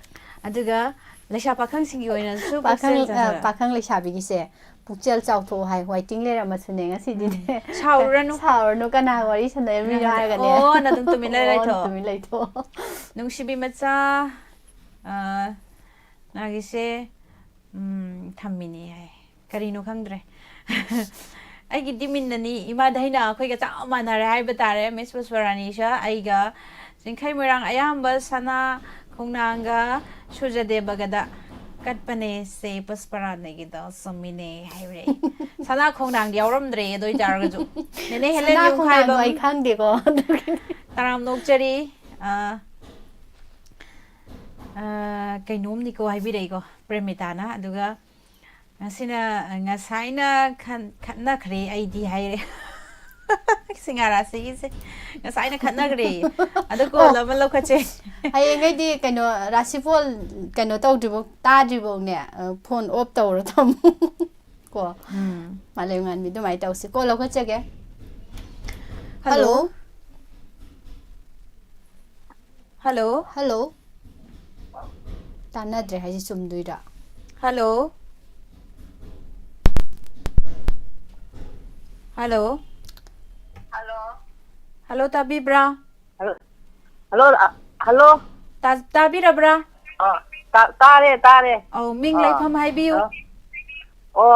ꯑꯗꯨꯒ ꯂꯩꯁꯥ ꯄꯥꯈꯪꯁꯤꯡꯒꯤ ꯑꯣꯏꯅꯁꯨ ꯄꯥꯈꯪ ꯄꯨꯛꯆꯦꯜ ꯆꯥꯎꯊꯣꯛ- ꯄꯥꯈꯪ ꯂꯩꯁꯥꯕꯤꯒꯤꯁꯦ ꯄꯨꯛꯆꯦꯜ ꯆꯥꯎꯊꯣꯛꯑꯣ ꯍꯥꯏ, ꯋꯥꯏꯇꯤꯡ ꯂꯩꯔꯝꯃꯁꯨꯅꯦ ꯉꯁꯤꯗꯤꯅꯦ꯫ ꯁꯥꯎꯔꯨꯔꯅꯨ꯫ ꯁꯥꯎꯔꯅꯨ, ꯀꯅꯥ ꯋꯥꯔꯤ ꯁꯥꯟꯅꯔꯝꯃꯤꯅꯣ ꯍꯥꯏꯔꯒꯅꯦ꯫ ꯑꯣ, ꯅ ꯑꯗꯨꯝ ꯇꯨꯃꯤꯟ ꯂꯩ-, ꯑꯣ, ꯂꯩꯊꯣꯛꯑꯣ꯫ ꯇꯨꯃꯤꯟ ꯂꯩꯊꯣꯛꯑꯣ꯫ ꯅꯨꯡꯁꯤꯕꯤ ꯃꯆꯥ, ꯑ, ꯃꯥꯒꯤꯁꯦ, ꯎꯝ, ꯊꯝꯃꯤꯅꯦ ꯍꯥꯏ꯫ ꯀꯔꯤꯅꯣ ꯈꯪꯗ꯭ꯔꯦ꯫ ꯑꯩꯒꯤꯗꯤ ꯃꯤꯟꯅꯅꯤ, ꯏꯃꯥ ꯙꯩꯅ ꯑꯩꯈꯣꯏꯒ ꯆꯞ ꯃꯥꯟꯅꯔꯦ ꯍꯥꯏꯕ ꯇꯥꯔꯦ꯫ ꯃꯤꯁ ꯄꯨꯁꯄꯔꯥꯅꯤꯁꯨ ꯑꯩꯒ ꯆꯤꯡꯈꯩ ꯃꯣꯏꯔꯥꯡ ꯑꯌꯥꯝꯕ ꯁꯅꯥ ꯈꯣꯡꯅꯥꯡꯒ ꯁꯨꯔꯖꯗꯦꯕꯒꯗ ꯀꯠꯄꯅꯦ ꯁꯦ ꯄꯨꯁꯄꯔꯥꯅꯤꯒꯤꯗꯣ ꯆꯨꯝꯃꯤꯅꯦ ꯍꯥꯏꯔꯦ꯫ ꯁꯅꯥ ꯈꯣꯡꯅꯥꯡꯗꯤ ꯌꯥꯎꯔꯝꯗ꯭ꯔꯦ, ꯑꯗꯨ ꯑꯣꯏꯇꯥꯔꯒꯁꯨ ꯅꯦꯅꯦ ꯍꯦꯂꯦꯟ ꯁꯅꯥ ꯌꯨꯝꯈꯥꯏꯕꯝ꯫ ꯈꯣꯡꯅꯥꯡꯗꯣ ꯑꯩ ꯈꯪꯗꯦꯀꯣ꯫ ꯑꯗꯨꯒꯤꯅꯤ꯫ ꯇꯔꯥꯝ ꯅꯣꯛꯆꯔꯤ꯫ ꯑ, ꯑ, ꯀꯩꯅꯣꯝꯅꯤꯀꯣ ꯍꯥꯏꯕꯤꯔꯛꯏꯀꯣ ꯄ꯭ꯔꯦꯃꯤꯇꯥꯅ꯫ ꯑꯗꯨꯒ ꯉꯁꯤꯅ, ꯉꯁꯥꯏꯅ ꯈꯟ-, ꯈꯠꯅꯈ꯭ꯔꯦ ꯑꯩꯗꯤ ꯍꯥꯏꯔꯦ꯫ ꯁꯤꯡꯍꯥꯔꯥꯁꯤꯒꯤꯁꯦ ꯉꯁꯥꯏꯅ ꯈꯠꯅꯈ꯭ꯔꯦ꯫ ꯑꯗꯣ ꯀꯣꯜ ꯑꯣ꯫ ꯑꯃ ꯂꯧꯈꯠꯁꯦ꯫ ꯍꯌꯦꯡꯈꯩꯗꯤ ꯀꯩꯅꯣ, ꯔꯥꯁꯤꯐꯣꯜ ꯀꯩꯅꯣ ꯇꯧꯗ꯭ꯔꯤꯐꯥꯎ, ꯇꯥꯗ꯭ꯔꯤꯐꯥꯎꯅꯦ, ꯑ, ꯐꯣꯟ ꯑꯣꯐ ꯇꯧꯔ ꯊꯝꯃꯨ꯫ ꯀꯣ꯫ ꯎꯝ꯫ ꯃꯥꯂꯦꯝꯉꯥꯟꯕꯤ, ꯑꯗꯨꯃꯥꯏꯅ ꯇꯧꯁꯤ꯫ ꯀꯣꯜ ꯂꯧꯈꯠꯆꯒꯦ꯫ ꯍꯜꯂꯣ꯫ ꯍꯜꯂꯣ꯫ ꯍꯜꯂꯣ꯫ ꯍꯜꯂꯣ꯫ ꯇꯥꯟꯅꯗ꯭ꯔꯦ ꯍꯥꯏꯁꯦ ꯆꯨꯝꯗꯣꯏꯔꯥ? ꯍꯜꯂꯣ꯫ ꯍꯜꯂꯣ꯫ ꯍꯜꯂꯣ꯫ ꯍꯜꯂꯣ, ꯇꯥꯕꯤꯕ꯭ꯔꯥ? ꯍꯜꯂꯣ꯫ ꯍꯜꯂꯣ꯫ ꯑ, ꯍꯜꯂꯣ꯫ ꯇꯥ-, ꯇꯥꯕꯤꯔꯕ꯭ꯔꯥ? ꯑ, ꯇꯥ- ꯇꯥꯔꯦ, ꯇꯥꯔꯦ꯫ ꯑꯧ, ꯃꯤꯡ ꯑꯥ꯫ ꯂꯩꯐꯝ ꯍꯥꯏꯕꯤꯌꯨ꯫ ꯑ꯫ ꯑꯣ,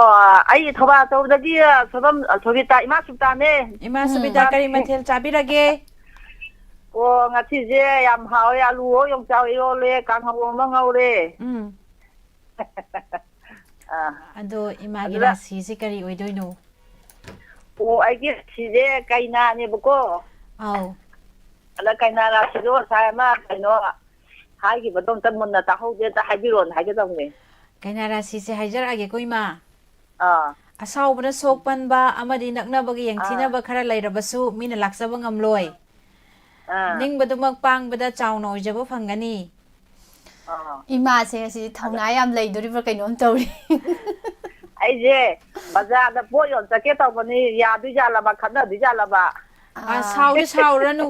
ꯑꯩ ꯊꯧꯕꯥꯜ ꯑꯆꯧꯕꯗꯒꯤ, ꯑ, ꯁꯣꯏꯕꯝ, ꯑ, ꯁꯣꯕꯤꯇꯥ, ꯏꯃꯥ ꯁꯨꯕꯤꯇꯥꯅꯦ꯫ ꯏꯃꯥ ꯎꯝ꯫ ꯁꯨꯕꯤꯇꯥ, ꯀꯔꯤ ꯃꯊꯦꯜ ꯆꯥꯕꯤꯔꯒꯦ? ꯑꯣ, ꯉꯁꯤꯁꯦ ꯌꯥꯝ ꯍꯥꯎꯋꯦ꯫ ꯑꯂꯨ ꯍꯣ ꯌꯣꯡꯆꯥꯛ ꯏꯔꯣꯜꯂꯦ, ꯀꯥꯡꯍꯧ ꯑꯃ ꯉꯧꯔꯦ꯫ ꯎꯝ꯫ ꯑꯥ꯫ ꯑꯗꯣ ꯏꯃꯥꯒꯤ ꯑꯗꯨꯗ ꯔꯥꯁꯤꯁꯦ ꯀꯔꯤ ꯑꯣꯏꯗꯣꯏꯅꯣ? ꯑꯣ, ꯑꯩꯒꯤ ꯔꯥꯁꯤꯁꯦ ꯀꯩꯅꯥꯅꯦꯕꯀꯣ꯫ ꯑꯧ꯫ ꯑꯗ ꯀꯩꯅꯥ ꯔꯥꯁꯤꯗꯣ ꯉꯁꯥꯏ ꯑꯃ ꯀꯩꯅꯣ ꯍꯥꯏꯈꯤꯕꯗꯣ ꯑꯝꯇ ꯃꯨꯟꯅ ꯇꯥꯍꯧꯗꯦ, ꯑꯝꯇ ꯍꯥꯏꯕꯤꯔꯛꯑꯣꯅ ꯍꯥꯏꯒꯦ ꯇꯧꯅꯦ꯫ ꯀꯩꯅꯥ ꯔꯥꯁꯤꯁꯦ ꯍꯥꯏꯖꯔꯛꯑꯒꯦꯀꯣ, ꯏꯃꯥ꯫ ꯑꯥ꯫ ꯑꯁꯥꯎꯕꯅ ꯁꯣꯛ ꯄꯟꯕ ꯑꯃꯗꯤ ꯅꯛꯅꯕꯒ ꯑꯥ꯫ ꯌꯦꯡꯊꯤꯅꯕ ꯈꯔ ꯂꯩꯔꯕꯁꯨ ꯃꯤꯅ ꯂꯥꯛꯆꯕ ꯉꯝꯂꯣꯏ꯫ ꯑꯥ꯫ ꯅꯤꯡꯕꯗꯨꯃꯛ ꯄꯥꯡꯕꯗ ꯆꯥꯎꯅ ꯑꯣꯏꯖꯕ ꯐꯪꯒꯅꯤ꯫ ꯑꯥ꯫ ꯏꯃꯥꯁꯦ ꯉꯁꯤ ꯊꯧꯅꯥ ꯌꯥꯝ ꯂꯩꯗꯣꯔꯤꯕ꯭ꯔꯥ ꯀꯩꯅꯣꯝ ꯇꯧꯔꯤ꯫ ꯑꯩꯁꯦ ꯕꯖꯥꯔꯗ ꯄꯣꯠ ꯌꯣꯟ ꯆꯠꯀꯦ ꯇꯧꯕꯅꯤ, ꯌꯥꯗꯣꯏꯖꯥꯠꯂꯕ, ꯈꯠꯅꯗꯣꯏꯖꯥꯠꯂꯕ? ꯑ, ꯁꯥꯎꯗꯤ ꯁꯥꯎꯔꯅꯨ꯫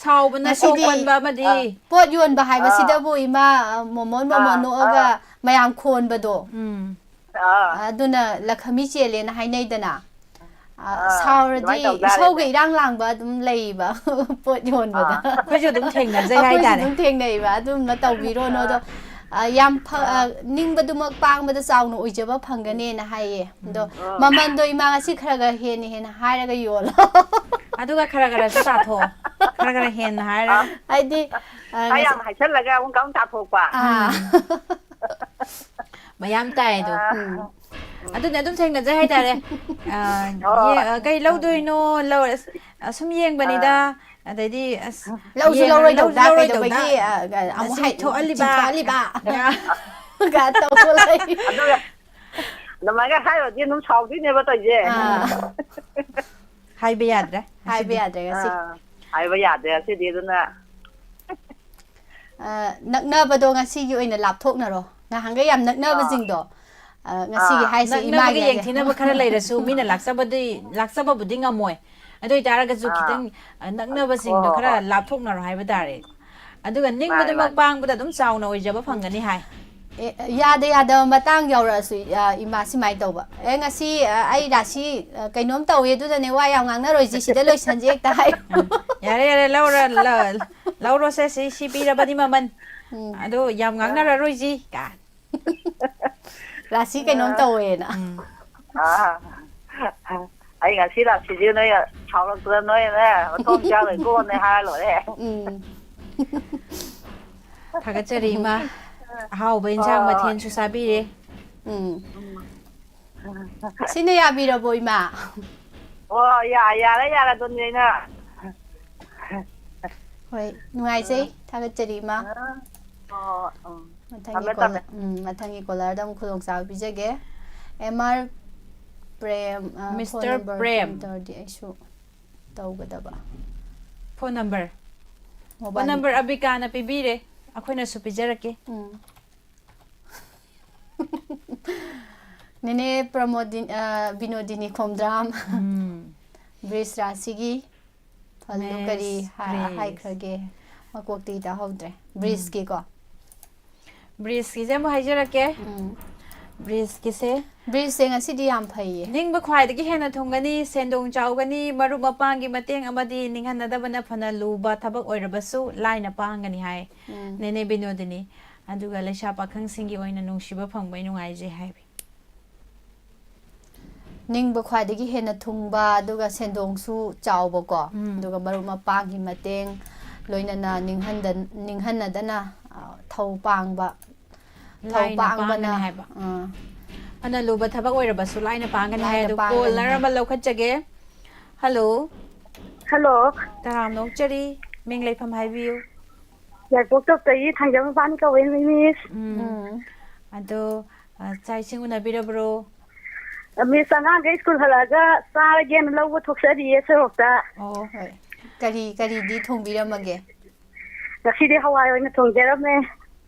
ꯁꯥꯎꯕꯅ ꯁꯣꯛ ꯉꯁꯤꯗꯤ ꯄꯟꯕ ꯑꯃꯗꯤ ꯑꯥ꯫ ꯄꯣꯠ ꯌꯣꯟꯕ ꯍꯥꯏꯕꯁꯤꯗꯕꯨ ꯑꯥ꯫ ꯏꯃꯥ, ꯑ, ꯃꯣꯃꯣꯟ ꯃꯣꯃꯣꯟ ꯑꯥ, ꯅꯣꯛꯑꯒ ꯑꯥ꯫ ꯃꯌꯥꯝ ꯈꯣꯟꯕꯗꯣ꯫ ꯎꯝ꯫ ꯑꯥ꯫ ꯑꯗꯨꯅ ꯂꯈꯃꯤ ꯆꯦꯜꯂꯦꯅ ꯍꯥꯏꯅꯩꯗꯅ꯫ ꯑ, ꯑꯥ, ꯁꯥꯎꯔꯗꯤ ꯑꯗꯨꯃꯥꯏꯅ ꯇꯧ ꯇꯥꯔꯦꯅꯦ꯫ ꯏꯁꯧꯒ ꯏꯔꯥꯡ ꯂꯥꯡꯕ ꯑꯗꯨꯝ ꯂꯩꯕ ꯄꯣꯠ ꯌꯣꯟꯕꯗ꯫ ꯑꯥ꯫ ꯑꯩꯈꯣꯏꯁꯨ ꯑꯗꯨꯝ ꯊꯦꯡꯅꯖꯩ ꯑꯩꯈꯣꯏꯁꯨ ꯍꯥꯏꯇꯥꯔꯦ꯫ ꯑꯗꯨꯝ ꯊꯦꯡꯅꯩꯕ ꯑꯗꯨꯝꯕ ꯇꯧꯕꯤꯔꯣꯅꯣ꯫ ꯑꯗꯣ, ꯑ, ꯌꯥꯝ ꯐ-, ꯑ, ꯑꯥ꯫ ꯅꯤꯡꯕꯗꯨꯃꯛ ꯄꯥꯡꯕꯗ ꯆꯥꯎꯅ ꯑꯣꯏꯖꯕ ꯐꯪꯒꯅꯦꯅ ꯍꯥꯏꯌꯦ꯫ ꯑꯗꯣ ꯑꯥ꯫ ꯃꯃꯟꯗꯣ ꯏꯃꯥ ꯉꯁꯤ ꯈꯔ ꯈꯔ ꯍꯦꯟꯅ ꯍꯦꯟꯅ ꯍꯥꯏꯔꯒ ꯌꯣꯜꯂꯣ꯫ ꯑꯗꯨꯒ ꯈꯔ ꯈꯔꯁꯨ ꯇꯥꯊꯣꯛꯑꯣ꯫ ꯈꯔ ꯈꯔ ꯍꯦꯟꯅ ꯍꯥꯏꯔꯒ꯫ ꯍꯥꯏꯗꯤ, ꯑ, ꯈꯔ ꯌꯥꯝ ꯉꯁꯤ-, ꯍꯥꯏꯁꯜꯂꯒ ꯑꯃꯨꯛ ꯑꯃꯨꯛ ꯇꯥꯊꯣꯛꯄ꯫ ꯑꯥ꯫ ꯃꯌꯥꯝ ꯇꯥꯏ ꯑꯗꯣ꯫ ꯑꯥ꯫ ꯎꯝ꯫ ꯑꯗꯨꯅꯦ ꯑꯗꯨꯝ ꯊꯦꯡꯅꯖꯩ ꯍꯥꯏꯇꯥꯔꯦ꯫ ꯑ, ꯍꯣꯏ꯫ ꯌꯦ-, ꯑ, ꯀꯩ ꯂꯧꯗꯣꯏꯅꯣ? ꯂꯧꯔ-, ꯑꯁ, ꯑ, ꯁꯨꯝ ꯌꯦꯡꯕꯅꯤꯗ꯫ ꯑꯥ꯫ ꯑꯗꯩꯗꯤ, ꯑꯁ, ꯂꯧꯁꯨ ꯌꯦꯡꯉ-, ꯂꯧꯔꯣꯏꯗꯧꯗ, ꯂꯧꯁꯨ ꯂꯧꯔꯣꯏꯗꯧꯗ꯫ ꯀꯩꯗꯧꯕꯒꯤ, ꯑ, ꯑ, ꯑꯃꯨꯛ ꯑꯁꯤ ꯍꯥꯏ-, ꯊꯣꯛꯍꯜꯂꯤꯕ꯫ ꯆꯤꯡꯊꯣꯛꯍꯜꯂꯤꯕ? ꯌꯥ꯫ ꯀ ꯇꯧꯕ ꯂꯩ꯫ ꯑꯗꯨꯒ ꯑꯗꯨꯃꯥꯏꯅ ꯍꯥꯏꯔꯨꯔꯗꯤ ꯑꯗꯨꯝ ꯁꯥꯎꯗꯣꯏꯅꯦꯕ ꯇꯧꯔꯤꯁꯦ꯫ ꯑꯥ꯫ ꯍꯥꯏꯕ ꯌꯥꯗ꯭ꯔꯦ ꯍꯥꯏꯕ ꯉꯁꯤꯗꯤ꯫ ꯌꯥꯗ꯭ꯔꯦ ꯉꯁꯤ꯫ ꯑꯥ, ꯍꯥꯏꯕ ꯌꯥꯗ꯭ꯔꯦ ꯉꯁꯤꯗꯤ, ꯑꯗꯨꯅ꯫ ꯑ, ꯅꯛꯅꯕꯗꯣ ꯉꯁꯤꯒꯤ ꯑꯣꯏꯅ ꯂꯥꯞꯊꯣꯛꯅꯔꯣ꯫ ꯉꯍꯥꯟꯈꯩ ꯌꯥꯝ ꯅꯛꯅꯕꯁꯤꯡꯗꯣ, ꯑ, ꯉꯁꯤꯒꯤ ꯑꯥ꯫ ꯍꯥꯏꯁꯦ ꯅꯛꯅꯕꯒ ꯏꯃꯥꯒꯤ ꯍꯥꯏꯁꯦ꯫ ꯌꯦꯡꯊꯤꯅꯕ ꯈꯔ ꯂꯩꯔꯁꯨ ꯃꯤꯅ ꯂꯥꯛꯆꯕꯗꯤ, ꯂꯥꯛꯆꯕꯕꯨꯗꯤ ꯉꯝꯃꯣꯏ꯫ ꯑꯗꯨ ꯑꯣꯏꯇꯥꯔꯒꯁꯨ ꯑꯥ꯫ ꯈꯤꯇꯪ, ꯑ, ꯅꯛꯅꯕꯁꯤꯡꯗꯣ ꯍꯣꯏ, ꯍꯣꯏ, ꯈꯔ ꯍꯣꯏ꯫ ꯂꯥꯞꯊꯣꯛꯅꯔꯣ ꯍꯥꯏꯕ ꯇꯥꯔꯦ꯫ ꯑꯗꯨꯒ ꯃꯥꯅꯦ, ꯅꯤꯡꯕꯗꯨꯃꯛ ꯃꯥꯅꯦ꯫ ꯄꯥꯡꯕꯗ ꯑꯗꯨꯝ ꯆꯥꯎꯅ ꯑꯣꯏꯖꯕ ꯐꯪꯒꯅꯤ ꯍꯥꯏ꯫ ꯑꯦ, ꯌꯥꯗ ꯌꯥꯗꯕ ꯃꯇꯥꯡ ꯌꯥꯎꯔꯛꯑꯁꯨ, ꯑ, ꯏꯃꯥ ꯁꯨꯃꯥꯏꯅ ꯇꯧꯕ꯫ "ꯑꯦ, ꯉꯁꯤ, ꯑ, ꯑꯩ ꯔꯥꯁꯤ, ꯑ, ꯀꯩꯅꯣꯝ ꯇꯧꯋꯦ, ꯑꯗꯨꯗꯅꯦ ꯋꯥ ꯌꯥꯝ ꯉꯥꯡꯅꯔꯣꯏꯁꯤ, ꯁꯤꯗ ꯂꯣꯏꯁꯟꯁꯤ ꯍꯦꯛꯇ" ꯍꯥꯏ꯫ ꯌꯥꯔꯦ, ꯌꯥꯔꯦ, ꯂꯧꯔ-, ꯂ-, ꯂꯧꯔꯣꯁꯦ, ꯁꯤ, ꯁꯤ ꯄꯤꯔꯕꯅꯤ ꯃꯃꯜ꯫ ꯎꯝ꯫ ꯑꯗꯣ ꯌꯥꯝ ꯉꯥꯡꯅꯔꯔꯣꯏꯁꯤ ꯀꯥꯏ꯫ ꯔꯥꯁꯤ ꯀꯩꯅꯣꯝ ꯇꯧꯋꯦꯅ꯫ ꯎꯝ꯫ ꯑꯥ꯫ ꯑꯩ ꯉꯁꯤ ꯂꯥꯛꯁꯤꯗꯤ ꯅꯣꯏ ꯁꯥꯎꯔꯛꯇꯅ ꯅꯣꯏꯅꯦ ꯃꯊꯣꯡ ꯆꯥꯔꯣꯏꯀꯣꯅꯦ ꯍꯥꯏꯔ ꯂꯣꯏꯔꯦ꯫ ꯎꯝ꯫ ꯊꯥꯒꯠꯆꯔꯤ ꯏꯃꯥ꯫ ꯑꯍꯥꯎꯕ ꯏꯟꯁꯥꯡ ꯃꯊꯦꯜꯁꯨ ꯆꯥꯕꯤꯔꯦ꯫ ꯎꯝ꯫ ꯁꯤꯅ ꯌꯥꯕꯤꯔꯕꯣ ꯏꯃꯥ? ꯑꯣ, ꯌꯥ-, ꯌꯥꯔꯦ, ꯌꯥꯔꯦ, ꯑꯗꯨꯅꯦ ꯑꯩꯅ꯫ ꯍꯣꯏ, ꯅꯨꯡꯉꯥꯏꯖꯩ꯫ ꯊꯥꯒꯠꯆꯔꯤ ꯏꯃꯥ꯫ ꯑꯣ, ꯎꯝ꯫ ꯃꯊꯪꯒꯤ ꯊꯝꯃꯦ, ꯀꯣꯂ-, ꯊꯝꯃꯦ꯫ ꯎꯝ, ꯃꯊꯪꯒꯤ ꯀꯣꯂꯔꯗ ꯑꯃꯨꯛ ꯈꯨꯗꯣꯡꯆꯥꯕ ꯄꯤꯖꯒꯦ꯫ ꯑꯦꯝ ꯑꯥꯔ ꯄ꯭ꯔꯦꯝ, ꯑ, ꯐꯣꯟ Mister ꯅꯝꯕꯔ ꯄ꯭ꯔꯦꯝ꯫ ꯀꯩꯅꯣ ꯇꯧꯔꯗꯤ ꯑꯩꯁꯨ ꯇꯧꯒꯗꯕ꯫ Phone number. Phone mobile. Number ꯑꯕꯤꯀꯥꯅ ꯄꯤꯕꯤꯔꯦ꯫ ꯑꯩꯈꯣꯏꯅꯁꯨ ꯄꯤꯖꯔꯛꯀꯦ꯫ ꯎꯝ꯫ ꯅꯦꯅꯦ ꯄ꯭ꯔꯃꯣꯗꯤꯟ-, ꯑ, ꯕꯤꯅꯣꯗꯤꯅꯤ ꯈꯣꯝꯗ꯭ꯔꯥꯝ꯫ ꯎꯝ꯫ ꯕ꯭ꯔꯤꯖ ꯔꯥꯁꯤꯒꯤ ꯐꯜꯗꯨ Miss ꯀꯔꯤ ꯍꯥ-, ꯕ꯭ꯔꯤꯖ꯫ ꯍꯥꯏꯈ꯭ꯔꯒꯦ? ꯃꯀꯣꯛꯇꯤ ꯇꯥꯍꯧꯗ꯭ꯔꯦ꯫ ꯕ꯭ꯔꯤꯖꯀꯤꯀꯣ꯫ ꯕ꯭ꯔꯤꯖꯀꯤꯁꯦ ꯑꯃꯨꯛ ꯍꯥꯏꯖꯔꯛꯀꯦ꯫ ꯎꯝ꯫ ꯕ꯭ꯔꯤꯖꯀꯤꯁꯦ ꯕ꯭ꯔꯤꯖꯁꯦ ꯉꯁꯤꯗꯤ ꯌꯥꯝ ꯐꯩꯌꯦ꯫ ꯅꯤꯡꯕ ꯈ꯭ꯋꯥꯏꯗꯒꯤ ꯍꯦꯟꯅ ꯊꯨꯡꯒꯅꯤ, ꯁꯦꯟꯗꯣꯡ ꯆꯥꯎꯒꯅꯤ, ꯃꯔꯨꯞ ꯃꯄꯥꯡꯒꯤ ꯃꯇꯦꯡ ꯑꯃꯗꯤ ꯅꯤꯡꯍꯟꯅꯗꯕꯅ ꯐꯅ ꯂꯨꯕ ꯊꯕꯛ ꯑꯣꯏꯔꯕꯁꯨ ꯂꯥꯏꯅ ꯄꯥꯡꯒꯅꯤ ꯍꯥꯏ꯫ ꯎꯝ꯫ ꯅꯦꯅꯦ ꯕꯤꯅꯣꯗꯤꯅꯤ꯫ ꯑꯗꯨꯒ ꯂꯩꯁꯥ ꯄꯥꯈꯪꯁꯤꯡꯒꯤ ꯑꯣꯏꯅ ꯅꯨꯡꯁꯤꯕ ꯐꯪꯕꯩ ꯅꯨꯡꯉꯥꯏꯖꯩ ꯍꯥꯏꯕꯤ꯫ ꯅꯤꯡꯕ ꯈ꯭ꯋꯥꯏꯗꯒꯤ ꯍꯦꯟꯅ ꯊꯨꯡꯕ, ꯑꯗꯨꯒ ꯁꯦꯟꯗꯣꯡꯁꯨ ꯆꯥꯎꯕꯀꯣ, ꯎꯝ꯫ ꯑꯗꯨꯒ ꯃꯔꯨꯞ ꯃꯄꯥꯡꯒꯤ ꯃꯇꯦꯡ, ꯂꯣꯏꯅꯅ ꯅꯤꯡꯍꯟꯗ-, ꯅꯤꯡꯍꯟꯅꯗꯅ, ꯑ, ꯊꯧ ꯄꯥꯡꯕ, ꯊꯧ ꯂꯥꯏꯅ ꯄꯥꯡꯕꯅ, ꯄꯥꯡꯒꯅꯤ ꯍꯥꯏꯕ꯫ ꯑ, ꯐꯅ ꯂꯨꯕ ꯊꯕꯛ ꯑꯣꯏꯔꯕꯁꯨ ꯂꯥꯏꯅ ꯄꯥꯡꯒꯅꯤ ꯍꯥꯏ꯫ ꯂꯥꯏꯅ ꯑꯗꯨ ꯄꯥꯡꯒꯅꯤ ꯀꯣꯂꯔ ꯍꯥꯏ꯫ ꯑꯃ ꯂꯧꯈꯠꯆꯒꯦ꯫ ꯍꯜꯂꯣ꯫ ꯍꯜꯂꯣ꯫ ꯇꯔꯥꯝꯅ ꯑꯣꯛꯆꯔꯤ꯫ ꯃꯤꯡ ꯂꯩꯐꯝ ꯍꯥꯏꯕꯤꯌꯨ꯫ ꯌꯥꯏꯄꯣꯛ ꯇꯣꯞꯇꯒꯤ ꯊꯥꯡꯖꯝ ꯃꯄꯥꯟ ꯀꯧꯋꯦ ꯃꯤꯁ꯫ ꯎꯝ꯫ ꯎꯝ꯫ ꯑꯗꯣ, ꯑ, ꯆꯥꯛ ꯏꯁꯤꯡ ꯎꯅꯕꯤꯔꯕ꯭ꯔꯣ? ꯃꯤꯁ, ꯑꯉꯥꯡꯈꯩ ꯁ꯭ꯀꯨꯜ ꯍꯜꯂꯛꯑꯒ ꯆꯥꯔꯒꯦꯅ ꯂꯧꯕ ꯊꯣꯛꯆꯔꯤꯌꯦ ꯁꯣꯔꯣꯛꯇ꯫ ꯑꯣ꯫ ꯍꯣꯏ꯫ ꯀꯔꯤ, ꯀꯔꯤꯗꯤ ꯊꯣꯡꯕꯤꯔꯝꯃꯒꯦ? ꯉꯁꯤꯗꯤ ꯍꯋꯥꯏ ꯑꯣꯏꯅ ꯊꯣꯡꯖꯔꯝꯃꯦ꯫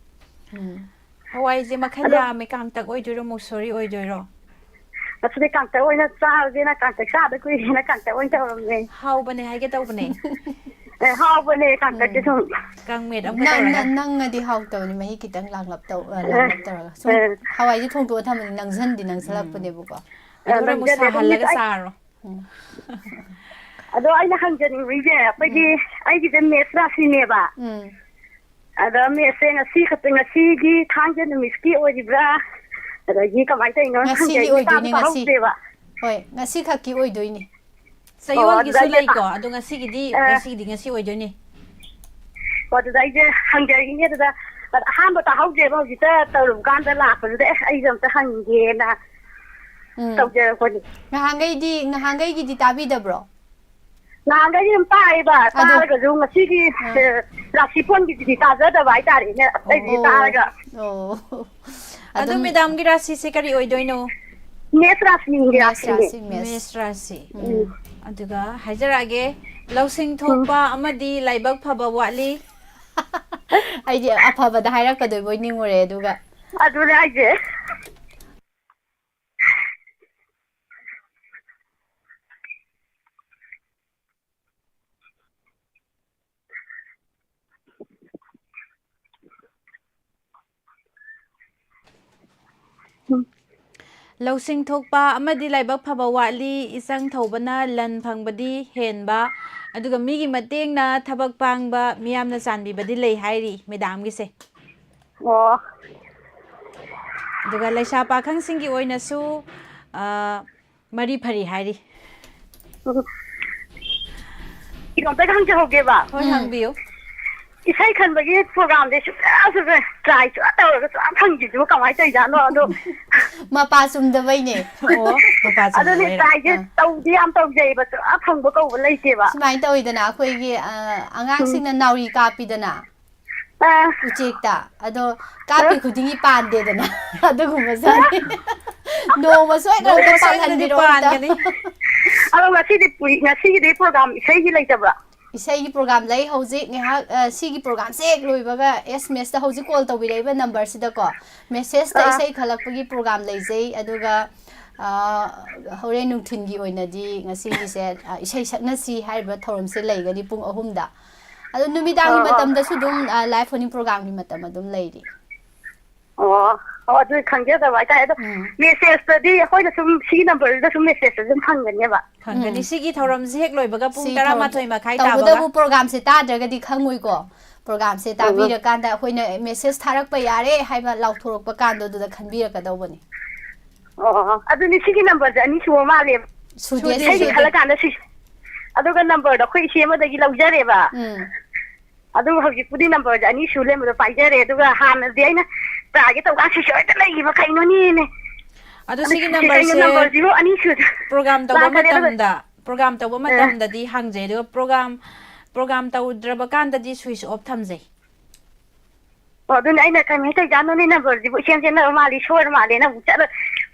ꯎꯝ꯫ ꯍꯋꯥꯏꯁꯦ ꯃꯈꯜ ꯑꯗꯣ ꯌꯥꯝꯃꯦ, ꯀꯥꯡꯇꯛ ꯑꯣꯏꯗꯣꯏꯔꯣ, ꯃꯨꯛꯁꯣꯔꯤ ꯑꯣꯏꯗꯣꯏꯔꯣ? ꯉꯁꯤꯗꯤ ꯀꯥꯡꯇꯛ ꯑꯣꯏꯅ ꯆꯥꯔꯒꯦꯅ, ꯀꯥꯡꯇꯛ ꯆꯥꯗ ꯀꯨꯏꯔꯦꯅ ꯀꯥꯡꯇꯛ ꯑꯣꯏꯅ ꯇꯧꯔꯝꯃꯦ꯫ ꯍꯥꯎꯕꯅꯦ ꯍꯥꯏꯒꯦ ꯇꯧꯕꯅꯦ꯫ ꯑꯦ, ꯍꯥꯎꯕꯅꯦ ꯀꯥꯡꯇꯛꯇꯤ ꯎꯝ꯫ ꯁꯨꯝ꯫ ꯀꯥꯡꯃꯦꯠ ꯑꯃꯒ ꯅꯪ-, ꯇꯧꯔꯒ꯫ ꯅꯪ-, ꯅꯪꯉꯗꯤ ꯍꯥꯎꯇꯕꯅꯤ, ꯃꯍꯤ ꯈꯤꯇꯪ ꯂꯥꯡꯂꯞ ꯇꯧ-, ꯑ, ꯂꯥꯡꯂꯞ ꯇꯧꯔꯒ꯫ ꯁꯨꯝ ꯑꯦ꯫ ꯍꯋꯥꯏꯁꯦ ꯊꯣꯡꯗꯣꯛꯑ ꯊꯝꯃꯗꯤ ꯅꯪꯁꯟꯗꯤ ꯅꯪꯁꯜꯂꯛꯄꯅꯦꯕꯀꯣ꯫ ꯑꯗꯨ ꯍꯣꯔꯦꯟ ꯑꯃꯨꯛ ꯅꯪꯁꯜꯂꯦ꯫ ꯑꯗꯣ ꯁꯥꯍꯜꯂꯒ ꯃꯤꯁ, ꯑꯩ-, ꯆꯥꯔꯣ꯫ ꯎꯝ꯫ ꯑꯗꯣ ꯑꯩꯅ ꯍꯪꯖꯅꯤꯡꯉꯤꯁꯦ, ꯑꯩꯈꯣꯏꯒꯤ, ꯎꯝ꯫ ꯑꯩꯒꯤꯁꯦ ꯃꯦꯁ ꯔꯥꯁꯤꯅꯦꯕ꯫ ꯎꯝ꯫ ꯑꯗꯣ ꯃꯦꯁꯁꯦ ꯉꯁꯤ ꯈꯛꯇ, ꯉꯁꯤꯒꯤ ꯊꯥꯡꯖ ꯅꯨꯃꯤꯠꯀꯤ ꯑꯣꯏꯔꯤꯕ꯭ꯔꯥ? ꯑꯗꯒꯤ ꯀꯃꯥꯏꯅ ꯇꯧꯔꯤꯅꯣ? ꯉꯁꯤꯒꯤ ꯈꯪꯗꯦ, ꯑꯩꯗꯤ ꯇꯥꯕ ꯑꯣꯏꯗꯣꯏꯅꯤ, ꯉꯁꯤ꯫ ꯇꯥꯍꯧꯗꯦꯕ꯫ ꯍꯣꯏ, ꯉꯁꯤ ꯈꯛꯀꯤ ꯑꯣꯏꯗꯣꯏꯅꯤ꯫ ꯑꯣ, ꯆꯌꯣꯜꯒꯤꯁꯨ ꯑꯗꯨꯗ ꯑꯩꯁꯦ ꯂꯩꯀꯣ, ꯑꯗꯣ ꯉꯁꯤꯒꯤꯗꯤ, ꯑ꯫ ꯉꯁꯤꯒꯤꯗꯤ ꯉꯁꯤ ꯑꯣꯏꯗꯣꯏꯅꯤ꯫ ꯑꯣ, ꯑꯗꯨꯗ ꯑꯩꯁꯦ ꯍꯪꯖꯔꯤꯅꯦ, ꯑꯗꯨꯗ ꯑꯍꯥꯟꯕ ꯇꯥꯍꯧꯗ꯭ꯔꯦꯕ, ꯍꯧꯖꯤꯛꯇ ꯇꯧꯔꯨꯕ ꯀꯥꯟꯗ ꯂꯥꯛꯄꯗꯨꯗ, ꯑꯦ, ꯑꯩꯁꯨ ꯑꯝꯇ ꯍꯪꯒꯦꯅ ꯎꯝ꯫ ꯇꯧꯖꯔꯛꯄꯅꯤ꯫ ꯉꯍꯥꯟꯈꯩꯗꯤ, ꯉꯍꯥꯟꯈꯩꯒꯤꯗꯤ ꯇꯥꯕꯤꯗꯕ꯭ꯔꯣ? ꯅꯍꯥꯟꯈꯩꯗꯤ ꯑꯗꯨꯝ ꯇꯥꯏꯌꯦꯕ, ꯑꯗꯣ ꯇꯥꯔꯒꯁꯨ ꯉꯁꯤꯒꯤ, ꯑꯥ꯫ ꯑ, ꯔꯥꯁꯤꯐꯣꯟꯒꯤꯗꯨꯗꯤ ꯇꯥꯖꯗꯕ ꯍꯥꯏꯇꯥꯔꯦꯅꯦ, ꯑꯇꯩꯗꯤ ꯑꯣ꯫ ꯇꯥꯔꯒ꯫ ꯑꯣ꯫ ꯑꯗꯨ ꯑꯗꯨꯝ ꯃꯦꯗꯥꯝꯒꯤ ꯔꯥꯁꯤꯁꯦ ꯀꯔꯤ ꯑꯣꯏꯗꯣꯏꯅꯣ? ꯃꯦꯁ ꯔꯥꯁꯤꯒꯤ ꯃꯦꯁ ꯔꯥꯁꯤꯅꯦ꯫ ꯔꯥꯁꯤ, ꯃꯦꯁ꯫ ꯃꯦꯁ ꯔꯥꯁꯤ꯫ ꯎꯝ꯫ ꯑꯗꯨꯒ ꯍꯥꯏꯖꯔꯛꯑꯒꯦ, ꯂꯧꯁꯤꯡ ꯎꯝ꯫ ꯊꯣꯛꯄ ꯑꯃꯗꯤ ꯂꯥꯏꯕꯛ ꯐꯕ ꯋꯥꯠꯂꯤ꯫ ꯑꯩꯗꯤ ꯑꯐꯕꯗ ꯍꯥꯏꯔꯛꯀꯗꯣꯏꯕꯣꯏ ꯅꯤꯡꯉꯨꯔꯦ, ꯑꯗꯨꯒ ꯑꯗꯨꯅꯦ ꯍꯥꯏꯁꯦ꯫ ꯎꯝ꯫ ꯂꯧꯁꯤꯡ ꯊꯣꯛꯄ ꯑꯃꯗꯤ ꯂꯥꯏꯕꯛ ꯐꯕ ꯋꯥꯠꯂꯤ, ꯏꯆꯪ ꯊꯧꯕꯅ ꯂꯟ ꯐꯪꯕꯗꯤ ꯍꯦꯟꯕ, ꯑꯗꯨꯒ ꯃꯤꯒꯤ ꯃꯇꯦꯡꯅ ꯊꯕꯛ ꯄꯥꯡꯕ, ꯃꯤꯌꯥꯝꯅ ꯆꯥꯟꯕꯤꯕꯗꯤ ꯂꯩ ꯍꯥꯏꯔꯤ ꯃꯦꯗꯥꯝꯒꯤꯁꯦ꯫ ꯑꯣ꯫ ꯑꯗꯨꯒ ꯂꯩꯁꯥ ꯄꯥꯈꯪꯁꯤꯡꯒꯤ ꯑꯣꯏꯅꯁꯨ, ꯑ, ꯃꯔꯤ ꯐꯔꯤ ꯍꯥꯏꯔꯤ꯫ ꯎꯝ꯫ ꯀꯩꯅꯣꯝꯇꯒ ꯍꯪꯖꯍꯧꯒꯦꯕ꯫ ꯍꯣꯏ, ꯎꯝ꯫ ꯍꯪꯕꯤꯌꯨ꯫ ꯏꯁꯩ ꯈꯟꯕꯒꯤ ꯄ꯭ꯔꯣꯒ꯭ꯔꯥꯝꯁꯦ ꯁꯨꯡꯌꯥ, ꯁꯨꯡꯌꯥ ꯇ꯭ꯔꯥꯏ ꯁꯨꯡꯌꯥ ꯇꯧꯔꯒ ꯁꯨꯡꯌꯥ ꯐꯪꯗ꯭ꯔꯤꯁꯤꯕꯨ ꯀꯃꯥꯏꯅ ꯇꯧꯔꯤꯖꯥꯠꯅꯣ? ꯑꯗꯣ ꯃꯄꯥ ꯆꯨꯝꯗꯕꯩꯅꯦ꯫ ꯑꯣ, ꯃꯄꯥ ꯑꯗꯨꯅꯦ, ꯆꯨꯝꯗꯕꯩꯔꯥ? ꯇ꯭ꯔꯥꯏꯁꯦ ꯑꯥ꯫ ꯇꯧꯗꯤ ꯌꯥꯝ ꯇꯧꯖꯩꯕ, ꯁꯨꯡꯌꯥ ꯐꯪꯕ ꯀꯧꯕ ꯂꯩꯇꯦꯕ꯫ ꯁꯨꯃꯥꯏꯅ ꯇꯧꯋꯤꯗꯅ, ꯑꯩꯈꯣꯏꯒꯤ, ꯑ, ꯎꯝ꯫ ꯑꯉꯥꯡꯁꯤꯡꯅ ꯅꯥꯎꯔꯤ ꯀꯥꯞꯄꯤꯗꯅ꯫ ꯑꯥ꯫ ꯎꯆꯦꯛꯇ꯫ ꯑꯗꯣ ꯀꯥꯞꯄꯤ ꯑꯥ꯫ ꯈꯨꯗꯤꯡꯒꯤ ꯄꯥꯟꯗꯦꯗꯅ꯫ ꯑꯗꯨꯒꯨꯝꯕ ꯑꯥ꯫ ꯖꯥꯠꯅꯤ꯫ ꯅꯣꯡꯃ ꯁꯣꯏꯗꯅ ꯅꯣꯡꯃ ꯑꯝꯇ ꯁꯣꯏꯗꯅꯗꯤ ꯄꯥꯜꯍꯟꯕꯤꯔꯛꯑꯣ ꯑꯝꯇ꯫ ꯄꯥꯟꯒꯅꯤ꯫ ꯑꯗꯣ ꯉꯁꯤꯗꯤ ꯄꯨ-, ꯉꯁꯤꯒꯤꯗꯤ ꯄ꯭ꯔꯣꯒ꯭ꯔꯥꯝ ꯏꯁꯩꯒꯤ ꯂꯩꯇꯕ꯭ꯔꯥ? ꯏꯁꯩꯒꯤ ꯄ꯭ꯔꯣꯒ꯭ꯔꯥꯝ ꯂꯩ ꯍꯧꯖꯤꯛ ꯉꯥꯏꯍꯥꯛ, ꯑ, ꯁꯤꯒꯤ ꯄ꯭ꯔꯣꯒ꯭ꯔꯥꯝꯁꯦ ꯍꯦꯛ ꯂꯣꯏꯕꯒ ꯑꯦꯁ ꯑꯦꯝ ꯑꯦꯁꯇ ꯍꯧꯖꯤꯛ ꯀꯣꯜ ꯇꯧꯕꯤꯔꯛꯏꯕ ꯅꯝꯕꯔꯁꯤꯗꯀꯣ, ꯃꯦꯁꯦꯖꯇ ꯑꯥ꯫ ꯏꯁꯩ ꯈꯜꯂꯛꯄꯒꯤ ꯄ꯭ꯔꯣꯒ꯭ꯔꯥꯝ ꯂꯩꯖꯩ꯫ ꯑꯗꯨꯒ, ꯑ, ꯍꯣꯔꯦꯟ ꯅꯨꯡꯊꯤꯜꯒꯤ ꯑꯣꯏꯅꯗꯤ ꯉꯁꯤꯒꯤꯁꯦ, ꯑ, ꯏꯁꯩ ꯁꯛꯅꯁꯤ ꯍꯥꯏꯔꯤꯕ ꯊꯧꯔꯝꯁꯦ ꯂꯩꯒꯅꯤ ꯄꯨꯡ ꯑꯍꯨꯝꯗ꯫ ꯑꯗꯣ ꯅꯨꯃꯤꯗꯥꯡꯒꯤ ꯑꯣ, ꯑꯣ꯫ ꯃꯇꯝꯗꯁꯨ ꯑꯗꯨꯝ, ꯑ, live phone-in program-ꯒꯤ ꯃꯇꯝ ꯑꯗꯨꯝ ꯂꯩꯔꯤ꯫ ꯑꯣ, ꯑꯣ, ꯑꯗꯨ ꯈꯪꯖꯗꯕ ꯍꯥꯏꯇꯥꯔꯦ꯫ ꯑꯗꯣ ꯎꯝ꯫ Message-ꯇꯗꯤ ꯑꯩꯈꯣꯏꯅ ꯁꯨꯝ ꯁꯤꯒꯤ number-ꯗꯨꯗ ꯁꯨꯝ message-ꯇ ꯑꯗꯨꯝ ꯐꯪꯒꯅꯦꯕ꯫ ꯐꯪꯒꯅꯤ꯫ ꯎꯝ꯫ ꯁꯤꯒꯤ ꯊꯧꯔꯝꯁꯦ ꯍꯦꯛ ꯂꯣꯏꯕꯒ ꯄꯨꯡ ꯁꯤ ꯊꯧꯔꯝ ꯇꯔꯥꯃꯥꯊꯣꯏ ꯃꯈꯥꯏ ꯇꯥꯕꯒ꯫ ꯇꯧꯕꯇꯕꯨ program-ꯁꯦ ꯇꯥꯗ꯭ꯔꯒꯗꯤ ꯈꯪꯉꯣꯏꯀꯣ꯫ ꯄ꯭ꯔꯣꯒꯥꯝꯁꯦ ꯇꯥꯕꯤꯔꯀꯥꯟꯗ ꯑꯩꯈꯣꯏꯅ ꯃꯦꯁꯦꯖ ꯊꯥꯔꯛꯄ ꯌꯥꯔꯦ ꯍꯥꯏꯕ ꯂꯥꯎꯊꯣꯔꯛꯄ ꯀꯥꯟꯗꯣ ꯑꯗꯨꯗ ꯈꯟꯕꯤꯔꯛꯀꯗꯧꯕꯅꯤ꯫ ꯑꯣ ꯑꯣ, ꯑꯗꯨꯅꯤ, ꯁꯤꯒꯤ ꯅꯝꯕꯔꯁꯦ ꯑꯅꯤ ꯁꯨꯕ ꯃꯥꯜꯂꯦꯕ꯫ ꯁꯨꯗꯦ, ꯁꯨꯗꯦ, ꯑꯩꯅ ꯁꯨꯗꯦ꯫ ꯈꯜꯂꯀꯥꯟꯗ ꯁꯤ, ꯑꯗꯨꯒ ꯅꯝꯕꯔꯗꯣ ꯑꯩꯈꯣꯏ ꯏꯆꯦ ꯑꯃꯗꯒꯤ ꯂꯧꯖꯔꯦꯕ꯫ ꯎꯝ꯫ ꯑꯗꯨꯒ ꯍꯧꯖꯤꯛꯄꯨꯗꯤ ꯅꯝꯕꯔꯁꯦ ꯑꯅꯤ ꯁꯨ ꯂꯩꯔꯝꯕꯗꯣ ꯄꯥꯏꯖꯔꯦ꯫ ꯑꯗꯨꯒ ꯍꯥꯟꯅꯗꯤ ꯑꯩꯅ ꯇ꯭ꯔꯥꯏꯒꯦ ꯇꯧꯀꯥꯟ ꯁꯨꯏꯁ ꯑꯣꯏꯗ ꯂꯩꯈꯤꯕ ꯀꯩꯅꯣꯅꯦꯅꯦ꯫ ꯑꯗꯣ ꯑꯗꯨ ꯁꯤꯒꯤ ꯀꯩꯅꯣ ꯅꯝꯕꯔꯁꯦ ꯅꯝꯕꯔꯁꯤꯕꯨ ꯑꯅꯤ ꯁꯨ ꯄ꯭ꯔꯣꯒꯥꯝ ꯇꯧꯕ ꯂꯥꯛꯀꯅꯤ꯫ ꯑꯗꯨꯒ ꯃꯇꯝꯗ ꯄ꯭ꯔꯣꯒꯥꯝ ꯇꯧꯕ ꯑ꯫ ꯃꯇꯝꯗꯗꯤ ꯍꯥꯡꯖꯩ, ꯑꯗꯨꯒ ꯄ꯭ꯔꯣꯒꯥꯝ ꯄ꯭ꯔꯣꯒꯥꯝ ꯇꯧꯗ꯭ꯔꯕ ꯀꯥꯟꯗꯗꯤ ꯁ꯭ꯋꯤꯆ ꯑꯣꯐ ꯊꯝꯖꯩ꯫ ꯑꯣ, ꯑꯗꯨꯅ ꯑꯩꯅ ꯀꯩꯅꯣ ꯇꯧꯖꯥꯠꯅꯣꯅꯦ, ꯅꯝꯕꯔꯁꯤꯕꯨ ꯏꯆꯦꯟ ꯆꯦꯟꯅꯕ ꯃꯥꯜꯂꯤ, ꯁꯣꯏꯔ ꯃꯥꯜꯂꯦꯅ ꯑꯃꯨꯛ ꯆꯠꯂ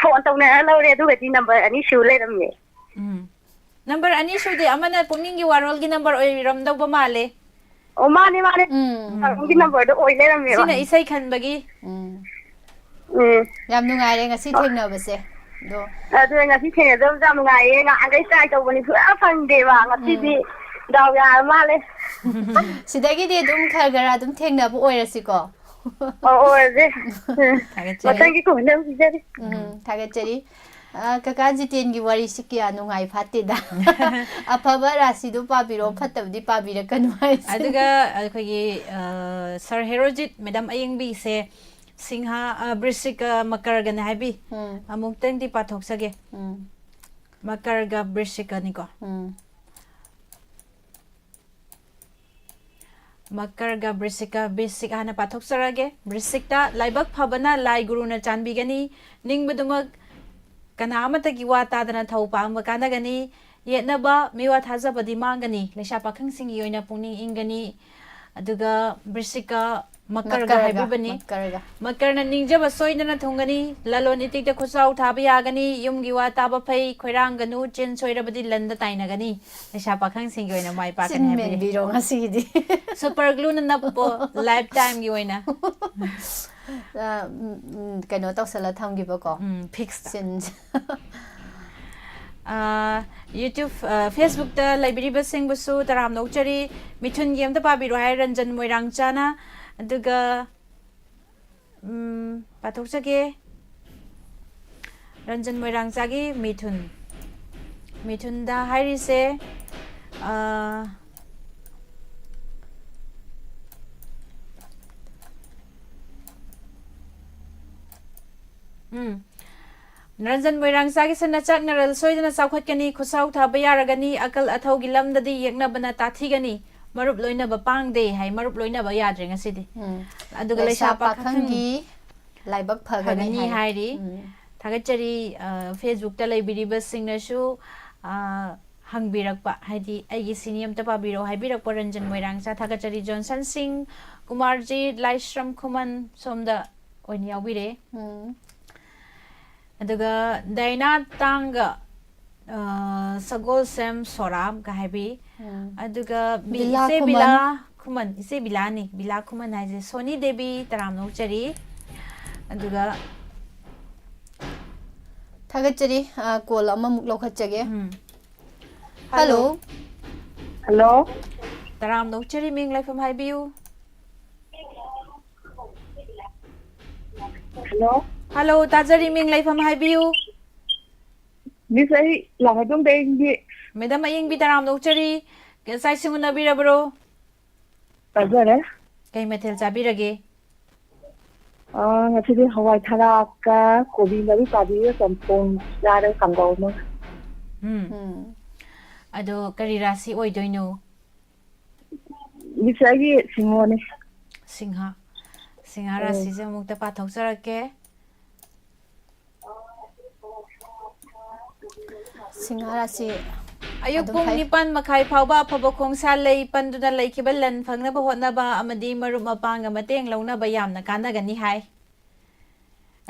ꯐꯣꯟ ꯇꯧꯅꯔ ꯂꯧꯔꯦ꯫ ꯑꯗꯨꯒꯗꯤ ꯅꯝꯕꯔ ꯑꯅꯤ ꯁꯨ ꯂꯩꯔꯝꯃꯦ꯫ ꯎꯝ꯫ ꯅꯝꯕꯔ ꯑꯅꯤ ꯁꯨꯗꯦ, ꯑꯃꯅ ꯄꯨꯛꯅꯤꯡꯒꯤ ꯋꯥꯔꯣꯜꯒꯤ ꯅꯝꯕꯔ ꯑꯣꯏꯔꯝꯗꯧꯕ ꯃꯥꯜꯂꯦ꯫ ꯑꯣ, ꯃꯥꯅꯦ, ꯃꯥꯅꯦ꯫ ꯎꯝ꯫ ꯑꯗꯨꯒꯤ ꯅꯝꯕꯔꯗꯣ ꯑꯣꯏ ꯂꯩꯔꯝꯃꯦꯕ꯫ ꯁꯤꯅ ꯏꯁꯩ ꯈꯟꯕꯒꯤ꯫ ꯎꯝ꯫ ꯎꯝ꯫ ꯌꯥꯝ ꯅꯨꯡꯉꯥꯏꯔꯦ ꯉꯁꯤ ꯊꯦꯡꯅꯕꯁꯦ꯫ ꯑꯗꯣ ꯑꯗꯨꯅ ꯉꯁꯤ ꯊꯦꯡꯅꯖꯕꯁꯦ ꯌꯥꯝ ꯅꯨꯡꯉꯥꯏꯌꯦ꯫ ꯉꯍꯥꯟꯈꯩ ꯇ꯭ꯔꯥꯏ ꯇꯧꯕꯅꯤ, ꯁꯨꯡꯌꯥ ꯐꯪꯗꯦꯕ꯫ ꯉꯁꯤꯗꯤ ꯗꯥꯎ ꯌꯥꯔ ꯃꯥꯜꯂꯦ꯫ ꯁꯤꯗꯒꯤꯗꯤ ꯑꯗꯨꯝ ꯈꯔ ꯈꯔ ꯑꯗꯨꯝ ꯊꯦꯡꯅꯕ ꯑꯣꯏꯔꯁꯤꯀꯣ꯫ ꯑꯣ, ꯑꯣꯏꯔꯁꯦ꯫ ꯎꯝ꯫ ꯊꯥꯒꯠꯆꯔꯤ꯫ ꯃꯊꯪꯒꯤ ꯀꯣꯟꯅ ꯎꯖꯔꯤ꯫ ꯎꯝ, ꯊꯥꯒꯠꯆꯔꯤ꯫ ꯑ, ꯀꯀꯥ ꯖꯤꯇꯦꯟꯒꯤ ꯋꯥꯔꯤꯁꯤ ꯀꯌꯥ ꯅꯨꯡꯉꯥꯏ ꯐꯠꯇꯦꯗ꯫ ꯑꯐꯕ ꯔꯥꯁꯤꯗꯨ ꯄꯥꯕꯤꯔꯣ, ꯐꯠꯇꯕꯗꯤ ꯄꯥꯕꯤꯔꯛꯀꯅꯨ ꯍꯥꯏꯁꯦ꯫ ꯑꯗꯨꯒ ꯑꯩꯈꯣꯏꯒꯤ, ꯑ, ꯁꯥꯔ ꯍꯦꯔꯣꯖꯤꯠ ꯃꯦꯗꯥꯝ ꯑꯌꯦꯡꯕꯤꯁꯦ ꯁꯤꯡꯍ, ꯑ, ꯕ꯭ꯔꯤꯁꯤꯀ ꯃꯀꯔꯒꯅꯦ ꯍꯥꯏꯕꯤ꯫ ꯎꯝ, ꯑꯃꯨꯛꯇꯪꯗꯤ ꯄꯥꯊꯣꯛꯆꯒꯦ꯫ ꯎꯝ, ꯃꯀꯔꯒ ꯕ꯭ꯔꯤꯁꯤꯀꯅꯤꯀꯣ꯫ ꯎꯝ, ꯃꯀꯔꯒ ꯕ꯭ꯔꯤꯁꯤꯀ, ꯕ꯭ꯔꯤꯁꯤꯛ ꯍꯥꯟꯅ ꯄꯥꯊꯣꯛꯆꯔꯒꯦ꯫ ꯕ꯭ꯔꯤꯁꯤꯛꯇ ꯂꯥꯏꯕꯛ ꯐꯕꯅ ꯂꯥꯏ ꯒꯨꯔꯨꯅ ꯆꯥꯟꯕꯤꯒꯅꯤ꯫ ꯅꯤꯡꯕꯗꯨꯃꯛ ꯀꯅꯥ ꯑꯃꯠꯇꯒꯤ ꯋꯥ ꯇꯥꯗꯅ ꯊꯧ ꯄꯥꯡꯕ ꯀꯥꯟꯅꯒꯅꯤ꯫ ꯌꯦꯠꯅꯕ ꯃꯤꯋꯥ ꯊꯥꯖꯕꯗꯤ ꯃꯥꯡꯒꯅꯤ꯫ ꯂꯩꯁꯥ ꯄꯥꯈꯪꯁꯤꯡꯒꯤ ꯑꯣꯏꯅ ꯄꯨꯛꯅꯤꯡ ꯏꯪꯒꯅꯤ꯫ ꯑꯗꯨꯒ ꯕ꯭ꯔꯤꯁꯤꯀ ꯃꯀꯔꯒ ꯃꯀꯔꯒ, ꯍꯥꯏꯕꯤꯕꯅꯤ꯫ ꯃꯀꯔꯒ꯫ ꯃꯀꯔꯅ ꯅꯤꯡꯖꯕ ꯁꯣꯏꯗꯅ ꯊꯨꯡꯒꯅꯤ꯫ ꯂꯂꯣꯟ ꯏꯇꯤꯛꯇ ꯈꯨꯠꯆꯥꯎ ꯊꯥꯕ ꯌꯥꯒꯅꯤ꯫ ꯌꯨꯝꯒꯤ ꯋꯥ ꯇꯥꯕ ꯐꯩ꯫ ꯈꯣꯏꯔꯥꯡꯒꯅꯨ꯫ ꯆꯤꯟ ꯁꯣꯏꯔꯕꯗꯤ ꯂꯟꯗ ꯇꯥꯏꯅꯒꯅꯤ꯫ ꯂꯩꯁꯥ ꯄꯥꯈꯪꯁꯤꯡꯒꯤ ꯑꯣꯏꯅ ꯃꯥꯏ ꯄꯥꯛꯀꯅꯤ ꯆꯤꯟ ꯍꯥꯏꯕꯤꯔꯤ꯫ ꯃꯦꯟꯕꯤꯔꯣ ꯉꯁꯤꯒꯤꯗꯤ꯫ ꯁꯨꯄꯔ ꯒ꯭ꯂꯨꯅ ꯅꯞꯄꯣ, ꯂꯥꯏꯐ ꯇꯥꯏꯝꯒꯤ ꯑꯣꯏꯅ꯫ ꯑ, ꯎꯝ, ꯎꯝ, ꯀꯩꯅꯣ ꯇꯧꯁꯜꯂ ꯊꯝꯈꯤꯕꯀꯣ꯫ ꯎꯝ, ꯐꯤꯛꯁꯇ꯫ ꯆꯤꯟ꯫ ꯑꯥ, YouTube, ꯑꯥ, Facebook ꯇ ꯂꯩꯕꯤꯔꯤꯕꯁꯤꯡꯕꯨꯁꯨ ꯇꯔꯥꯝꯅ ꯑꯣꯛꯆꯔꯤ꯫ ꯃꯤꯊꯨꯟꯒꯤ ꯑꯝꯇ ꯄꯥꯕꯤꯔꯣ ꯍꯥꯏ ꯔꯟꯖꯟ ꯃꯣꯏꯔꯥꯡꯆꯥꯅ꯫ ꯑꯗꯨꯒ, ꯎꯝ, ꯄꯥꯊꯣꯛꯆꯒꯦ꯫ ꯔꯟꯖꯟ ꯃꯣꯏꯔꯥꯡꯆꯥꯒꯤ ꯃꯤꯊꯨꯟ꯫ ꯃꯤꯊꯨꯟꯗ ꯍꯥꯏꯔꯤꯁꯦ, ꯑꯥ, ꯎꯝ꯫ ꯔꯟꯖꯟ ꯃꯣꯏꯔꯥꯡꯆꯥꯒꯤꯁꯤꯅ ꯆꯥꯛ ꯅꯔꯜ ꯁꯣꯏꯗꯅ ꯆꯥꯎꯈꯠꯀꯅꯤ, ꯈꯨꯠꯁꯥꯎ ꯊꯥꯕ ꯌꯥꯔꯒꯅꯤ, ꯑꯀꯜ ꯑꯊꯧꯒꯤ ꯂꯝꯗꯗꯤ ꯌꯦꯛꯅꯕꯅ ꯇꯥꯊꯤꯒꯅꯤ, ꯃꯔꯨꯞ ꯂꯣꯏꯅꯕ ꯄꯥꯡꯗꯦ ꯍꯥꯏ꯫ ꯃꯔꯨꯞ ꯂꯣꯏꯅꯕ ꯌꯥꯗ꯭ꯔꯦ ꯉꯁꯤꯗꯤ꯫ ꯎꯝ꯫ ꯑꯗꯨꯒ ꯂꯩꯁꯥ ꯂꯩꯁꯥ ꯄꯥꯈꯪ ꯄꯥꯈꯪꯒꯤ ꯂꯥꯏꯕꯛ ꯐꯒꯅꯤ ꯐꯒꯅꯤ ꯍꯥꯏꯔꯤ꯫ ꯍꯥꯏꯔꯤ꯫ ꯎꯝ꯫ ꯊꯥꯒꯠꯆꯔꯤ꯫ ꯑ, Facebook-ꯇ ꯂꯩꯕꯤꯔꯤꯕꯁꯤꯡꯅꯁꯨ, ꯑ, ꯍꯪꯕꯤꯔꯛꯄ, ꯍꯥꯏꯗꯤ ꯑꯩꯒꯤ ꯁꯤꯅꯤ ꯑꯝꯇ ꯄꯥꯕꯤꯔꯛꯑꯣ ꯍꯥꯏꯕꯤꯔꯛꯄ ꯔꯟꯖꯟ ꯃꯣꯏꯔꯥꯡꯆꯥ ꯊꯥꯒꯠꯆꯔꯤ꯫ ꯖꯣꯟꯁꯟ ꯁꯤꯡ, ꯀꯨꯃꯥꯔꯖꯤꯠ, ꯂꯥꯏꯁ꯭ꯔꯝ ꯈꯨꯃꯟ ꯁꯣꯝꯗ ꯑꯣꯏꯅ ꯌꯥꯎꯕꯤꯔꯦ꯫ ꯎꯝ꯫ ꯑꯗꯨꯒ ꯗꯥꯏꯅꯥ ꯇꯥꯡꯒ, ꯑ, ꯁꯒꯣꯜꯁꯦꯝ ꯁꯣꯔꯥꯝꯒ ꯍꯥꯏꯕꯤ꯫ ꯎꯝ꯫ ꯑꯗꯨꯒ ꯕꯤ-, ꯕꯤꯂꯥ ꯏꯆꯦ ꯈꯨꯃꯟ꯫ ꯕꯤꯂꯥ ꯈꯨꯃꯟ, ꯏꯆꯦ ꯕꯤꯂꯥꯅꯤ, ꯕꯤꯂꯥ ꯈꯨꯃꯟ ꯍꯥꯏꯁꯦ꯫ ꯁꯣꯅꯤ ꯗꯦꯕꯤ ꯇꯔꯥꯝꯅ ꯑꯣꯛꯆꯔꯤ꯫ ꯑꯗꯨꯒ ꯊꯥꯒꯠꯆꯔꯤ꯫ ꯑ, call ꯑꯃꯃꯨꯛ ꯂꯧꯈꯠꯆꯒꯦ꯫ ꯎꯝ꯫ Hello꯫ Hello꯫ Hello꯫ ꯇꯔꯥꯝꯅ ꯑꯣꯛꯆꯔꯤ, ꯃꯤꯡ ꯂꯩꯐꯝ ꯍꯥꯏꯕꯤꯌꯨ꯫ Hello꯫ Hello, ꯇꯥꯖꯔꯤ, ꯃꯤꯡ ꯂꯩꯐꯝ ꯍꯥꯏꯕꯤꯌꯨ꯫ Miss, ꯑꯩ ꯂꯥꯡꯃꯩꯗꯣꯡꯗꯩꯅꯤ꯫ Madam ꯑꯌꯤꯡꯕꯤ ꯇꯔꯥꯝꯅ ꯑꯣꯛꯆꯔꯤ, ꯆꯥꯛ ꯏꯁꯤꯡ ꯎꯅꯕꯤꯔꯕ꯭ꯔꯣ? ꯆꯥꯖꯔꯦ꯫ ꯀꯩ ꯃꯊꯦꯜ ꯆꯥꯕꯤꯔꯒꯦ? ꯑ, ꯉꯁꯤꯗꯤ ꯍꯋꯥꯏ ꯊꯔꯥꯛꯀ ꯀꯣꯕꯤ ꯃꯔꯨ ꯄꯥꯕꯤꯒ ꯆꯝꯊꯣꯡ ꯆꯥꯔꯦ, ꯀꯥꯡꯒꯧ ꯑꯃ꯫ ꯎꯝ꯫ ꯎꯝ꯫ ꯑꯗꯣ ꯀꯔꯤ ꯔꯥꯁꯤ ꯑꯣꯏꯗꯣꯏꯅꯣ? Miss, ꯑꯩꯒꯤ ꯁꯤꯡꯍꯣꯅꯦ꯫ ꯁꯤꯡꯍ꯫ ꯁꯤꯡꯍ ꯎꯝ꯫ ꯔꯥꯁꯤꯁꯦ ꯑꯃꯨꯛꯇ ꯄꯥꯊꯣꯛꯆꯔꯛꯀꯦ꯫ ꯁꯤꯡꯍ ꯔꯥꯁꯤ ꯑꯌꯨꯛ ꯑꯗꯨꯝ ꯄꯨꯡ ꯐꯩ꯫ ꯅꯤꯄꯥꯟ ꯃꯈꯥꯏ ꯐꯥꯎꯕ ꯑꯐꯕ ꯈꯣꯡꯁꯥ ꯂꯩ ꯄꯟꯗꯨꯅ ꯂꯩꯈꯤꯕ ꯂꯟ ꯐꯪꯅꯕ ꯍꯣꯠꯅꯕ ꯑꯃꯗꯤ ꯃꯔꯨꯞ ꯃꯄꯥꯡꯒ ꯃꯇꯦꯡ ꯂꯧꯅꯕ ꯌꯥꯝꯅ ꯀꯥꯟꯅꯒꯅꯤ ꯍꯥꯏ꯫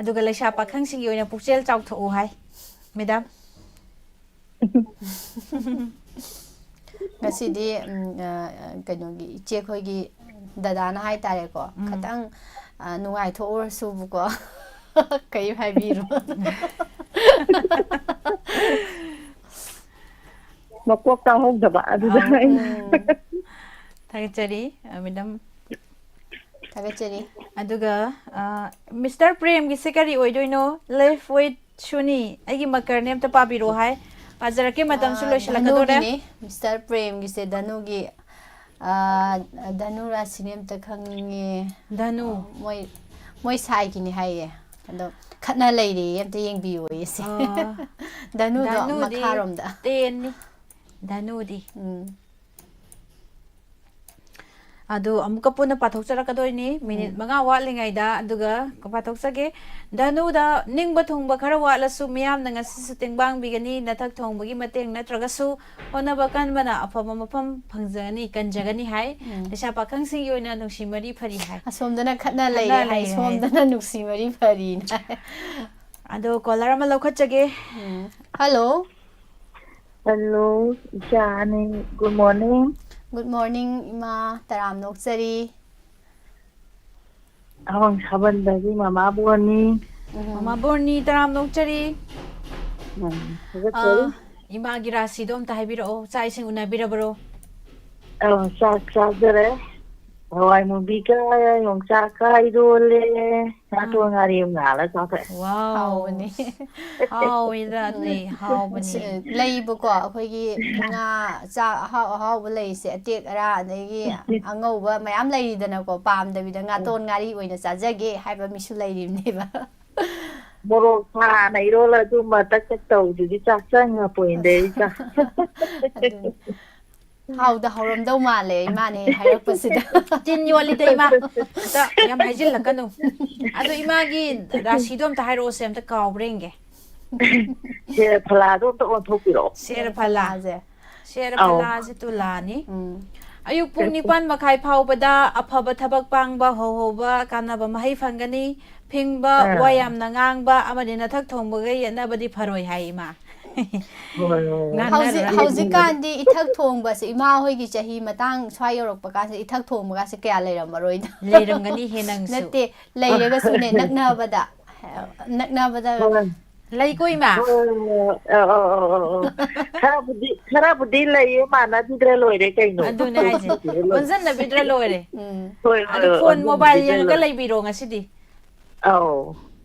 ꯑꯗꯨꯒ ꯂꯩꯁꯥ ꯄꯥꯈꯪꯁꯤꯡꯒꯤ ꯑꯣꯏꯅ ꯄꯨꯛꯆꯦꯜ ꯆꯥꯎꯊꯣꯛꯎ ꯍꯥꯏ, Madam꯫ ꯉꯁꯤꯗꯤ, ꯎꯝ, ꯑ, ꯀꯩꯅꯣꯒꯤ ꯏꯆꯦ ꯑꯩꯈꯣꯏꯒꯤ ꯗꯗꯥꯅ ꯍꯥꯏꯇꯥꯔꯦꯀꯣ, ꯎꯝ꯫ ꯈꯇꯪ, ꯑ, ꯅꯨꯡꯉꯥꯏꯊꯣꯛꯎꯔꯁꯨꯕꯀꯣ꯫ ꯀꯩ ꯍꯥꯏꯕꯤꯔꯣ? ꯃꯀꯣꯛ ꯇꯥꯍꯧꯗꯕ ꯑꯗꯨꯗ ꯑꯧ, ꯑꯩꯅ꯫ ꯎꯝ꯫ ꯊꯥꯒꯠꯆꯔꯤ, ꯑ, Madam꯫ ꯊꯥꯒꯠꯆꯔꯤ꯫ ꯑꯗꯨꯒ, ꯑ, Mister ꯄ꯭ꯔꯦꯝꯒꯤꯁꯦ ꯀꯔꯤ ꯑꯣꯏꯗꯣꯏꯅꯣ? Live with ꯁꯨꯅꯤ, ꯑꯩꯒꯤ ꯃꯀꯔꯅꯦ, ꯑꯝꯇ ꯄꯥꯕꯤꯔꯛꯑꯣ ꯍꯥꯏ꯫ ꯄꯥꯖꯔꯛꯀꯦ, ꯃꯇꯝꯁꯨ ꯑ, ꯂꯣꯏꯁꯤꯜꯂꯛꯀꯗꯧꯔꯦ꯫ ꯙꯅꯨꯒꯤꯅꯤ, Mister ꯄ꯭ꯔꯦꯝꯒꯤꯁꯦ ꯙꯅꯨꯒꯤ, ꯑ, ꯙꯅꯨ ꯔꯥꯁꯤꯅꯦ, ꯑꯝꯇ ꯈꯪꯅꯤꯡꯉꯦ꯫ ꯙꯅꯨ꯫ ꯑ, ꯃꯣꯏ, ꯃꯣꯏ ꯁꯥꯏꯒꯤꯅꯤ ꯍꯥꯏꯌꯦ꯫ ꯑꯗꯣ ꯈꯠꯅ ꯂꯩꯔꯦꯌꯦ, ꯑꯝꯇ ꯌꯦꯡꯕꯤꯌꯨ ꯏꯁꯦ꯫ ꯑꯣ꯫ ꯙꯅꯨꯗꯣ ꯙꯅꯨꯗꯤ ꯃꯈꯥꯔꯣꯝꯗ꯫ Ten ꯅꯤ꯫ ꯙꯅꯨꯗꯤ꯫ ꯎꯝ꯫ ꯑꯗꯨ ꯑꯃꯨꯛꯀ ꯄꯨꯟꯅ ꯄꯥꯊꯣꯛꯆꯔꯛꯀꯗꯣꯏꯅꯤ, ꯃꯤꯅꯤꯠ ꯎꯝ꯫ ꯃꯉꯥ ꯋꯥꯠꯂꯤꯉꯩꯗ꯫ ꯑꯗꯨꯒ ꯄꯥꯊꯣꯛꯆꯒꯦ꯫ ꯙꯅꯨꯗ, ꯅꯤꯡꯕ ꯊꯨꯡꯕ ꯈꯔ ꯋꯥꯠꯂꯁꯨ ꯃꯤꯌꯥꯝꯅ ꯉꯁꯤꯁꯨ ꯇꯦꯡꯕꯥꯡꯕꯤꯒꯅꯤ꯫ ꯅꯊꯛ ꯊꯣꯡꯕꯒꯤ ꯃꯇꯦꯡ ꯅꯠꯇ꯭ꯔꯒꯁꯨ ꯍꯣꯠꯅꯕ ꯀꯟꯕꯅ ꯑꯐꯕ ꯃꯐꯝ ꯐꯪꯖꯒꯅꯤ, ꯀꯟꯖꯒꯅꯤ ꯍꯥꯏ꯫ ꯎꯝ꯫ ꯂꯩꯁꯥ ꯄꯥꯈꯪꯁꯤꯡꯒꯤ ꯑꯣꯏꯅ ꯅꯨꯡꯁꯤ ꯃꯔꯤ ꯐꯔꯤ ꯍꯥꯏ꯫ ꯑꯁꯣꯝꯗꯅ ꯈꯠꯅ ꯈꯠꯅ ꯂꯩꯔꯦ ꯍꯥꯏ, ꯂꯩꯔꯦ ꯍꯥꯏ꯫ ꯁꯣꯝꯗꯅ ꯅꯨꯡꯁꯤ ꯃꯔꯤ ꯐꯔꯤꯅ ꯍꯥꯏ꯫ ꯑꯗꯣ caller ꯑꯃ ꯂꯧꯈꯠꯆꯒꯦ꯫ ꯎꯝ꯫ Hello꯫ Hello, ꯏꯆꯥꯅꯤ꯫ Good morning꯫ Good morning, ꯏꯃꯥ꯫ ꯇꯔꯥꯝꯅ ꯑꯣꯛꯆꯔꯤ꯫ ꯑꯋꯥꯡ ꯁꯥꯕꯟꯗꯒꯤ ꯃꯃꯥ ꯕꯣꯔꯅꯤ꯫ ꯎꯝ꯫ ꯃꯃꯥ ꯕꯣꯔꯅꯤ, ꯇꯔꯥꯝꯅ ꯑꯣꯛꯆꯔꯤ꯫ ꯎꯝ, ꯊꯥꯒꯠꯆꯔꯤ꯫ ꯑꯥ, ꯏꯃꯥꯒꯤ ꯔꯥꯁꯤꯗꯣ ꯑꯝꯇ ꯍꯥꯏꯕꯤꯔꯛꯑꯣ꯫ ꯆꯥꯛ ꯏꯁꯤꯡ ꯎꯅꯕꯤꯔꯕꯔꯣ? ꯑꯧ, ꯆꯥꯛ ꯆꯥꯖꯔꯦ꯫ ꯍꯋꯥꯏ ꯃꯨꯕꯤꯒ ꯌꯣꯡꯆꯥꯛꯀ ꯏꯔꯣꯜꯂꯦ꯫ ꯉꯥꯇꯣꯟ ꯑꯥ꯫ ꯉꯥꯔꯤ ꯑꯃ ꯉꯥꯜꯂ ꯆꯥꯊꯣꯛꯑꯦ꯫ Wow꯫ ꯍꯥꯎꯕꯅꯤ꯫ ꯍꯥꯎꯋꯤꯗ꯭ꯔꯥ ꯑꯗꯨꯗꯤ? ꯎꯝ꯫ ꯍꯥꯎꯕꯅꯤ꯫ ꯑꯁ, ꯂꯩꯕꯀꯣ, ꯑꯩꯈꯣꯏꯒꯤ ꯉꯥ, ꯆꯥꯛ ꯑꯍꯥꯎ ꯑꯍꯥꯎꯕ ꯂꯩꯁꯦ, ꯑꯇꯦꯛ ꯑꯔꯥ, ꯑꯗꯒꯤ ꯑꯉꯧꯕ ꯃꯌꯥꯝ ꯂꯩꯔꯤꯗꯅꯀꯣ, ꯄꯥꯝꯗꯕꯤꯗ ꯎꯝ꯫ ꯉꯥꯇꯣꯟ ꯉꯥꯔꯤ ꯑꯣꯏꯅ ꯆꯥꯖꯒꯦ ꯍꯥꯏꯕ ꯃꯤꯁꯨ ꯂꯩꯔꯤꯕꯅꯦꯕ꯫ ꯃꯣꯔꯣꯛ ꯁꯥꯅ ꯏꯔꯣꯜꯂ ꯑꯗꯨꯝꯕ ꯇꯛ ꯇꯛ ꯇꯧꯕꯗꯨꯗꯤ ꯆꯥꯛ ꯆꯪꯉꯄꯣꯏꯗ ꯏꯆꯥ꯫ ꯑꯗꯨꯅꯤ꯫ ꯍꯥꯎꯗ ꯍꯥꯎꯔꯝꯗꯧ ꯃꯥꯜꯂꯦ, ꯏꯃꯥꯅ ꯍꯦꯛ ꯍꯥꯏꯔꯛꯄꯁꯤꯗ꯫ ꯇꯤꯟ ꯌꯣꯠꯂꯤꯗ, ꯏꯃꯥ꯫ ꯑꯝꯇ ꯌꯥꯝ ꯍꯥꯏꯖꯤꯜꯂꯛꯀꯅꯨ꯫ ꯑꯗꯣ ꯏꯃꯥꯒꯤ ꯔꯥꯁꯤꯗꯣ ꯑꯝꯇ ꯍꯥꯏꯔꯛꯑꯣꯁꯦ, ꯑꯝꯇ ꯀꯥꯎꯕ꯭ꯔꯥ ꯌꯦꯡꯒꯦ꯫ ꯁꯦꯔꯐꯂꯥꯗꯣ ꯑꯝꯇ ꯑꯣꯟꯊꯣꯛꯄꯤꯔꯛꯑꯣ꯫ ꯁꯦꯔꯐꯂꯥ꯫ ꯁꯦꯔꯐꯂꯥꯁꯦ꯫ ꯑꯧ꯫ ꯁꯦꯔꯐꯂꯥꯁꯦ ꯇꯨꯂꯥꯅꯤ꯫ ꯎꯝ꯫ ꯑꯌꯨꯛ ꯄꯨꯡ ꯁꯦꯔꯐ- ꯅꯤꯄꯥꯟ ꯃꯈꯥꯏ ꯐꯥꯎꯕꯗ ꯑꯐꯕ ꯊꯕꯛ ꯄꯥꯡꯕ, ꯍꯧꯍꯧꯕ, ꯀꯥꯟꯅꯕ ꯃꯍꯩ ꯐꯪꯒꯅꯤ꯫ ꯐꯤꯡꯕ, ꯋꯥ ꯑꯥ꯫ ꯌꯥꯝꯅ ꯉꯥꯡꯕ ꯑꯃꯗꯤ ꯅꯊꯛ ꯊꯣꯡꯕꯒ ꯌꯦꯠꯅꯕꯗꯤ ꯐꯔꯣꯏ ꯍꯥꯏ ꯏꯃꯥ꯫ ꯍꯣꯏ, ꯍꯣꯏ, ꯍꯣꯏ꯫ ꯉꯥꯡꯅꯔꯨꯔꯅꯨ꯫ ꯍꯧꯖꯤꯛ, ꯍꯧꯖꯤꯛꯀꯥꯟꯗꯤ ꯏꯊꯛ ꯊꯣꯡꯕꯁꯦ, ꯏꯃꯥ ꯍꯣꯏꯒꯤ ꯆꯍꯤ ꯃꯇꯥꯡ ꯁ꯭ꯋꯥꯏ ꯌꯧꯔꯛꯄ ꯀꯥꯟꯁꯤꯗ ꯏꯊꯛ ꯊꯣꯡꯕꯒꯥꯁꯦ ꯀꯌꯥ ꯂꯩꯔꯝꯃꯔꯣꯏꯗ꯫ ꯂꯩꯔꯝꯒꯅꯤꯍꯦ ꯅꯪꯁꯨ꯫ ꯅꯠꯇꯦ, ꯂꯩꯔꯒꯁꯨꯅꯦ, ꯅꯛꯅꯕꯗ, ꯅꯛꯅꯕꯗ꯫ ꯍꯣꯏ꯫ ꯂꯩꯀꯣ, ꯏꯃꯥ? ꯍꯣꯏ, ꯍꯣꯏ, ꯍꯣꯏ꯫ ꯑꯧ, ꯑꯧ, ꯑꯧ, ꯑꯧ, ꯑꯧ꯫ ꯈꯔꯕꯨꯗꯤ, ꯈꯔꯕꯨꯗꯤ ꯂꯩꯌꯦ, ꯃꯥꯟꯅꯕꯤꯗ꯭ꯔ ꯂꯣꯏꯔꯦ ꯀꯩꯅꯣ꯫ ꯑꯗꯨꯅꯦ ꯍꯥꯏꯁꯦ꯫ ꯄꯨꯟꯁꯤꯟꯅꯕꯤꯗ꯭ꯔ ꯂꯣꯏꯔꯦ꯫ ꯎꯝ꯫ ꯍꯣꯏ, ꯍꯣꯏ, ꯑꯗꯨ ꯍꯣꯏ, phone, mobile ꯄꯨꯟꯁꯤꯟꯕꯤꯗ꯭ꯔ ꯌꯦꯡꯉꯒ ꯂꯣꯏꯔꯦ꯫ ꯂꯩꯕꯤꯔꯣ ꯉꯁꯤꯗꯤ꯫ ꯑꯧ꯫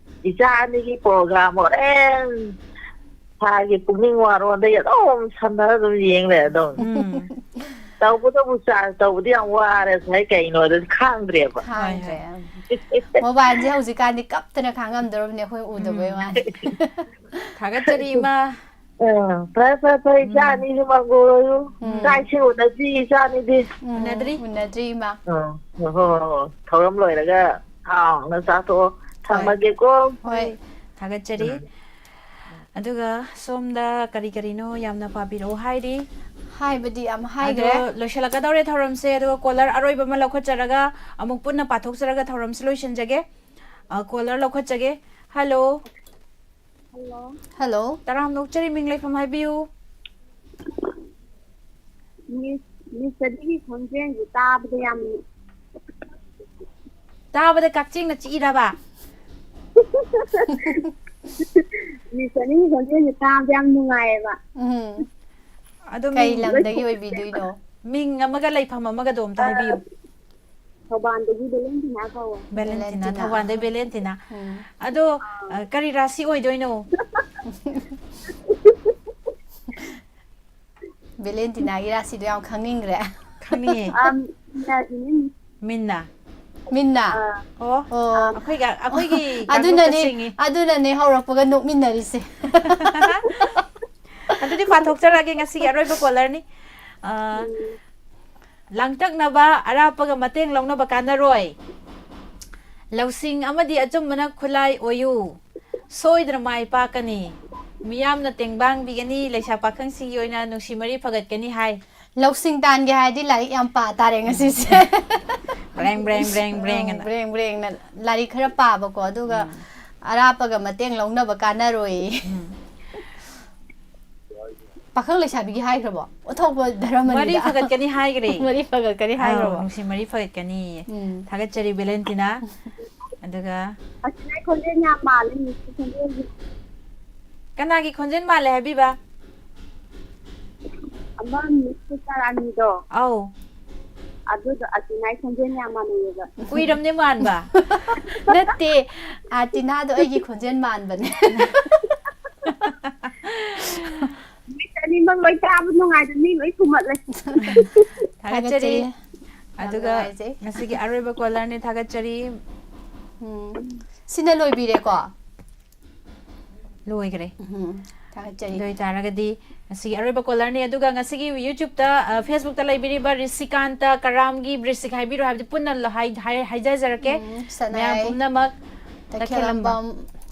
ꯏꯆꯥ ꯑꯅꯤꯒꯤ program ꯍꯣꯔꯦꯟ ꯊꯥꯒꯤ ꯄꯨꯛꯅꯤꯡ ꯋꯥꯔꯣꯟꯗꯒꯤ ꯑꯗꯨꯝ ꯁꯝꯅꯔ ꯑꯗꯨꯝ ꯌꯦꯡ ꯂꯩꯔꯗꯧꯅꯤ꯫ ꯎꯝ꯫ ꯇꯧꯕꯇꯕꯨ ꯆꯥꯔꯖ ꯇꯧꯕꯗꯤ ꯌꯥꯝ ꯋꯥꯔꯦ ꯉꯁꯥꯏ, ꯀꯩꯅꯣ ꯑꯗꯨ ꯈꯥꯡꯗ꯭ꯔꯦꯕ꯫ ꯈꯥꯡꯗ꯭ꯔꯦ꯫ ꯃꯣꯕꯥꯏꯜꯁꯦ ꯍꯧꯖꯤꯛꯀꯥꯟꯗꯤ ꯀꯞꯇꯅ ꯈꯥꯡꯉꯝꯗꯧꯔꯕꯅꯦ, ꯑꯩꯈꯣꯏ ꯎꯗꯕꯩ ꯋꯥꯅꯤ꯫ ꯊꯥꯒꯠꯆꯔꯤ ꯏꯃꯥ꯫ ꯎꯝ, ꯐꯔꯦ ꯐꯔꯦ ꯐꯔꯦ, ꯏꯆꯥ ꯑꯅꯤꯁꯨ ꯃꯪꯒꯣꯜ ꯑꯣꯏꯌꯨ꯫ ꯎꯝ꯫ ꯆꯥꯛ ꯏꯁꯤꯡ ꯎꯅꯗ꯭ꯔꯤ ꯏꯆꯥ ꯑꯅꯤꯗꯤ꯫ ꯎꯝ, ꯎꯅꯗ꯭ꯔꯤ? ꯎꯅꯗ꯭ꯔꯤ ꯏꯃꯥ꯫ ꯎꯝ, ꯍꯣ, ꯍꯣ, ꯍꯣ꯫ ꯊꯧꯔꯝ ꯂꯣꯏꯔꯒ ꯍꯥꯎꯅ ꯆꯥꯊꯣꯛꯑꯣ꯫ ꯊꯝꯃꯒꯦꯀꯣ꯫ ꯍꯣꯏ꯫ ꯊꯥꯒꯠꯆꯔꯤ꯫ ꯎꯝ꯫ ꯑꯗꯨꯒ ꯁꯣꯝꯗ ꯀꯔꯤ ꯀꯔꯤꯅꯣ ꯌꯥꯝꯅ ꯄꯥꯕꯤꯔꯛꯑꯣ ꯍꯥꯏꯔꯤ꯫ ꯍꯥꯏꯕꯗꯤ ꯌꯥꯝ ꯑꯗꯣ ꯍꯥꯏꯈ꯭ꯔꯦ꯫ ꯂꯣꯏꯁꯤꯜꯂꯛꯀꯗꯧꯔꯦ ꯊꯧꯔꯝꯁꯦ, ꯑꯗꯨꯒ ꯀꯣꯂꯔ ꯑꯔꯣꯏꯕ ꯑꯃ ꯂꯧꯈꯠꯆꯔꯒ ꯑꯃꯨꯛ ꯄꯨꯟꯅ ꯄꯥꯊꯣꯛꯆꯔꯒ ꯊꯧꯔꯝꯁꯦ ꯂꯣꯏꯁꯤꯟꯖꯒꯦ꯫ ꯑ, ꯀꯣꯂꯔ ꯂꯧꯈꯠꯆꯒꯦ꯫ ꯍꯜꯂꯣ꯫ ꯍꯜꯂꯣ꯫ ꯍꯜꯂꯣ꯫ ꯇꯔꯥꯝꯅ ꯑꯣꯛꯆꯔꯤ, ꯃꯤꯡ ꯂꯩꯐꯝ ꯍꯥꯏꯕꯤꯌꯨ꯫ ꯃꯤꯁ, ꯃꯤꯁ ꯑꯗꯨꯒꯤ ꯈꯣꯟꯖꯦꯜꯁꯦ ꯇꯥꯕꯗ ꯌꯥꯝ ꯇꯥꯕꯗ ꯀꯛꯆꯤꯡꯅ ꯆꯤꯛꯏꯔꯕ? ꯃꯤꯁ ꯑꯅꯤꯒꯤ ꯈꯣꯟꯖꯦꯜꯁꯦ ꯇꯥꯕꯗ ꯌꯥꯝ ꯅꯨꯡꯉꯥꯏꯌꯦꯕ꯫ ꯎꯝ꯫ ꯑꯗꯣ ꯀꯩ ꯃꯤꯡ, ꯂꯝꯗꯒꯤ ꯑꯣꯏꯕꯤꯗꯣꯏꯅꯣ? ꯃꯤꯡ ꯑꯃꯒ ꯂꯩꯐꯝ ꯑꯃꯒꯗꯣ ꯑꯝꯇ ꯍꯥꯏꯕꯤꯌꯨ꯫ ꯊꯧꯕꯥꯜꯗꯒꯤ ꯚꯦꯂꯦꯟꯇꯤꯅꯥ ꯀꯧꯋꯦ꯫ ꯚꯦꯂꯦꯟꯇꯤꯅꯥ, ꯚꯦꯂꯦꯟꯇꯤꯅꯥ꯫ ꯊꯧꯕꯥꯜꯗꯩ ꯚꯦꯂꯦꯟꯇꯤꯅꯥ꯫ ꯎꯝ꯫ ꯑꯗꯣ, ꯑ, ꯀꯔꯤ ꯔꯥꯁꯤ ꯑꯣꯏꯗꯣꯏꯅꯣ? ꯚꯦꯂꯦꯟꯇꯤꯅꯥꯒꯤ ꯔꯥꯁꯤꯗꯣ ꯌꯥꯝ ꯈꯪꯅꯤꯡꯈ꯭ꯔꯦ꯫ ꯈꯪꯅꯤꯡꯉꯦ꯫ ꯑꯝ, ꯌꯥꯗꯤꯅꯤ꯫ ꯃꯤꯟꯅ꯫ ꯃꯤꯟꯅ꯫ ꯑꯥ, ꯑꯣ, ꯑꯣ꯫ ꯑꯩꯈꯣꯏꯒ, ꯑꯩꯈꯣꯏꯒꯤ ꯑꯗꯨꯅꯅꯦ, ꯀꯥꯡꯂꯨꯞꯇ ꯆꯤꯡꯉꯤ꯫ ꯑꯗꯨꯅꯅꯦ ꯍꯧꯔꯛꯄꯒ ꯅꯣꯛꯃꯤꯟꯅꯔꯤꯁꯦ꯫ ꯑꯗꯨꯗꯤ ꯄꯥꯊꯣꯛꯆꯔꯛꯑꯒꯦ, ꯉꯁꯤꯒꯤ ꯑꯔꯣꯏꯕ ꯀꯣꯂꯔꯅꯤ꯫ ꯑ, ꯂꯥꯡꯇꯛꯅꯕ, ꯑꯔꯥꯞꯄꯒ ꯃꯇꯦꯡ ꯂꯧꯅꯕ ꯀꯥꯟꯅꯔꯣꯏ꯫ ꯂꯧꯁꯤꯡ ꯑꯃꯗꯤ ꯑꯆꯨꯝꯕꯅ ꯈꯨꯠꯂꯥꯏ ꯑꯣꯏꯌꯨ꯫ ꯁꯣꯏꯗꯅ ꯃꯥꯏ ꯄꯥꯛꯀꯅꯤ꯫ ꯃꯤꯌꯥꯝꯅ ꯇꯦꯡꯕꯥꯡꯕꯤꯒꯅꯤ, ꯂꯩꯁꯥ ꯄꯥꯈꯪꯁꯤꯡꯒꯤ ꯑꯣꯏꯅ ꯅꯨꯡꯁꯤ ꯃꯔꯤ ꯐꯒꯠꯀꯅꯤ ꯍꯥꯏ꯫ ꯂꯧꯁꯤꯡ ꯇꯥꯟꯒꯦ ꯍꯥꯏꯔꯗꯤ ꯂꯥꯏꯔꯤꯛ ꯌꯥꯝ ꯄꯥ ꯇꯥꯔꯦ ꯉꯁꯤꯁꯦ꯫ ꯕ꯭ꯔꯦꯡ, ꯕ꯭ꯔꯦꯡ, ꯕ꯭ꯔꯦꯡ, ꯕ꯭ꯔꯦꯡ ꯑꯅ꯫ ꯕ꯭ꯔꯦꯡ ꯕ꯭ꯔꯦꯡꯅ ꯂꯥꯏꯔꯤꯛ ꯈꯔ ꯄꯥꯕꯀꯣ, ꯑꯗꯨꯒ ꯑꯔꯥꯞꯄꯒ ꯃꯇꯦꯡ ꯂꯧꯅꯕ ꯀꯥꯟꯅꯔꯣꯏ꯫ ꯄꯥꯈꯪ ꯂꯩꯁꯥꯕꯤꯒꯤ ꯍꯥꯏꯈ꯭ꯔꯕꯣ? ꯑꯣꯟꯊꯣꯛꯄ ꯙꯔꯃꯅꯤꯗ꯫ ꯃꯔꯤ ꯐꯒꯠꯀꯅꯤ ꯍꯥꯏꯈ꯭ꯔꯦ꯫ ꯃꯔꯤ ꯐꯒꯠꯀꯅꯤ ꯑꯥ, ꯍꯥꯏꯈ꯭ꯔꯕꯣ? ꯅꯨꯡꯁꯤ ꯃꯔꯤ ꯐꯒꯠꯀꯅꯤ꯫ ꯎꯝ꯫ ꯊꯥꯒꯠꯆꯔꯤ ꯚꯦꯂꯦꯟꯇꯤꯅꯥ꯫ ꯑꯗꯨꯒ ꯑꯁꯤꯅ ꯈꯣꯟꯖꯦꯜ ꯌꯥꯝ ꯃꯥꯜꯂꯦ, ꯃꯤꯁꯀꯤ ꯈꯣꯟꯖꯦꯜꯁꯦ꯫ ꯀꯅꯥꯒꯤ ꯈꯣꯟꯖꯦꯜ ꯃꯥꯜꯂꯦ ꯍꯥꯏꯕꯤꯕ? ꯑꯃ ꯃꯤꯁꯀꯤ ꯆꯥꯔꯥꯅꯤꯗꯣ, ꯑꯧ, ꯑꯗꯨꯗꯣ ꯑꯁꯤꯅ ꯈꯣꯟꯖꯦꯜ ꯌꯥꯝ ꯃꯥꯟꯅꯩꯌꯦꯕ꯫ ꯀꯨꯏꯔꯝꯅꯦ ꯃꯥꯟꯕ꯫ ꯅꯠꯇꯦ, ꯑꯥ, ꯇꯤꯅꯥꯗꯣ ꯑꯩꯒꯤ ꯈꯣꯟꯖꯦꯜ ꯃꯥꯟꯕꯅꯦ꯫ ꯃꯤꯁ ꯑꯅꯤ ꯅꯪ ꯂꯣꯏ ꯇꯥꯕ ꯅꯨꯡꯉꯥꯏꯗ, ꯃꯤ ꯂꯣꯏ ꯊꯨꯝꯍꯠꯂꯦ꯫ ꯊꯥꯒꯠꯆꯔꯤ꯫ ꯌꯥꯝ ꯑꯗꯨꯒ ꯅꯨꯡꯉꯥꯏꯖꯩ꯫ ꯉꯁꯤꯒꯤ ꯑꯔꯣꯏꯕ ꯀꯣꯂꯔꯅꯤ, ꯊꯥꯒꯠꯆꯔꯤ꯫ ꯎꯝ꯫ ꯁꯤꯅ ꯂꯣꯏꯕꯤꯔꯦꯀꯣ? ꯂꯣꯏꯈ꯭ꯔꯦ꯫ ꯎꯝ꯫ ꯊꯥꯒꯠꯆꯔꯤ꯫ ꯑꯗꯨ ꯑꯣꯏꯇꯥꯔꯒꯗꯤ ꯉꯁꯤꯒꯤ ꯑꯔꯣꯏꯕ ꯀꯣꯂꯔꯅꯤ꯫ ꯑꯗꯨꯒ ꯉꯁꯤꯒꯤ ꯌꯨꯇ꯭ꯌꯨꯕꯇ, ꯑ, ꯐꯦꯁꯕꯨꯛꯇ ꯂꯩꯕꯤꯔꯤꯕ ꯔꯤꯁꯤꯀꯥꯟꯇ ꯀꯔꯥꯝꯒꯤ ꯕ꯭ꯔꯤꯁꯤꯛ ꯍꯥꯏꯕꯤꯔꯣ ꯍꯥꯏꯕꯗꯤ ꯄꯨꯟꯅ ꯂ-, ꯍꯥꯏ-, ꯍꯥꯏ-, ꯍꯥꯏꯖꯖꯔꯛꯀꯦ꯫ ꯎꯝ, ꯁꯅꯥꯏ ꯃꯌꯥꯝ ꯄꯨꯝꯅꯃꯛ ꯇꯈꯦꯂꯝꯕꯝ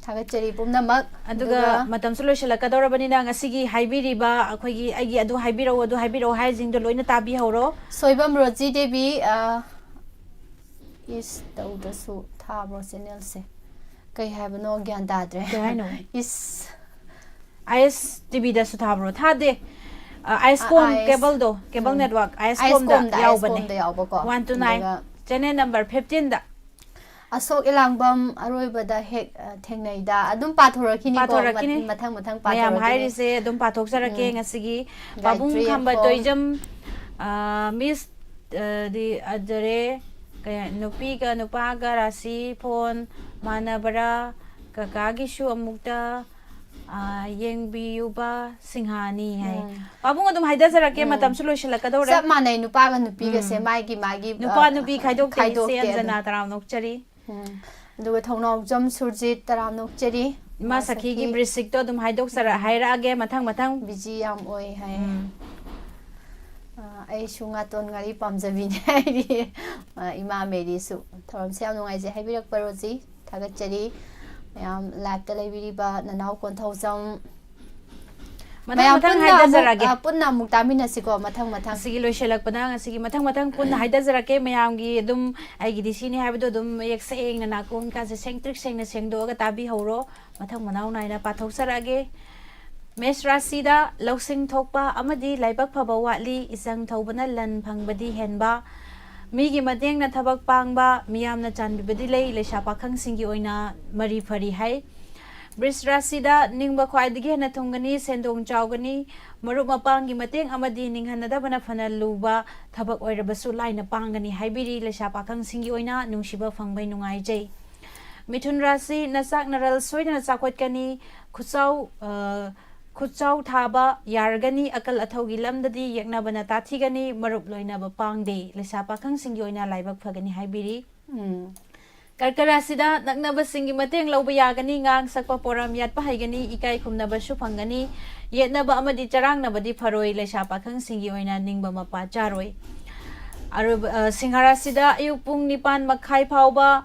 ꯊꯥꯒꯠꯆꯔꯤ ꯄꯨꯝꯅꯃꯛ꯫ ꯑꯗꯨꯒ ꯃꯇꯝꯁꯨ ꯂꯣꯏꯁꯤꯜꯂꯛꯀꯗꯧꯔꯕꯅꯤꯅ ꯉꯁꯤꯒꯤ ꯍꯥꯏꯕꯤꯔꯤꯕ ꯑꯩꯈꯣꯏꯒꯤ "ꯑꯩꯒꯤ ꯑꯗꯨ ꯍꯥꯏꯕꯤꯔꯛꯎ, ꯑꯗꯨ ꯍꯥꯏꯕꯤꯔꯛꯎ" ꯍꯥꯏꯁꯤꯡꯗꯣ ꯂꯣꯏꯅ ꯇꯥꯕꯤꯍꯧꯔꯣ꯫ ꯁꯣꯏꯕꯝ ꯔꯣꯖꯤ ꯗꯦꯕꯤ, ꯑ, ꯏꯁ ꯇꯧꯗ꯭ꯔꯁꯨ ꯊꯥꯕ꯭ꯔꯣ ꯆꯦꯅꯦꯜꯁꯦ? ꯀꯩ ꯍꯥꯏꯕꯅꯣ ꯒ꯭ꯌꯥꯟ ꯇꯥꯗ꯭ꯔꯦ꯫ ꯀꯩ ꯍꯥꯏꯅꯣ? ꯏꯁ꯫ ꯑꯥꯏ ꯑꯦꯁ ꯇꯤ ꯚꯤꯗꯁꯨ ꯊꯥꯕ꯭ꯔꯣ? ꯊꯥꯗꯦ꯫ ꯑ, ꯑꯥꯏ ꯑꯦꯁ ꯀꯣꯝ ꯑꯥ, ꯑꯥꯏ ꯑꯦꯁ꯫ ꯀꯦꯕꯜꯗꯣ, ꯀꯦꯕꯜ ꯎꯝ꯫ ꯅꯦꯠꯋꯥꯛ, ꯑꯥꯏ ꯑꯦꯁ ꯑꯥꯏ ꯑꯦꯁ ꯀꯣꯝꯗ ꯀꯣꯝꯗ, ꯑꯥꯏ ꯑꯦꯁ ꯌꯥꯎꯕꯅꯦ꯫ ꯀꯣꯝꯗ ꯌꯥꯎꯕꯀꯣ꯫ One to nine꯫ ꯑꯗꯨꯒ ꯆꯦꯅꯦꯜ ꯅꯝꯕꯔ ꯐꯤꯐꯇꯤꯟꯗ꯫ ꯑꯁꯣꯛ ꯏꯂꯥꯡꯕꯝ ꯑꯔꯣꯏꯕꯗ ꯍꯦꯛ, ꯑ, ꯊꯦꯡꯅꯩꯗ꯫ ꯑꯗꯨꯝ ꯄꯥꯊꯣꯔꯛꯈꯤꯅꯤꯀꯣ꯫ ꯄꯥꯊꯣꯔꯛꯈꯤꯅꯤ꯫ ꯃ-, ꯃꯊꯪ ꯃꯊꯪ ꯃꯌꯥꯝ ꯄꯥꯊꯣꯔꯛꯈꯤꯅꯤ꯫ ꯍꯥꯏꯔꯤꯁꯦ ꯑꯗꯨꯝ ꯄꯥꯊꯣꯛꯆꯔꯛꯀꯦ ꯎꯝ꯫ ꯉꯁꯤꯒꯤ꯫ ꯒꯥꯌꯇ꯭ꯔꯤ ꯄꯥꯕꯨꯡ ꯈꯝꯕ ꯍꯦꯝꯐꯣꯡ꯫ ꯇꯣꯏꯖꯝ, ꯑ, ꯃꯤꯁ, ꯑ, ꯗꯤ ꯑꯗꯔꯦ, ꯀꯌꯥ, ꯅꯨꯄꯤꯒ ꯅꯨꯄꯥꯒ ꯔꯥꯁꯤ ꯐꯣꯟ ꯃꯥꯟꯅꯕ꯭ꯔꯥ? ꯀꯀꯥꯒꯤꯁꯨ ꯑꯃꯨꯛꯇ, ꯑ, ꯌꯦꯡꯕꯤꯌꯨꯕ ꯁꯤꯡꯍꯥꯅꯤ ꯍꯥꯏ꯫ ꯎꯝ꯫ ꯄꯥꯕꯨꯡ ꯑꯗꯨꯝ ꯍꯥꯏꯊꯖꯔꯛꯀꯦ, ꯎꯝ꯫ ꯃꯇꯝꯁꯨ ꯂꯣꯏꯁꯤꯜꯂꯛꯀꯗꯧꯔꯦ꯫ ꯆꯞ ꯃꯥꯟꯅꯩ, ꯅꯨꯄꯥꯒ ꯅꯨꯄꯤꯒꯁꯦ ꯎꯝ꯫ ꯃꯥꯒꯤ ꯃꯥꯒꯤ, ꯅꯨꯄꯥ ꯑ, ꯅꯨꯄꯤ ꯈꯥꯏꯗꯣꯛꯇꯦ꯫ ꯈꯥꯏꯗꯣꯛꯇꯦ ꯏꯆꯦ ꯑꯗꯨꯝ꯫ ꯑꯟꯖꯅꯥ ꯇꯔꯥꯝ ꯅꯣꯛꯆꯔꯤ꯫ ꯎꯝ꯫ ꯑꯗꯨꯒ ꯊꯧꯅꯥꯎꯖꯝ ꯁꯨꯔꯖꯤꯠ ꯇꯔꯥꯝ ꯅꯣꯛꯆꯔꯤ꯫ ꯏꯃꯥ ꯁꯈꯤꯒꯤ ꯕ꯭ꯔꯤꯁꯤꯛꯇꯣ ꯑꯗꯨꯝ ꯍꯥꯏꯗꯣꯛꯆꯔ-, ꯍꯥꯏꯔꯛꯑꯒꯦ ꯃꯊꯪ ꯃꯊꯪ꯫ ꯕꯤꯖꯤ ꯌꯥꯝ ꯑꯣꯏ ꯍꯥꯏ꯫ ꯎꯝ꯫ ꯑ, ꯑꯩꯁꯨ ꯉꯥꯇꯣꯟ ꯉꯥꯔꯤ ꯄꯥꯝꯖꯕꯤꯅꯦ ꯍꯥꯏꯗꯤ, ꯑ, ꯏꯃꯥ ꯃꯦꯔꯤꯁꯨ꯫ ꯊꯧꯔꯝꯁꯦ ꯌꯥꯝ ꯅꯨꯡꯉꯥꯏꯖꯩ ꯍꯥꯏꯕꯤꯔꯛꯄ ꯔꯣꯖꯤ꯫ ꯊꯥꯒꯠꯆꯔꯤ꯫ ꯃꯌꯥꯝ ꯂꯥꯏꯞꯇ ꯂꯩꯕꯤꯔꯤꯕ ꯅꯅꯥꯎ ꯀꯣꯟꯊꯧꯖꯝ꯫ ꯃꯊꯪ ꯃꯌꯥꯝ ꯃꯊꯪ ꯄꯨꯟꯅ ꯍꯥꯏꯊꯖꯔꯛꯑꯒꯦ꯫ ꯑꯃꯨꯛ, ꯑ, ꯄꯨꯟꯅ ꯑꯃꯨꯛ ꯇꯥꯃꯤꯟꯅꯁꯤꯀꯣ, ꯃꯊꯪ ꯃꯊꯪ꯫ ꯉꯁꯤꯒꯤ ꯂꯣꯏꯁꯤꯜꯂꯛꯄꯗ ꯉꯁꯤꯒꯤ ꯃꯊꯪ ꯃꯊꯪ ꯄꯨꯟꯅ ꯍꯥꯏꯊꯖꯔꯛꯀꯦ꯫ ꯃꯌꯥꯝꯒꯤ ꯑꯗꯨꯝ ꯑꯩꯒꯤꯗꯤ ꯁꯤꯅꯤ ꯍꯥꯏꯕꯗꯣ ꯑꯗꯨꯝ ꯃꯌꯦꯛ ꯁꯦꯡꯅ ꯅꯥꯀꯣꯡ ꯀꯥꯁꯦ ꯁꯦꯡꯇ꯭ꯔꯤꯛ ꯁꯦꯡꯅ ꯁꯦꯡꯗꯣꯛꯑꯒ ꯇꯥꯕꯤꯍꯧꯔꯣ꯫ ꯃꯊꯪ ꯃꯅꯥꯎ ꯅꯥꯏꯅ ꯄꯥꯊꯣꯛꯆꯔꯛꯑꯒꯦ꯫ ꯃꯦꯁ ꯔꯥꯁꯤꯗ ꯂꯧꯁꯤꯡ ꯊꯣꯛꯄ ꯑꯃꯗꯤ ꯂꯥꯏꯕꯛ ꯐꯕ ꯋꯥꯠꯂꯤ, ꯏꯆꯪ ꯊꯧꯕꯅ ꯂꯟ ꯐꯪꯕꯗꯤ ꯍꯦꯟꯕ, ꯃꯤꯒꯤ ꯃꯇꯦꯡꯅ ꯊꯕꯛ ꯄꯥꯡꯕ, ꯃꯤꯌꯥꯝꯅ ꯆꯥꯟꯕꯤꯕꯗꯤ ꯂꯩ, ꯂꯩꯁꯥ ꯄꯥꯈꯪꯁꯤꯡꯒꯤ ꯑꯣꯏꯅ ꯃꯔꯤ ꯐꯔꯤ ꯍꯥꯏ꯫ ꯕ꯭ꯔꯤꯖ ꯔꯥꯁꯤꯗ ꯅꯤꯡꯕ ꯈ꯭ꯋꯥꯏꯗꯒꯤ ꯍꯦꯟꯅ ꯊꯨꯡꯒꯅꯤ, ꯁꯦꯟꯗꯣꯡ ꯆꯥꯎꯒꯅꯤ, ꯃꯔꯨꯞ ꯃꯄꯥꯡꯒꯤ ꯃꯇꯦꯡ ꯑꯃꯗꯤ ꯅꯤꯡꯍꯟꯅꯗꯕꯅ ꯐꯅ ꯂꯨꯕ ꯊꯕꯛ ꯑꯣꯏꯔꯕꯁꯨ ꯂꯥꯏꯅ ꯄꯥꯡꯒꯅꯤ ꯍꯥꯏꯕꯤꯔꯤ꯫ ꯂꯩꯁꯥ ꯄꯥꯈꯪꯁꯤꯡꯒꯤ ꯑꯣꯏꯅ ꯅꯨꯡꯁꯤꯕ ꯐꯪꯕꯩ ꯅꯨꯡꯉꯥꯏꯖꯩ꯫ ꯃꯤꯊꯨꯟ ꯔꯥꯁꯤ ꯅꯆꯥꯛ ꯅꯔꯜ ꯁꯣꯏꯗꯅ ꯆꯥꯎꯈꯠꯀꯅꯤ, ꯈꯨꯆꯥꯎ, ꯑ, ꯈꯨꯠꯆꯥꯎ ꯊꯥꯕ ꯌꯥꯔꯒꯅꯤ, ꯑꯀꯜ ꯑꯊꯧꯒꯤ ꯂꯝꯗꯗꯤ ꯌꯦꯛꯅꯕꯅ ꯇꯥꯊꯤꯒꯅꯤ, ꯃꯔꯨꯞ ꯂꯣꯏꯅꯕ ꯄꯥꯡꯗꯦ꯫ ꯂꯩꯁꯥ ꯄꯥꯈꯪꯁꯤꯡꯒꯤ ꯑꯣꯏꯅ ꯂꯥꯏꯕꯛ ꯐꯒꯅꯤ ꯍꯥꯏꯕꯤꯔꯤ꯫ ꯎꯝ ꯀꯔꯀꯔꯥꯁꯤꯗ ꯅꯛꯅꯕꯁꯤꯡꯒꯤ ꯃꯇꯦꯡ ꯂꯧꯕ ꯌꯥꯒꯅꯤ, ꯉꯥꯡ ꯁꯛꯄ ꯄꯣꯔꯝ ꯌꯥꯠꯄ ꯍꯩꯒꯅꯤ, ꯏꯀꯥꯏ ꯈꯨꯝꯅꯕꯁꯨ ꯐꯪꯒꯅꯤ, ꯌꯦꯠꯅꯕ ꯑꯃꯗꯤ ꯆꯔꯥꯡꯅꯕꯗꯤ ꯐꯔꯣꯏ꯫ ꯂꯩꯁꯥ ꯄꯥꯈꯪꯁꯤꯡꯒꯤ ꯑꯣꯏꯅ ꯅꯤꯡꯕ ꯃꯄꯥ ꯆꯥꯔꯣꯏ꯫ ꯑꯔꯣꯏꯕ, ꯑ, ꯁꯤꯡꯍꯔꯥꯁꯤꯗ ꯑꯌꯨꯛ ꯄꯨꯡ ꯅꯤꯄꯥꯟ ꯃꯈꯥꯏ ꯐꯥꯎꯕ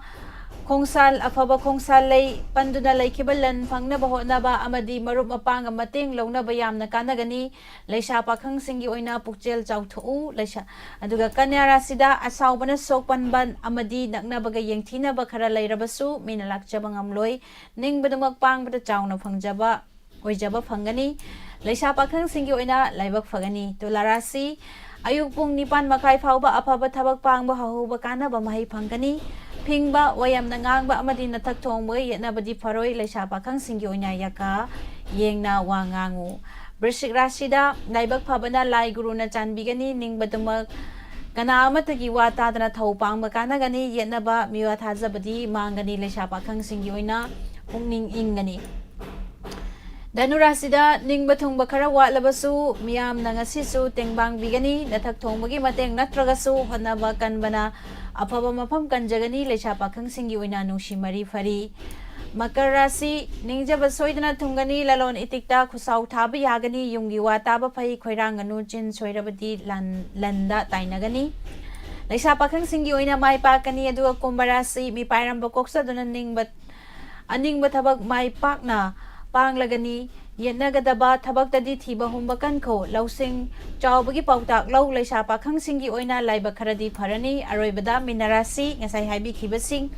ꯈꯣꯡꯁꯥꯜ, ꯑꯐꯕ ꯈꯣꯡꯁꯥꯜ ꯂꯩ, ꯄꯟꯗꯨꯅ ꯂꯩꯈꯤꯕ ꯂꯟ ꯐꯪꯅꯕ ꯍꯣꯠꯅꯕ ꯑꯃꯗꯤ ꯃꯔꯨꯞ ꯃꯄꯥꯡꯒ ꯃꯇꯦꯡ ꯂꯧꯅꯕ ꯌꯥꯝꯅ ꯀꯥꯟꯅꯒꯅꯤ꯫ ꯂꯩꯁꯥ ꯄꯥꯈꯪꯁꯤꯡꯒꯤ ꯑꯣꯏꯅ ꯄꯨꯛꯆꯦꯜ ꯆꯥꯎꯊꯣꯛꯎ꯫ ꯂꯩꯁꯥ-, ꯑꯗꯨꯒ ꯀꯟꯌꯥ ꯔꯥꯁꯤꯗ ꯑꯁꯥꯎꯕꯅ ꯁꯣꯛ ꯄꯟꯕ ꯑꯃꯗꯤ ꯅꯛꯅꯕꯒ ꯌꯦꯡꯊꯤꯅꯕ ꯈꯔ ꯂꯩꯔꯕꯁꯨ ꯃꯤꯅ ꯂꯥꯛꯆꯕ ꯉꯝꯂꯣꯏ꯫ ꯅꯤꯡꯕꯗꯨꯃꯛ ꯄꯥꯡꯕꯗ ꯆꯥꯎꯅ ꯐꯪꯖꯕ ꯑꯣꯏꯖꯕ ꯐꯪꯒꯅꯤ꯫ ꯂꯩꯁꯥ ꯄꯥꯈꯪꯁꯤꯡꯒꯤ ꯑꯣꯏꯅ ꯂꯥꯏꯕꯛ ꯐꯒꯅꯤ꯫ ꯇꯨꯂꯥ ꯔꯥꯁꯤ, ꯑꯌꯨꯛ ꯄꯨꯡ ꯅꯤꯄꯥꯟ ꯃꯈꯥꯏ ꯐꯥꯎꯕ ꯑꯐꯕ ꯊꯕꯛ ꯄꯥꯡꯕ ꯍꯧꯍꯧꯕ ꯀꯥꯟꯅꯕ ꯃꯍꯩ ꯐꯪꯒꯅꯤ꯫ ꯐꯤꯡꯕ, ꯋꯥ ꯌꯥꯝꯅ ꯉꯥꯡꯕ ꯑꯃꯗꯤ ꯅꯊꯛ ꯊꯣꯡꯕꯒ ꯌꯦꯠꯅꯕꯗꯤ ꯐꯔꯣꯏ꯫ ꯂꯩꯁꯥ ꯄꯥꯈꯪꯁꯤꯡꯒꯤ ꯑꯣꯏꯅ ꯌꯥꯀꯥ ꯌꯦꯡꯅ ꯋꯥ ꯉꯥꯡꯉꯨ꯫ ꯕ꯭ꯔꯤꯁꯤꯛ ꯔꯥꯁꯤꯗ ꯂꯥꯏꯕꯛ ꯐꯕꯅ ꯂꯥꯏ ꯒꯨꯔꯨꯅ ꯆꯥꯟꯕꯤꯒꯅꯤ꯫ ꯅꯤꯡꯕꯗꯨꯃꯛ ꯀꯅꯥ ꯑꯃꯠꯇꯒꯤ ꯋꯥ ꯇꯥꯗꯅ ꯊꯧ ꯄꯥꯡꯕ ꯀꯥꯟꯅꯒꯅꯤ꯫ ꯌꯦꯠꯅꯕ ꯃꯤꯋꯥ ꯊꯥꯖꯕꯗꯤ ꯃꯥꯡꯒꯅꯤ꯫ ꯂꯩꯁꯥ ꯄꯥꯈꯪꯁꯤꯡꯒꯤ ꯑꯣꯏꯅ ꯄꯨꯛꯅꯤꯡ ꯏꯪꯒꯅꯤ꯫ ꯙꯅꯨ ꯔꯥꯁꯤꯗ ꯅꯤꯡꯕ ꯊꯨꯡꯕ ꯈꯔ ꯋꯥꯠꯂꯕꯁꯨ ꯃꯤꯌꯥꯝꯅ ꯉꯁꯤꯁꯨ ꯇꯦꯡꯕꯥꯡꯕꯤꯒꯅꯤ꯫ ꯅꯊꯛ ꯊꯣꯡꯕꯒꯤ ꯃꯇꯦꯡ ꯅꯠꯇ꯭ꯔꯒꯁꯨ ꯍꯣꯠꯅꯕ ꯀꯟꯕꯅ ꯑꯐꯕ ꯃꯐꯝ ꯀꯟꯖꯒꯅꯤ꯫ ꯂꯩꯁꯥ ꯄꯥꯈꯪꯁꯤꯡꯒꯤ ꯑꯣꯏꯅ ꯅꯨꯡꯁꯤ ꯃꯔꯤ ꯐꯔꯤ꯫ ꯃꯀꯔ ꯔꯥꯁꯤ, ꯅꯤꯡꯖꯕ ꯁꯣꯏꯗꯅ ꯊꯨꯡꯒꯅꯤ꯫ ꯂꯂꯣꯟ ꯏꯇꯤꯛꯇ ꯈꯨꯠꯁꯥꯎ ꯊꯥꯕ ꯌꯥꯒꯅꯤ꯫ ꯌꯨꯝꯒꯤ ꯋꯥ ꯇꯥꯕ ꯐꯩ꯫ ꯈꯣꯏꯔꯥꯡꯒꯅꯨ, ꯆꯤꯟ ꯁꯣꯏꯔꯕꯗꯤ ꯂꯥꯟ-, ꯂꯟꯗ ꯇꯥꯏꯅꯒꯅꯤ꯫ ꯂꯩꯁꯥ ꯄꯥꯈꯪꯁꯤꯡꯒꯤ ꯑꯣꯏꯅ ꯃꯥꯏ ꯄꯥꯛꯀꯅꯤ꯫ ꯑꯗꯨꯒ ꯀꯨꯝꯚ ꯔꯥꯁꯤ, ꯃꯤꯄꯥꯏꯔꯝꯕ ꯀꯣꯛꯆꯗꯨꯅ ꯅꯤꯡꯕ, ꯑꯅꯤꯡꯕ ꯊꯕꯛ ꯃꯥꯏ ꯄꯥꯛꯅ ꯄꯥꯡꯂꯒꯅꯤ꯫ ꯌꯦꯠꯅꯒꯗꯕ ꯊꯕꯛꯇꯗꯤ ꯊꯤꯕ ꯍꯨꯝꯕ ꯀꯟꯈꯣ꯫ ꯂꯧꯁꯤꯡ ꯆꯥꯎꯕꯒꯤ ꯄꯥꯎꯇꯥꯛ ꯂꯧ꯫ ꯂꯩꯁꯥ ꯄꯥꯈꯪꯁꯤꯡꯒꯤ ꯑꯣꯏꯅ ꯂꯥꯏꯕꯛ ꯈꯔꯗꯤ ꯐꯔꯅꯤ꯫ ꯑꯔꯣꯏꯕꯗ ꯃꯤꯅ ꯔꯥꯁꯤ, ꯉꯁꯥꯏ ꯍꯥꯏꯕꯤꯈꯤꯕꯁꯤꯡ,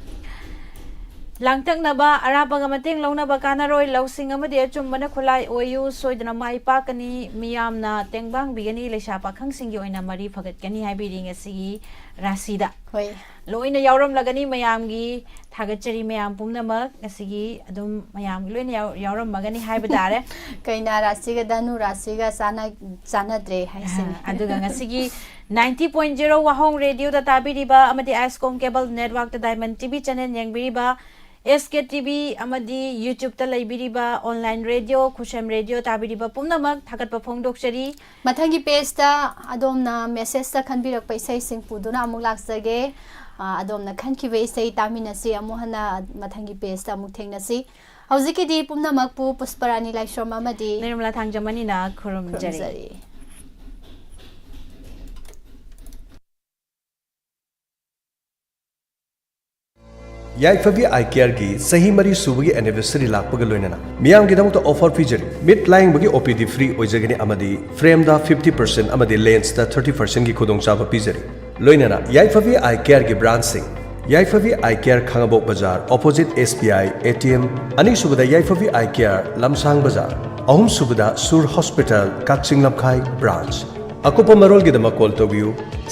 ꯂꯥꯡꯇꯛꯅꯕ, ꯑꯔꯥꯞꯄꯒ ꯃꯇꯦꯡ ꯂꯧꯅꯕ ꯀꯥꯟꯅꯔꯣꯏ꯫ ꯂꯧꯁꯤꯡ ꯑꯃꯗꯤ ꯑꯆꯨꯝꯕꯅ ꯈꯨꯠꯂꯥꯏ ꯑꯣꯏꯌꯨ꯫ ꯁꯣꯏꯗꯅ ꯃꯥꯏ ꯄꯥꯛꯀꯅꯤ꯫ ꯃꯤꯌꯥꯝꯅ ꯇꯦꯡꯕꯥꯡꯕꯤꯒꯅꯤ꯫ ꯂꯩꯁꯥ ꯄꯥꯈꯪꯁꯤꯡꯒꯤ ꯑꯣꯏꯅ ꯃꯔꯤ ꯐꯒꯠꯀꯅꯤ ꯍꯥꯏꯕꯤꯔꯤ ꯉꯁꯤꯒꯤ ꯔꯥꯁꯤꯗ꯫ ꯍꯣꯏ꯫ ꯂꯣꯏꯅ ꯌꯥꯎꯔꯝꯂꯒꯅꯤ꯫ ꯃꯌꯥꯝꯒꯤ ꯊꯥꯒꯠꯆꯔꯤ, ꯃꯌꯥꯝ ꯄꯨꯝꯅꯃꯛ꯫ ꯉꯁꯤꯒꯤ ꯑꯗꯨꯝ ꯃꯌꯥꯝꯒꯤ ꯂꯣꯏꯅ ꯌꯥꯎ-, ꯌꯥꯎꯔꯝꯃꯒꯅꯤ ꯍꯥꯏꯕ ꯇꯥꯔꯦ꯫ ꯀꯩꯅꯥ ꯔꯥꯁꯤꯒ ꯙꯅꯨ ꯔꯥꯁꯤꯒ ꯆꯥꯅ-, ꯆꯥꯟꯅꯗ꯭ꯔꯦ ꯍꯥꯏꯁꯤꯅꯤ꯫ ꯑꯗꯨꯒ ꯉꯁꯤꯒꯤ ninety point zero ꯋꯥꯍꯣꯡ ꯔꯦꯗꯤꯑꯣꯗ ꯇꯥꯕꯤꯔꯤꯕ ꯑꯃꯗꯤ ꯑꯥꯏꯁꯀꯣꯝ ꯀꯦꯕꯜ ꯅꯦꯠꯋꯥꯔꯛꯇ ꯗꯥꯏꯃꯟ ꯇꯤꯚꯤ ꯆꯦꯅꯦꯜ ꯌꯦꯡꯕꯤꯔꯤꯕ ꯑꯦꯁ ꯀꯦ ꯇꯤ ꯚꯤ ꯑꯃꯗꯤ YouTube-ꯇ ꯂꯩꯕꯤꯔꯤꯕ online radio, ꯈꯨꯁꯦꯝ Radio ꯇꯥꯕꯤꯔꯤꯕ ꯄꯨꯝꯅꯃꯛ ꯊꯥꯒꯠꯄ ꯐꯣꯡꯗꯣꯛꯆꯔꯤ꯫ ꯃꯊꯪꯒꯤ page-ꯇ ꯑꯗꯣꯝꯅ message-ꯇ ꯈꯟꯕꯤꯔꯛꯄ ꯏꯁꯩꯁꯤꯡ ꯄꯨꯗꯨꯅ ꯑꯃꯨꯛ ꯂꯥꯛꯆꯒꯦ꯫ ꯑ, ꯑꯗꯣꯝꯅ ꯈꯟꯈꯤꯕ ꯏꯁꯩ ꯇꯥꯃꯤꯟꯅꯁꯤ꯫ ꯑꯃꯨꯛ ꯍꯟꯅ ꯃꯊꯪꯒꯤ page-ꯇ ꯑꯃꯨꯛ ꯊꯦꯡꯅꯁꯤ꯫ ꯍꯧꯖꯤꯛꯀꯤꯗꯤ ꯄꯨꯝꯅꯃꯛꯄꯨ ꯄꯨꯁꯄꯔꯥꯅꯤ ꯂꯥꯏꯁ꯭ꯔꯝ ꯑꯃꯗꯤ ꯅꯤꯔꯃꯂꯥ ꯊꯥꯡꯖꯃꯅꯤꯅ ꯈꯨꯔꯨꯝꯖꯔꯤ꯫ ꯈꯨꯔꯨꯝꯖꯔꯤ꯫ ꯌꯥꯏꯐꯕꯤ ꯑꯥꯏ ꯀꯦꯌꯔꯒꯤ ꯆꯍꯤ ꯃꯔꯤ ꯁꯨꯕꯒꯤ anniversary ꯂꯥꯛꯄꯒ ꯂꯣꯏꯅꯅ ꯃꯤꯌꯥꯝꯒꯤꯗꯃꯛꯇ offer ꯄꯤꯖꯔꯤ꯫ ꯃꯤꯠ ꯂꯥꯌꯦꯡꯕꯒꯤ ꯑꯣ ꯄꯤ ꯗꯤ free ꯑꯣꯏꯖꯒꯅꯤ ꯑꯃꯗꯤ frameꯗ fifty percent ꯑꯃꯗꯤ lensꯇ thirty percentꯒꯤ ꯈꯨꯗꯣꯡꯆꯥꯕ ꯄꯤꯖꯔꯤ꯫ ꯂꯣꯏꯅꯅ ꯌꯥꯏꯐꯕꯤ ꯑꯥꯏ ꯀꯦꯌꯔꯒꯤ branchꯁꯤꯡ: ꯌꯥꯏꯐꯕꯤ ꯑꯥꯏ ꯀꯦꯌꯔ, ꯈꯥꯉꯕꯣꯛ ꯕꯖꯥꯔ, opposite S B I A T M, ꯑꯅꯤꯁꯨꯕꯗ ꯌꯥꯏꯐꯕꯤ ꯑꯥꯏ ꯀꯦꯌꯔ, ꯂꯝꯁꯥꯡ ꯕꯖꯥꯔ, ꯑꯍꯨꯝꯁꯨꯕꯗ ꯁꯨꯔ ꯍꯣꯁꯄꯤꯇꯥꯜ, ꯀꯛꯆꯤꯡ ꯂꯝꯈꯥꯏ branch꯫ ꯑꯀꯨꯞꯄ ꯃꯔꯣꯜꯒꯤꯗꯃꯛ call ꯇꯧꯕꯤꯌꯨ,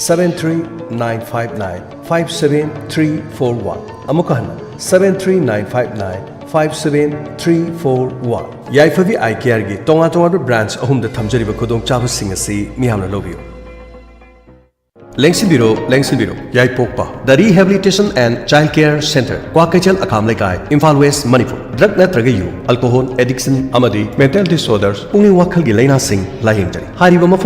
seven three nine five nine five seven three four one꯫ ꯑꯃꯨꯛꯀ ꯍꯟꯅ, seven three nine five nine five seven three four one꯫ ꯌꯥꯏꯐꯕꯤ ꯑꯥꯏ ꯀꯦꯌꯔꯒꯤ ꯇꯣꯉꯥꯟ ꯇꯣꯉꯥꯟꯕ branch ꯑꯍꯨꯝꯗ ꯊꯝꯖꯔꯤꯕ ꯈꯨꯗꯣꯡꯆꯥꯕꯁꯤꯡ ꯑꯁꯤ ꯃꯤꯌꯥꯝꯅ ꯂꯧꯕꯤꯌꯨ꯫ ꯂꯦꯡꯁꯤꯟꯕꯤꯔꯣ, ꯂꯦꯡꯁꯤꯟꯕꯤꯔꯣ꯫ ꯌꯥꯏꯄꯣꯛꯄ The Rehabilitation and Child Care Centre, Kwakeithel ꯑꯈꯥꯝ ꯂꯩꯀꯥꯏ, ꯏꯝꯐꯥꯜ ꯋꯦꯁ, ꯃꯅꯤꯄꯨꯔ꯫ Drug ꯅꯠꯇ꯭ꯔꯒ ꯌꯨ, alcohol addiction ꯑꯃꯗꯤ mental disorders, ꯄꯨꯛꯅꯤꯡ ꯋꯥꯈꯜꯒꯤ ꯂꯥꯏꯅꯥꯁꯤꯡ ꯂꯥꯌꯦꯡꯖꯔꯤ꯫ ꯍꯥꯏꯔꯤꯕ ꯃꯐꯝ